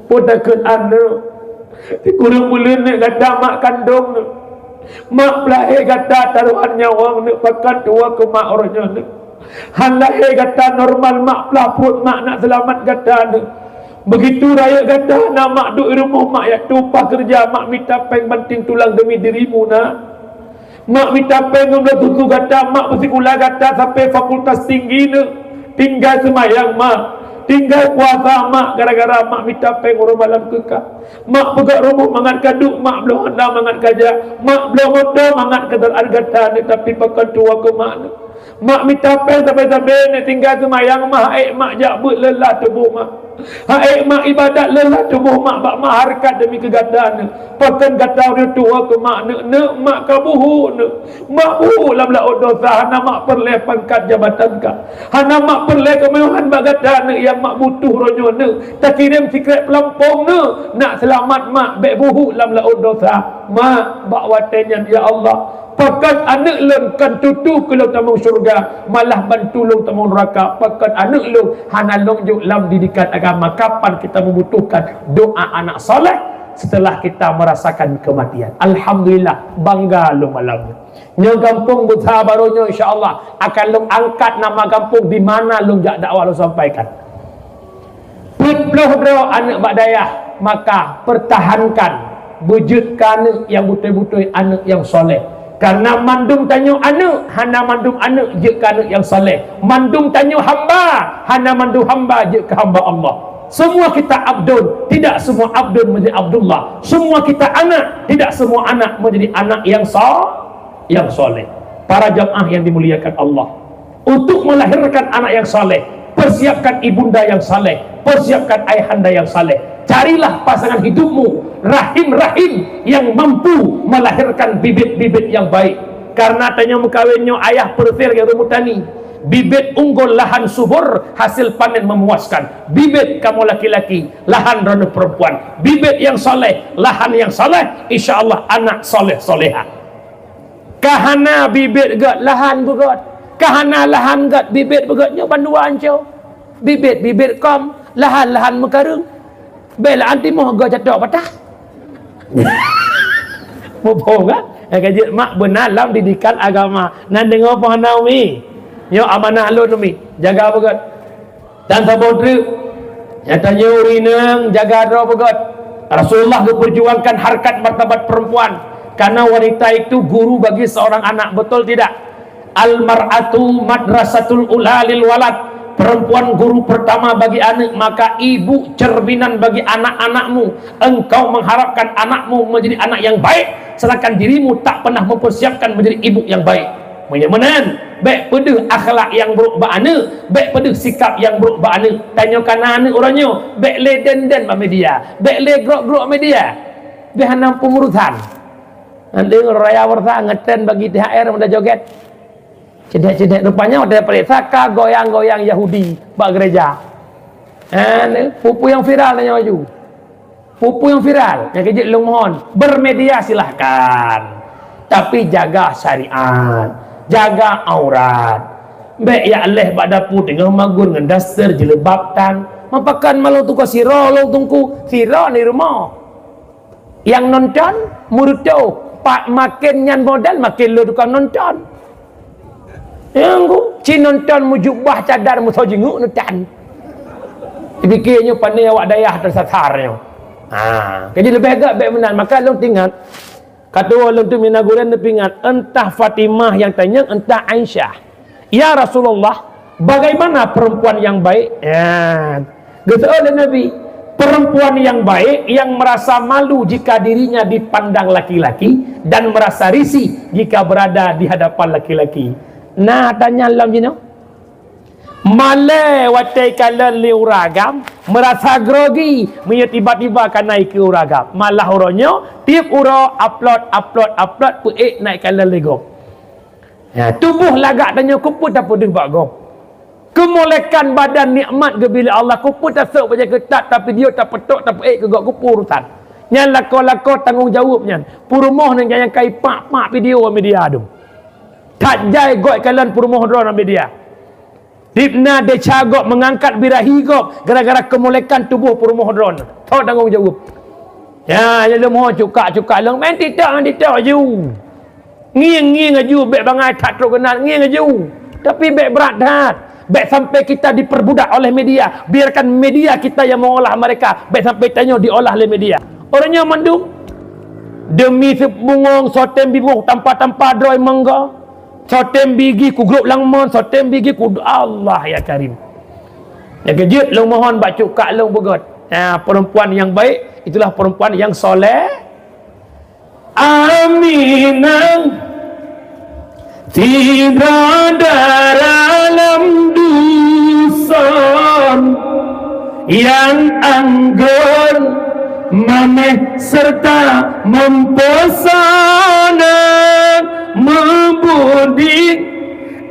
Peue takheun aneuk, sikureueng buleuen neuk gata mak kandong neuk. Mak peulahé gata tarohan nyawöng neuk, pakon tuwoe keu mak uroe nyoe neuk. Han lahé gata normal, mak peulaih pruet mak nak seulamat gata neuk. Beugitu rayeuk gata na mak duek i rumoh, mak jak tueng upah keureuja, mak mita péng banting tulang deumi dirimu na. Mak mita péng ngon bloe susu gata, mak peusikula gata sampai fakultas tinggi neuk. Tinggai seumayang mak, tinggai puasa mak, gara-gara mak mita péng uroe malam keu ka. Mak peugöt rumoh mangat ka duek, mak bloe honda mangat ka jak, mak bloe moto mangat keu taat gata neuk, tapi pakon tuwoe keu mak neuk. Mak mita péng sabe-sabe neuk, tinggai seumayang mak, ék mak jak beuet leulah tuboh mak. Ék mak ibadat leulah tuboh mak bak mak hareukat deumi keu gata neuk. Pakon gata uroe tuwoe keu mak neuk, neuk mak ka buhuk neuk. Mak buhuk lam laôt dosa, hana mak peureulée pangkat jabatan ka. Hana mak peureulée keumewahan bak gata neuk, nyang mak butuh uroe nyoe neuk. Takirém sikrék peulampong neuk, nak seulamat mak, bék buhuk lam laôt dosa. Mak, bak watée nyan, ya Allah, pakon aneuk lôn kon tutoe keu lôn tamong syeuruga, malah bantu lôn tamong neuraka. Pakon aneuk lôn hana lôn jok lam didikan agama. Kapan kita membutuhkan doa anak saleh setelah kita merasakan kematian? Alhamdulillah, bangga lôn malam nyoe. Nyoe gampông Beusa Barô nyoe, insya Allah akan lôn angkat nama gampông di mana lôn jak dakwah lôn sampaikan. Peuet ploh droe aneuk bak dayah, maka pertahankan Beujeuet keu aneuk nyang beutôi-beutôi aneuk nyang saleh. Karena mandum tanyoe aneuk, hana mandum aneuk jeuet keu aneuk nyang saleh. Mandum tanyoe hamba, hana mandum hamba jeuet keu hamba Allah. Semua kita abdun, tidak semua abdun menjadi Abdullah. Semua kita anak, tidak semua anak menjadi anak yang sa-, yang saleh. Para jamaah yang dimuliakan Allah, untuk melahirkan anak yang saleh, persiapkan ibunda yang saleh, persiapkan ayahanda yang saleh. Carilah pasangan hidupmu, rahim-rahim yang mampu melahirkan bibit-bibit yang baik. Karena tanyoe meukawen nyoe ayah peureuséh lagèe ureueng meutani. Bibit unggul lahan subur, hasil panen memuaskan. Bibit kamoe laki-laki, lahan droeneuh perempuan. Bibit yang saleh, lahan yang saleh, insya Allah anak saleh-salehah. Ka hana bibit gét lahan beugét. Ka hana lahan gét bibit beugét, nyoe bandua ancô. Bibit-bibit kôm, lahan-lahan meukareueng. Bèk laén timoh gét catok patah. Muphom kan? Nyang ka jeuet mak beuna lam didikan agama. Nan deungoe peue hana umi? Nyoe amanah lôn umi. Jaga beugét. Dan saboh treuk, nyang tanyoe ureueng inong jaga droe beugét. Rasulullah geuperjuangkan harkat martabat perempuan, karena wanita itu guru bagi seorang anak, betul tidak? Al mar'atu madrasatul ula lil walad. Perempuan guru pertama bagi anak, maka ibu cerminan bagi anak-anakmu. Engkau mengharapkan anakmu menjadi anak yang baik, sedangkan dirimu tak pernah mempersiapkan menjadi ibu yang baik. Meunyoe meunan, bèk peudeuh akhlak nyang brôk bak aneuk, bèk peudeuh sikap nyang brôk bak aneuk. Tanyoe ka na aneuk uroe nyoe, bèk lé den-den bak media, bèk lé grok-grok media. Bèk hana peungurusan. Nanti raya warsa ngetren bagi T H R muda joget. Cedek-cedek rupanya watèe pareksa ka goyang-goyang Yahudi bak gereja. Ha, ni, peue-peue nyang viral tanyoe laju. Peue-peue nyang viral, nyang keu jeuet lôn mohon, bermedia silahkan. Tapi jaga syariat, jaga aurat. Bèk jak lheuh bak dapu teungoh magun ngon daster jilbab tan. Meupakan malu tuka siro lôn teungku, siro di rumoh. Nyang nonton, meurutoh, pak maken nyan model maken lôn tukang nonton. Nyang ku, ci nonton meujubah cadar meusoe jingeuk neutan. Dipike nyoe pane awak dayah teusasar nyoe. Ha, jadi leubeh gét bèk meunan. Maka lôn teuingat, ka tuwoe lôn teumina gurèe neupeuingat, entah Fatimah nyang tanyong, entah Aisyah. "Ya Rasulullah, bagaimana perempuan yang baik?" Ya. Geuseuôt lé Nabi, "Perempuan yang baik yang merasa malu jika dirinya dipandang laki-laki dan merasa risih jika berada di hadapan laki-laki." Na tanyong lom jinoe. Malèe watèe ikalon lé ureueng agam, meurasa grogi meunyoe tiba-tiba ka na ikeue ureueng agam. Malah uroe nyoe, tiep uroe upload, upload, upload, peuék na ikalon lé gob. Ya, tuboh lagak tanyoe keupeue tapeudeuh bak gob. Keumolekan badan nikmat geubri lé Allah, keupeue tasôk bajèe keutat, tapidio, tapeutok, tapeuék keu gob, keupeue urusan. Nyan lakoe-lakoe tanggong jaweueb nyan. Peurumoh nyan nyang ka ipak-pak pidio media dum. That jai gob ikalon peurumoh droe lam media. Dibna desya gob meungangkat birahi gob gara-gara keumolekan tuboh peurumoh droe. Soe tanggong jaweueb? Ya, ya leumo cukak-cukak lôn main TikTok, main TikTok laju. Ngieng-ngieng laju, bèk bangai that trok keunan, ngieng laju. Tapi bèk brat that. Bèk sampai kita diperbudak oleh media. Biarkan media kita yang mengolah mereka. Bèk sampai tanyoe diolah lé media. Uroe nyoe mandum demi seubungong soe tem biboh tampa-tampa droe monggo. Soe tem bigi ku grup lam mon, soe tem bigi ku, Allah ya Karim. Nyang keu jeuet lôn mohon bak cukak lôn beugét. Ha, perempuan yang baik itulah perempuan yang soleh. Aminah, sidroe dara lam duson, nyang anggun, maneh serta meupeusona, meubudi,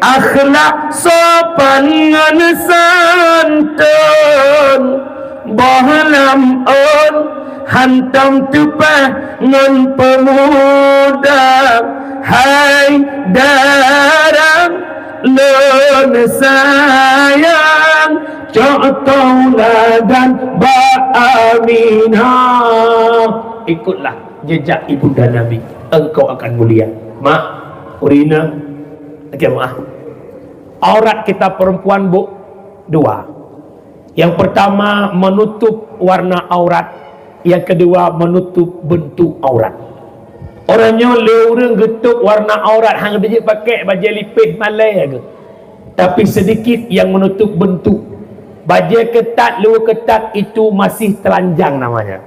akhlak sopan ngon santun, boh lam ôn hantom teupah ngon peumuda. Hai dara lôn sayang, cok tauladan bak Aminah. Ikutlah jejak ibunda Nabi, engkau akan mulia. Mak, ureueng inong, lagèe meuah. Aurat kita perempuan, Bu, dua. Yang pertama, menutup warna aurat. Nyang keudua, menutup beuntuk aurat. Uroe nyoe lé ureuëng geutôb warna aurat, hana geujeuet pakèk bajèe lipéh malèe geuh. Tapi sedikit yang menutup bentuk. Bajèe keutat, luweue keutat, itu masih telanjang namanya.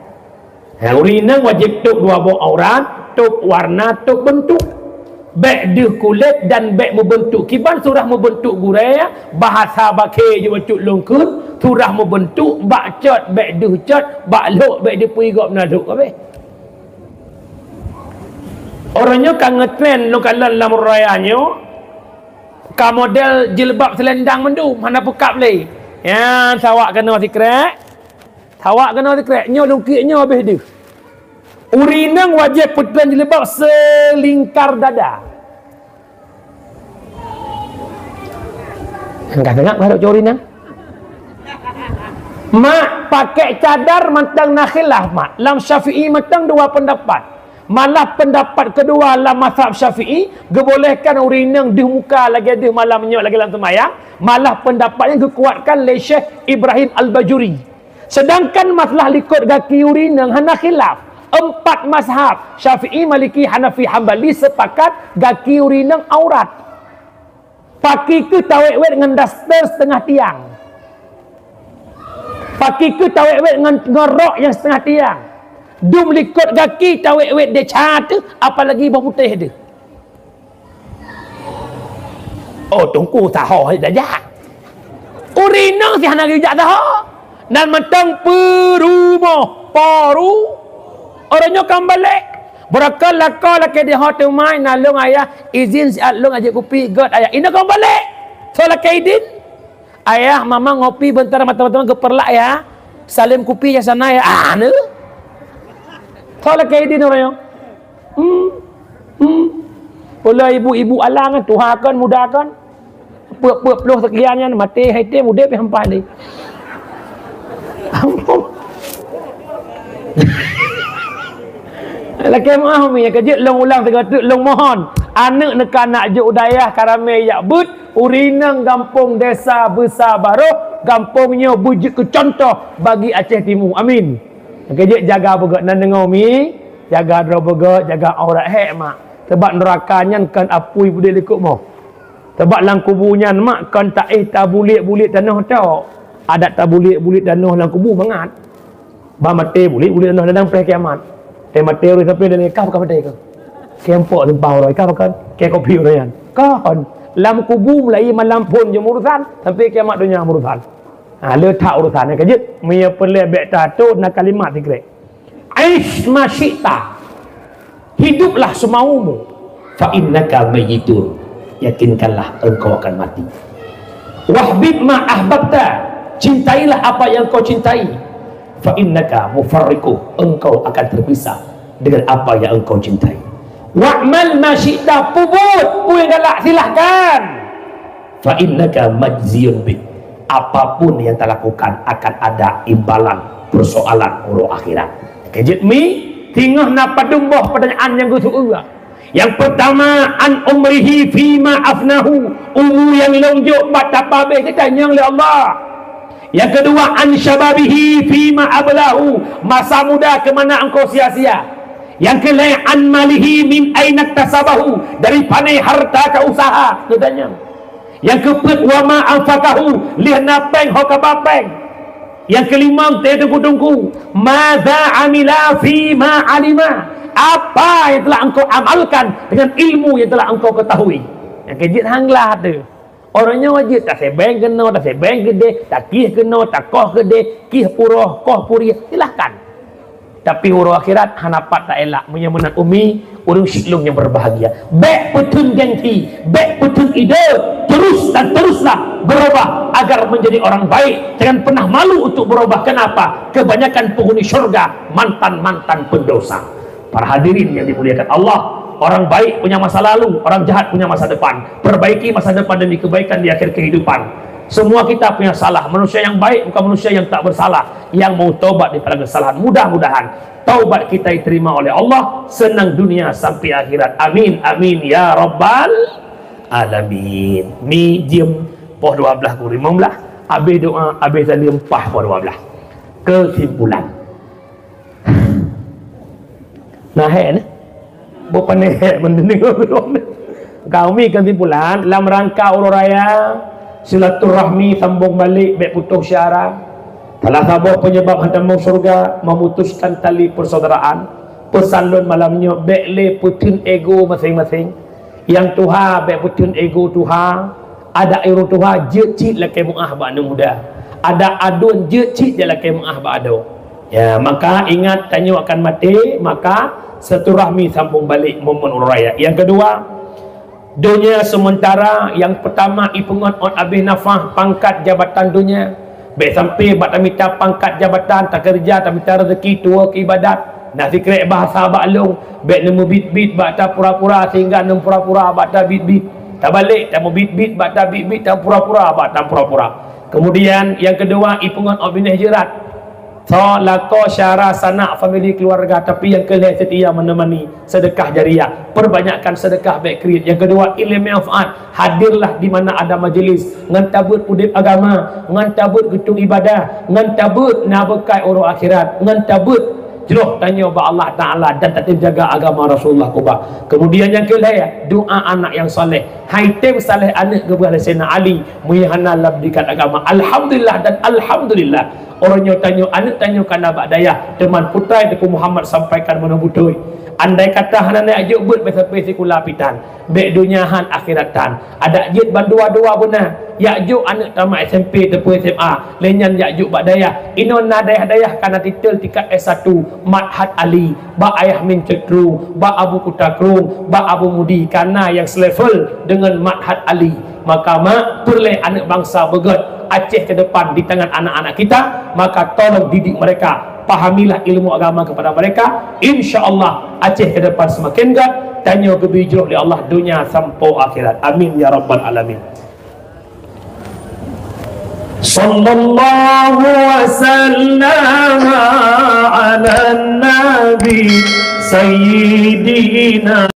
Ureuëng inong wajéb tôb dua boh aurat, tôb warna, tôb beuntuk. Bèk deuh kulét dan bèk meubeuntuk. Kiban surah meubeuntuk gurèe, bahasa bakée jih bacut lôn kheun, surah meubeuntuk, bak cot bèk deuh cot, bak lhok bèk deuh pui gob na lhok kabeh. Uroe nyoe ka ngetren lôn kalon lam raya nyoe, ka model jilbab selendang mandum, hana peukab lé. Nyan sawak keunoe sikrek, sawak keunoe sikrek, nyoe lungkiek nyoe habéh deuh. Ureuëng inong wajéb peutrön jilbab selingkar dada. Enggak dengar baru curi nang. Mak pakai cadar mantong na khilaf, mak. Lam Syafi'i mantong dua pendapat. Malah pendapat kedua lam mazhab Syafi'i, geubolehkan ureuëng inong deuh muka lagèe deuh malam nyoe lagèe lam seumayang. Malah pendapat nyang geukuatkan lé Syekh Ibrahim Al-Bajuri. Sedangkan masalah likot gaki ureuëng inong hana khilaf. Empat mazhab, Syafi'i, Maliki, Hanafi, Hambali, sepakat gaki ureuëng inong aurat. Paki keuh tawét-wét ngon daster setengah tiang. Paki keuh tawét-wét ngon, ngon rok nyang setengah tiang. Dum likot gaki tawét-wét desya teuh, apalagi boh putéh teuh. Oh, teungku saho hai tajak. Ureuëng inong si hana geujak saho. Nan mantong peurumoh, paru. Uroe nyoe ka meubalek. Beuraka lakoe lakée di ho teumai, na lôn ayah, izin siat lôn ajak kupi, gét ayah. Inong ka meubalek. Soe lakée idin? Ayah, mama ngopi bentar, mata-mata geupeurlak ya. Salem kupi ya sana ya. Ah, ne. Soe lakée idin uroe nyoe? Hmm. Hmm. Pula ibu-ibu alang kan, tuha kan, muda kan. Peuet-peuet ploh sekian nyan, maté hai tem, udép pih hampa lé. Lakée meuah umi, nyang keujeuet lôn ulang sigoe teuk, lôn mohon. Aneuëk neuka nak jok u dayah ka ramé jak beuet, ureuëng inong gampông desa Beusa Baroh, gampông nyoe beujeuet keu contoh bagi Aceh Timu. Amin. Nyang keujeuet jaga beugét nan deungoe umi, jaga droe beugét, jaga aurat hék mak. Sabab neuraka nyan kon apui beudé likot moh. Sabab lam kubu nyan mak kon taéh tabuliek-buliek tanoh tok. Adat tabuliek-buliek tanoh lam kubu mangat. Ba maté buliek-buliek tanoh dadang preh kiamat. Teuh maté ureuëng sampai dan ikah bukan maté ke? Kempok simpang uroe ikah bukan? Kayak kopi uroe nyan. Kon. Lam kubu mulai malam phon jeuem urusan sampai kiamat donya urusan. Ha, le that urusan nyang keujeuet. Meunyoe peureulée bèk tato na kalimat sikrek. Aish ma syi'ta. Hiduplah semaumu. Fa innaka mayyitun. Yakinkanlah engkau akan mati. Wahbib ma ahbabta. Cintailah apa yang kau cintai. Fa innaka mufarriqu. Engkau akan terpisah dengan apa yang engkau cintai. Wa'mal ma syi'ta. Peubuet peue nyang galak, silahkan. Fa innaka majziyun bih. Apapun yang talakukan akan ada imbalan persoalan uroe akhirat. Keujeuet mi, singoh na padum boh pertanyaan nyang geuseu'eue. Yang pertama, an umrihi fima afnahu, umu nyang lôn jok bak tapabeh geutanyong lé Allah. Yang kedua, an syababihi fima ablahu, masa muda ke mana engkau sia-sia. Yang kelima, an malihi min aina tasabahu, dari pane harta ka usaha, geutanyong. Nyang keupeuet, wa ma anfaqahu, lheueh na péng ho ka ba péng. Nyang keulimong, teuh teungku-teungku, madza amila fi ma alima, apa yang telah engkau amalkan dengan ilmu yang telah engkau ketahui. Nyang keujeuet hang lah teuh. Uroe nyoe jeuet tasebeng keunoe, tasebeng keudeh, takih keunoe, takoh keudeh, kih puroh, koh purieh, silahkan. Tapi uroe akhirat hana pat taelak. Meunyoe meunan umi, ureuëng siklong nyang berbahagia. Bèk peutheun gengsi, bèk peutheun ide, terus dan teruslah berubah agar menjadi orang baik. Jangan pernah malu untuk berubah. Kenapa? Kebanyakan penghuni syurga mantan-mantan pendosa. Para hadirin yang dimuliakan Allah, orang baik punya masa lalu, orang jahat punya masa depan. Perbaiki masa depan demi kebaikan di akhir kehidupan. Semua kita punya salah. Manusia yang baik bukan manusia yang tak bersalah, yang mau taubat daripada kesalahan. Mudah-mudahan taubat kita diterima oleh Allah, senang dunia sampai akhirat. Amin, amin, ya rabbal alamin. Mi jeuem poh dua belas kureueng lima belas. Habis doa, habis saleuem, pah poh dua belas. Kesimpulan. Nah, hek ni. Bukan hek mendengar. Kami kesimpulan, dalam rangka uroe raya, silaturahmi, sambung balik, bèk putus syara. Salah saboh penyebab hantom masuk syurga, memutuskan tali persaudaraan. Pesan lôn malam nyoe, bèk lé peuteun ego masing-masing. Nyang tuha bèk peuteun ego tuha, adak ureueng tuha jeuet cit lakèe meu'ah bak aneuk muda. Adak aduen jeuet cit jak lakèe meu'ah bak adoe. Ya, maka ingat tanyoe akan maté, maka silaturahmi sambung balik momen uroe raya. Nyang kedua, donya sementara, nyang pertama ipeungon ôt abéh nafah, pangkat, jabatan, donya. Bèk sampai bak tamita pangkat jabatan, takeureuja, tamita reuzeki, tuwoe keu ibadat. Na sikrek bahasa bak lôn, bèk neumeubit-bit bak tapura-pura sehingga neumeupura-pura bak tabit-bit. Tabalek, tameubit-bit bak tabit-bit, tapura-pura bak tapura-pura. Kemudian, nyang kedua, ipeungon ôt binéh jeurat. Tho lakoe syara sanak famili keluarga, tapi nyang keu lhèe seutia menemani. Sedekah jariah, perbanyakkan sedekah bèk kriet. Nyang kedua, ileumèe manfaat, hadirlah di mana ada majelis, ngon tabeuet udép agama, ngon tabeuet geutueng ibadah, ngon tabeuet na beukai uroe akhirat, ngon tabeuet jroh tanyoe bak Allah Taala dan tateujaga agama Rasulullah keubah. Kemudian nyang keu lhèe, doa anak nyang saleh. Hai tem saleh aneuk geubeurah lé Saidina Ali, meunyo hana lam dikat agama. Alhamdulillah dan alhamdulillah. Uroe nyoe tanyoe, aneuk tanyoe ka na bak dayah, teuma putra Teungku Muhammad sampaikan meunan beutôi. Andai kata hana neujak jok beuet bèk sampai sikula pih tan, bèk donya han akhirat tan. Adak jeuet bandua-dua beuna, jak jok aneuk tamat S M P teupeu S M A, lé nyan jak jok bak dayah. Inoe na dayah-dayah ka na titel tingkat S satu, Ma'had Ali, bak Ayah Min Cot Krueng, bak Abu Kuta Krueng, bak Abu Mudi, ka na nyang selevel deungon Ma'had Ali. Maka mak, peureulèe aneuk bansa beugöt Aceh ke depan di tangan anak-anak kita, maka tolong didik mereka, pahamilah ilmu agama kepada mereka. Insya Allah, Aceh ke depan semakin göt, tanyoe geubri jroh lé Allah donya sampoe akhirat. Amin ya rabbal alamin. Sallallahu wasallam ala nabi sayyidina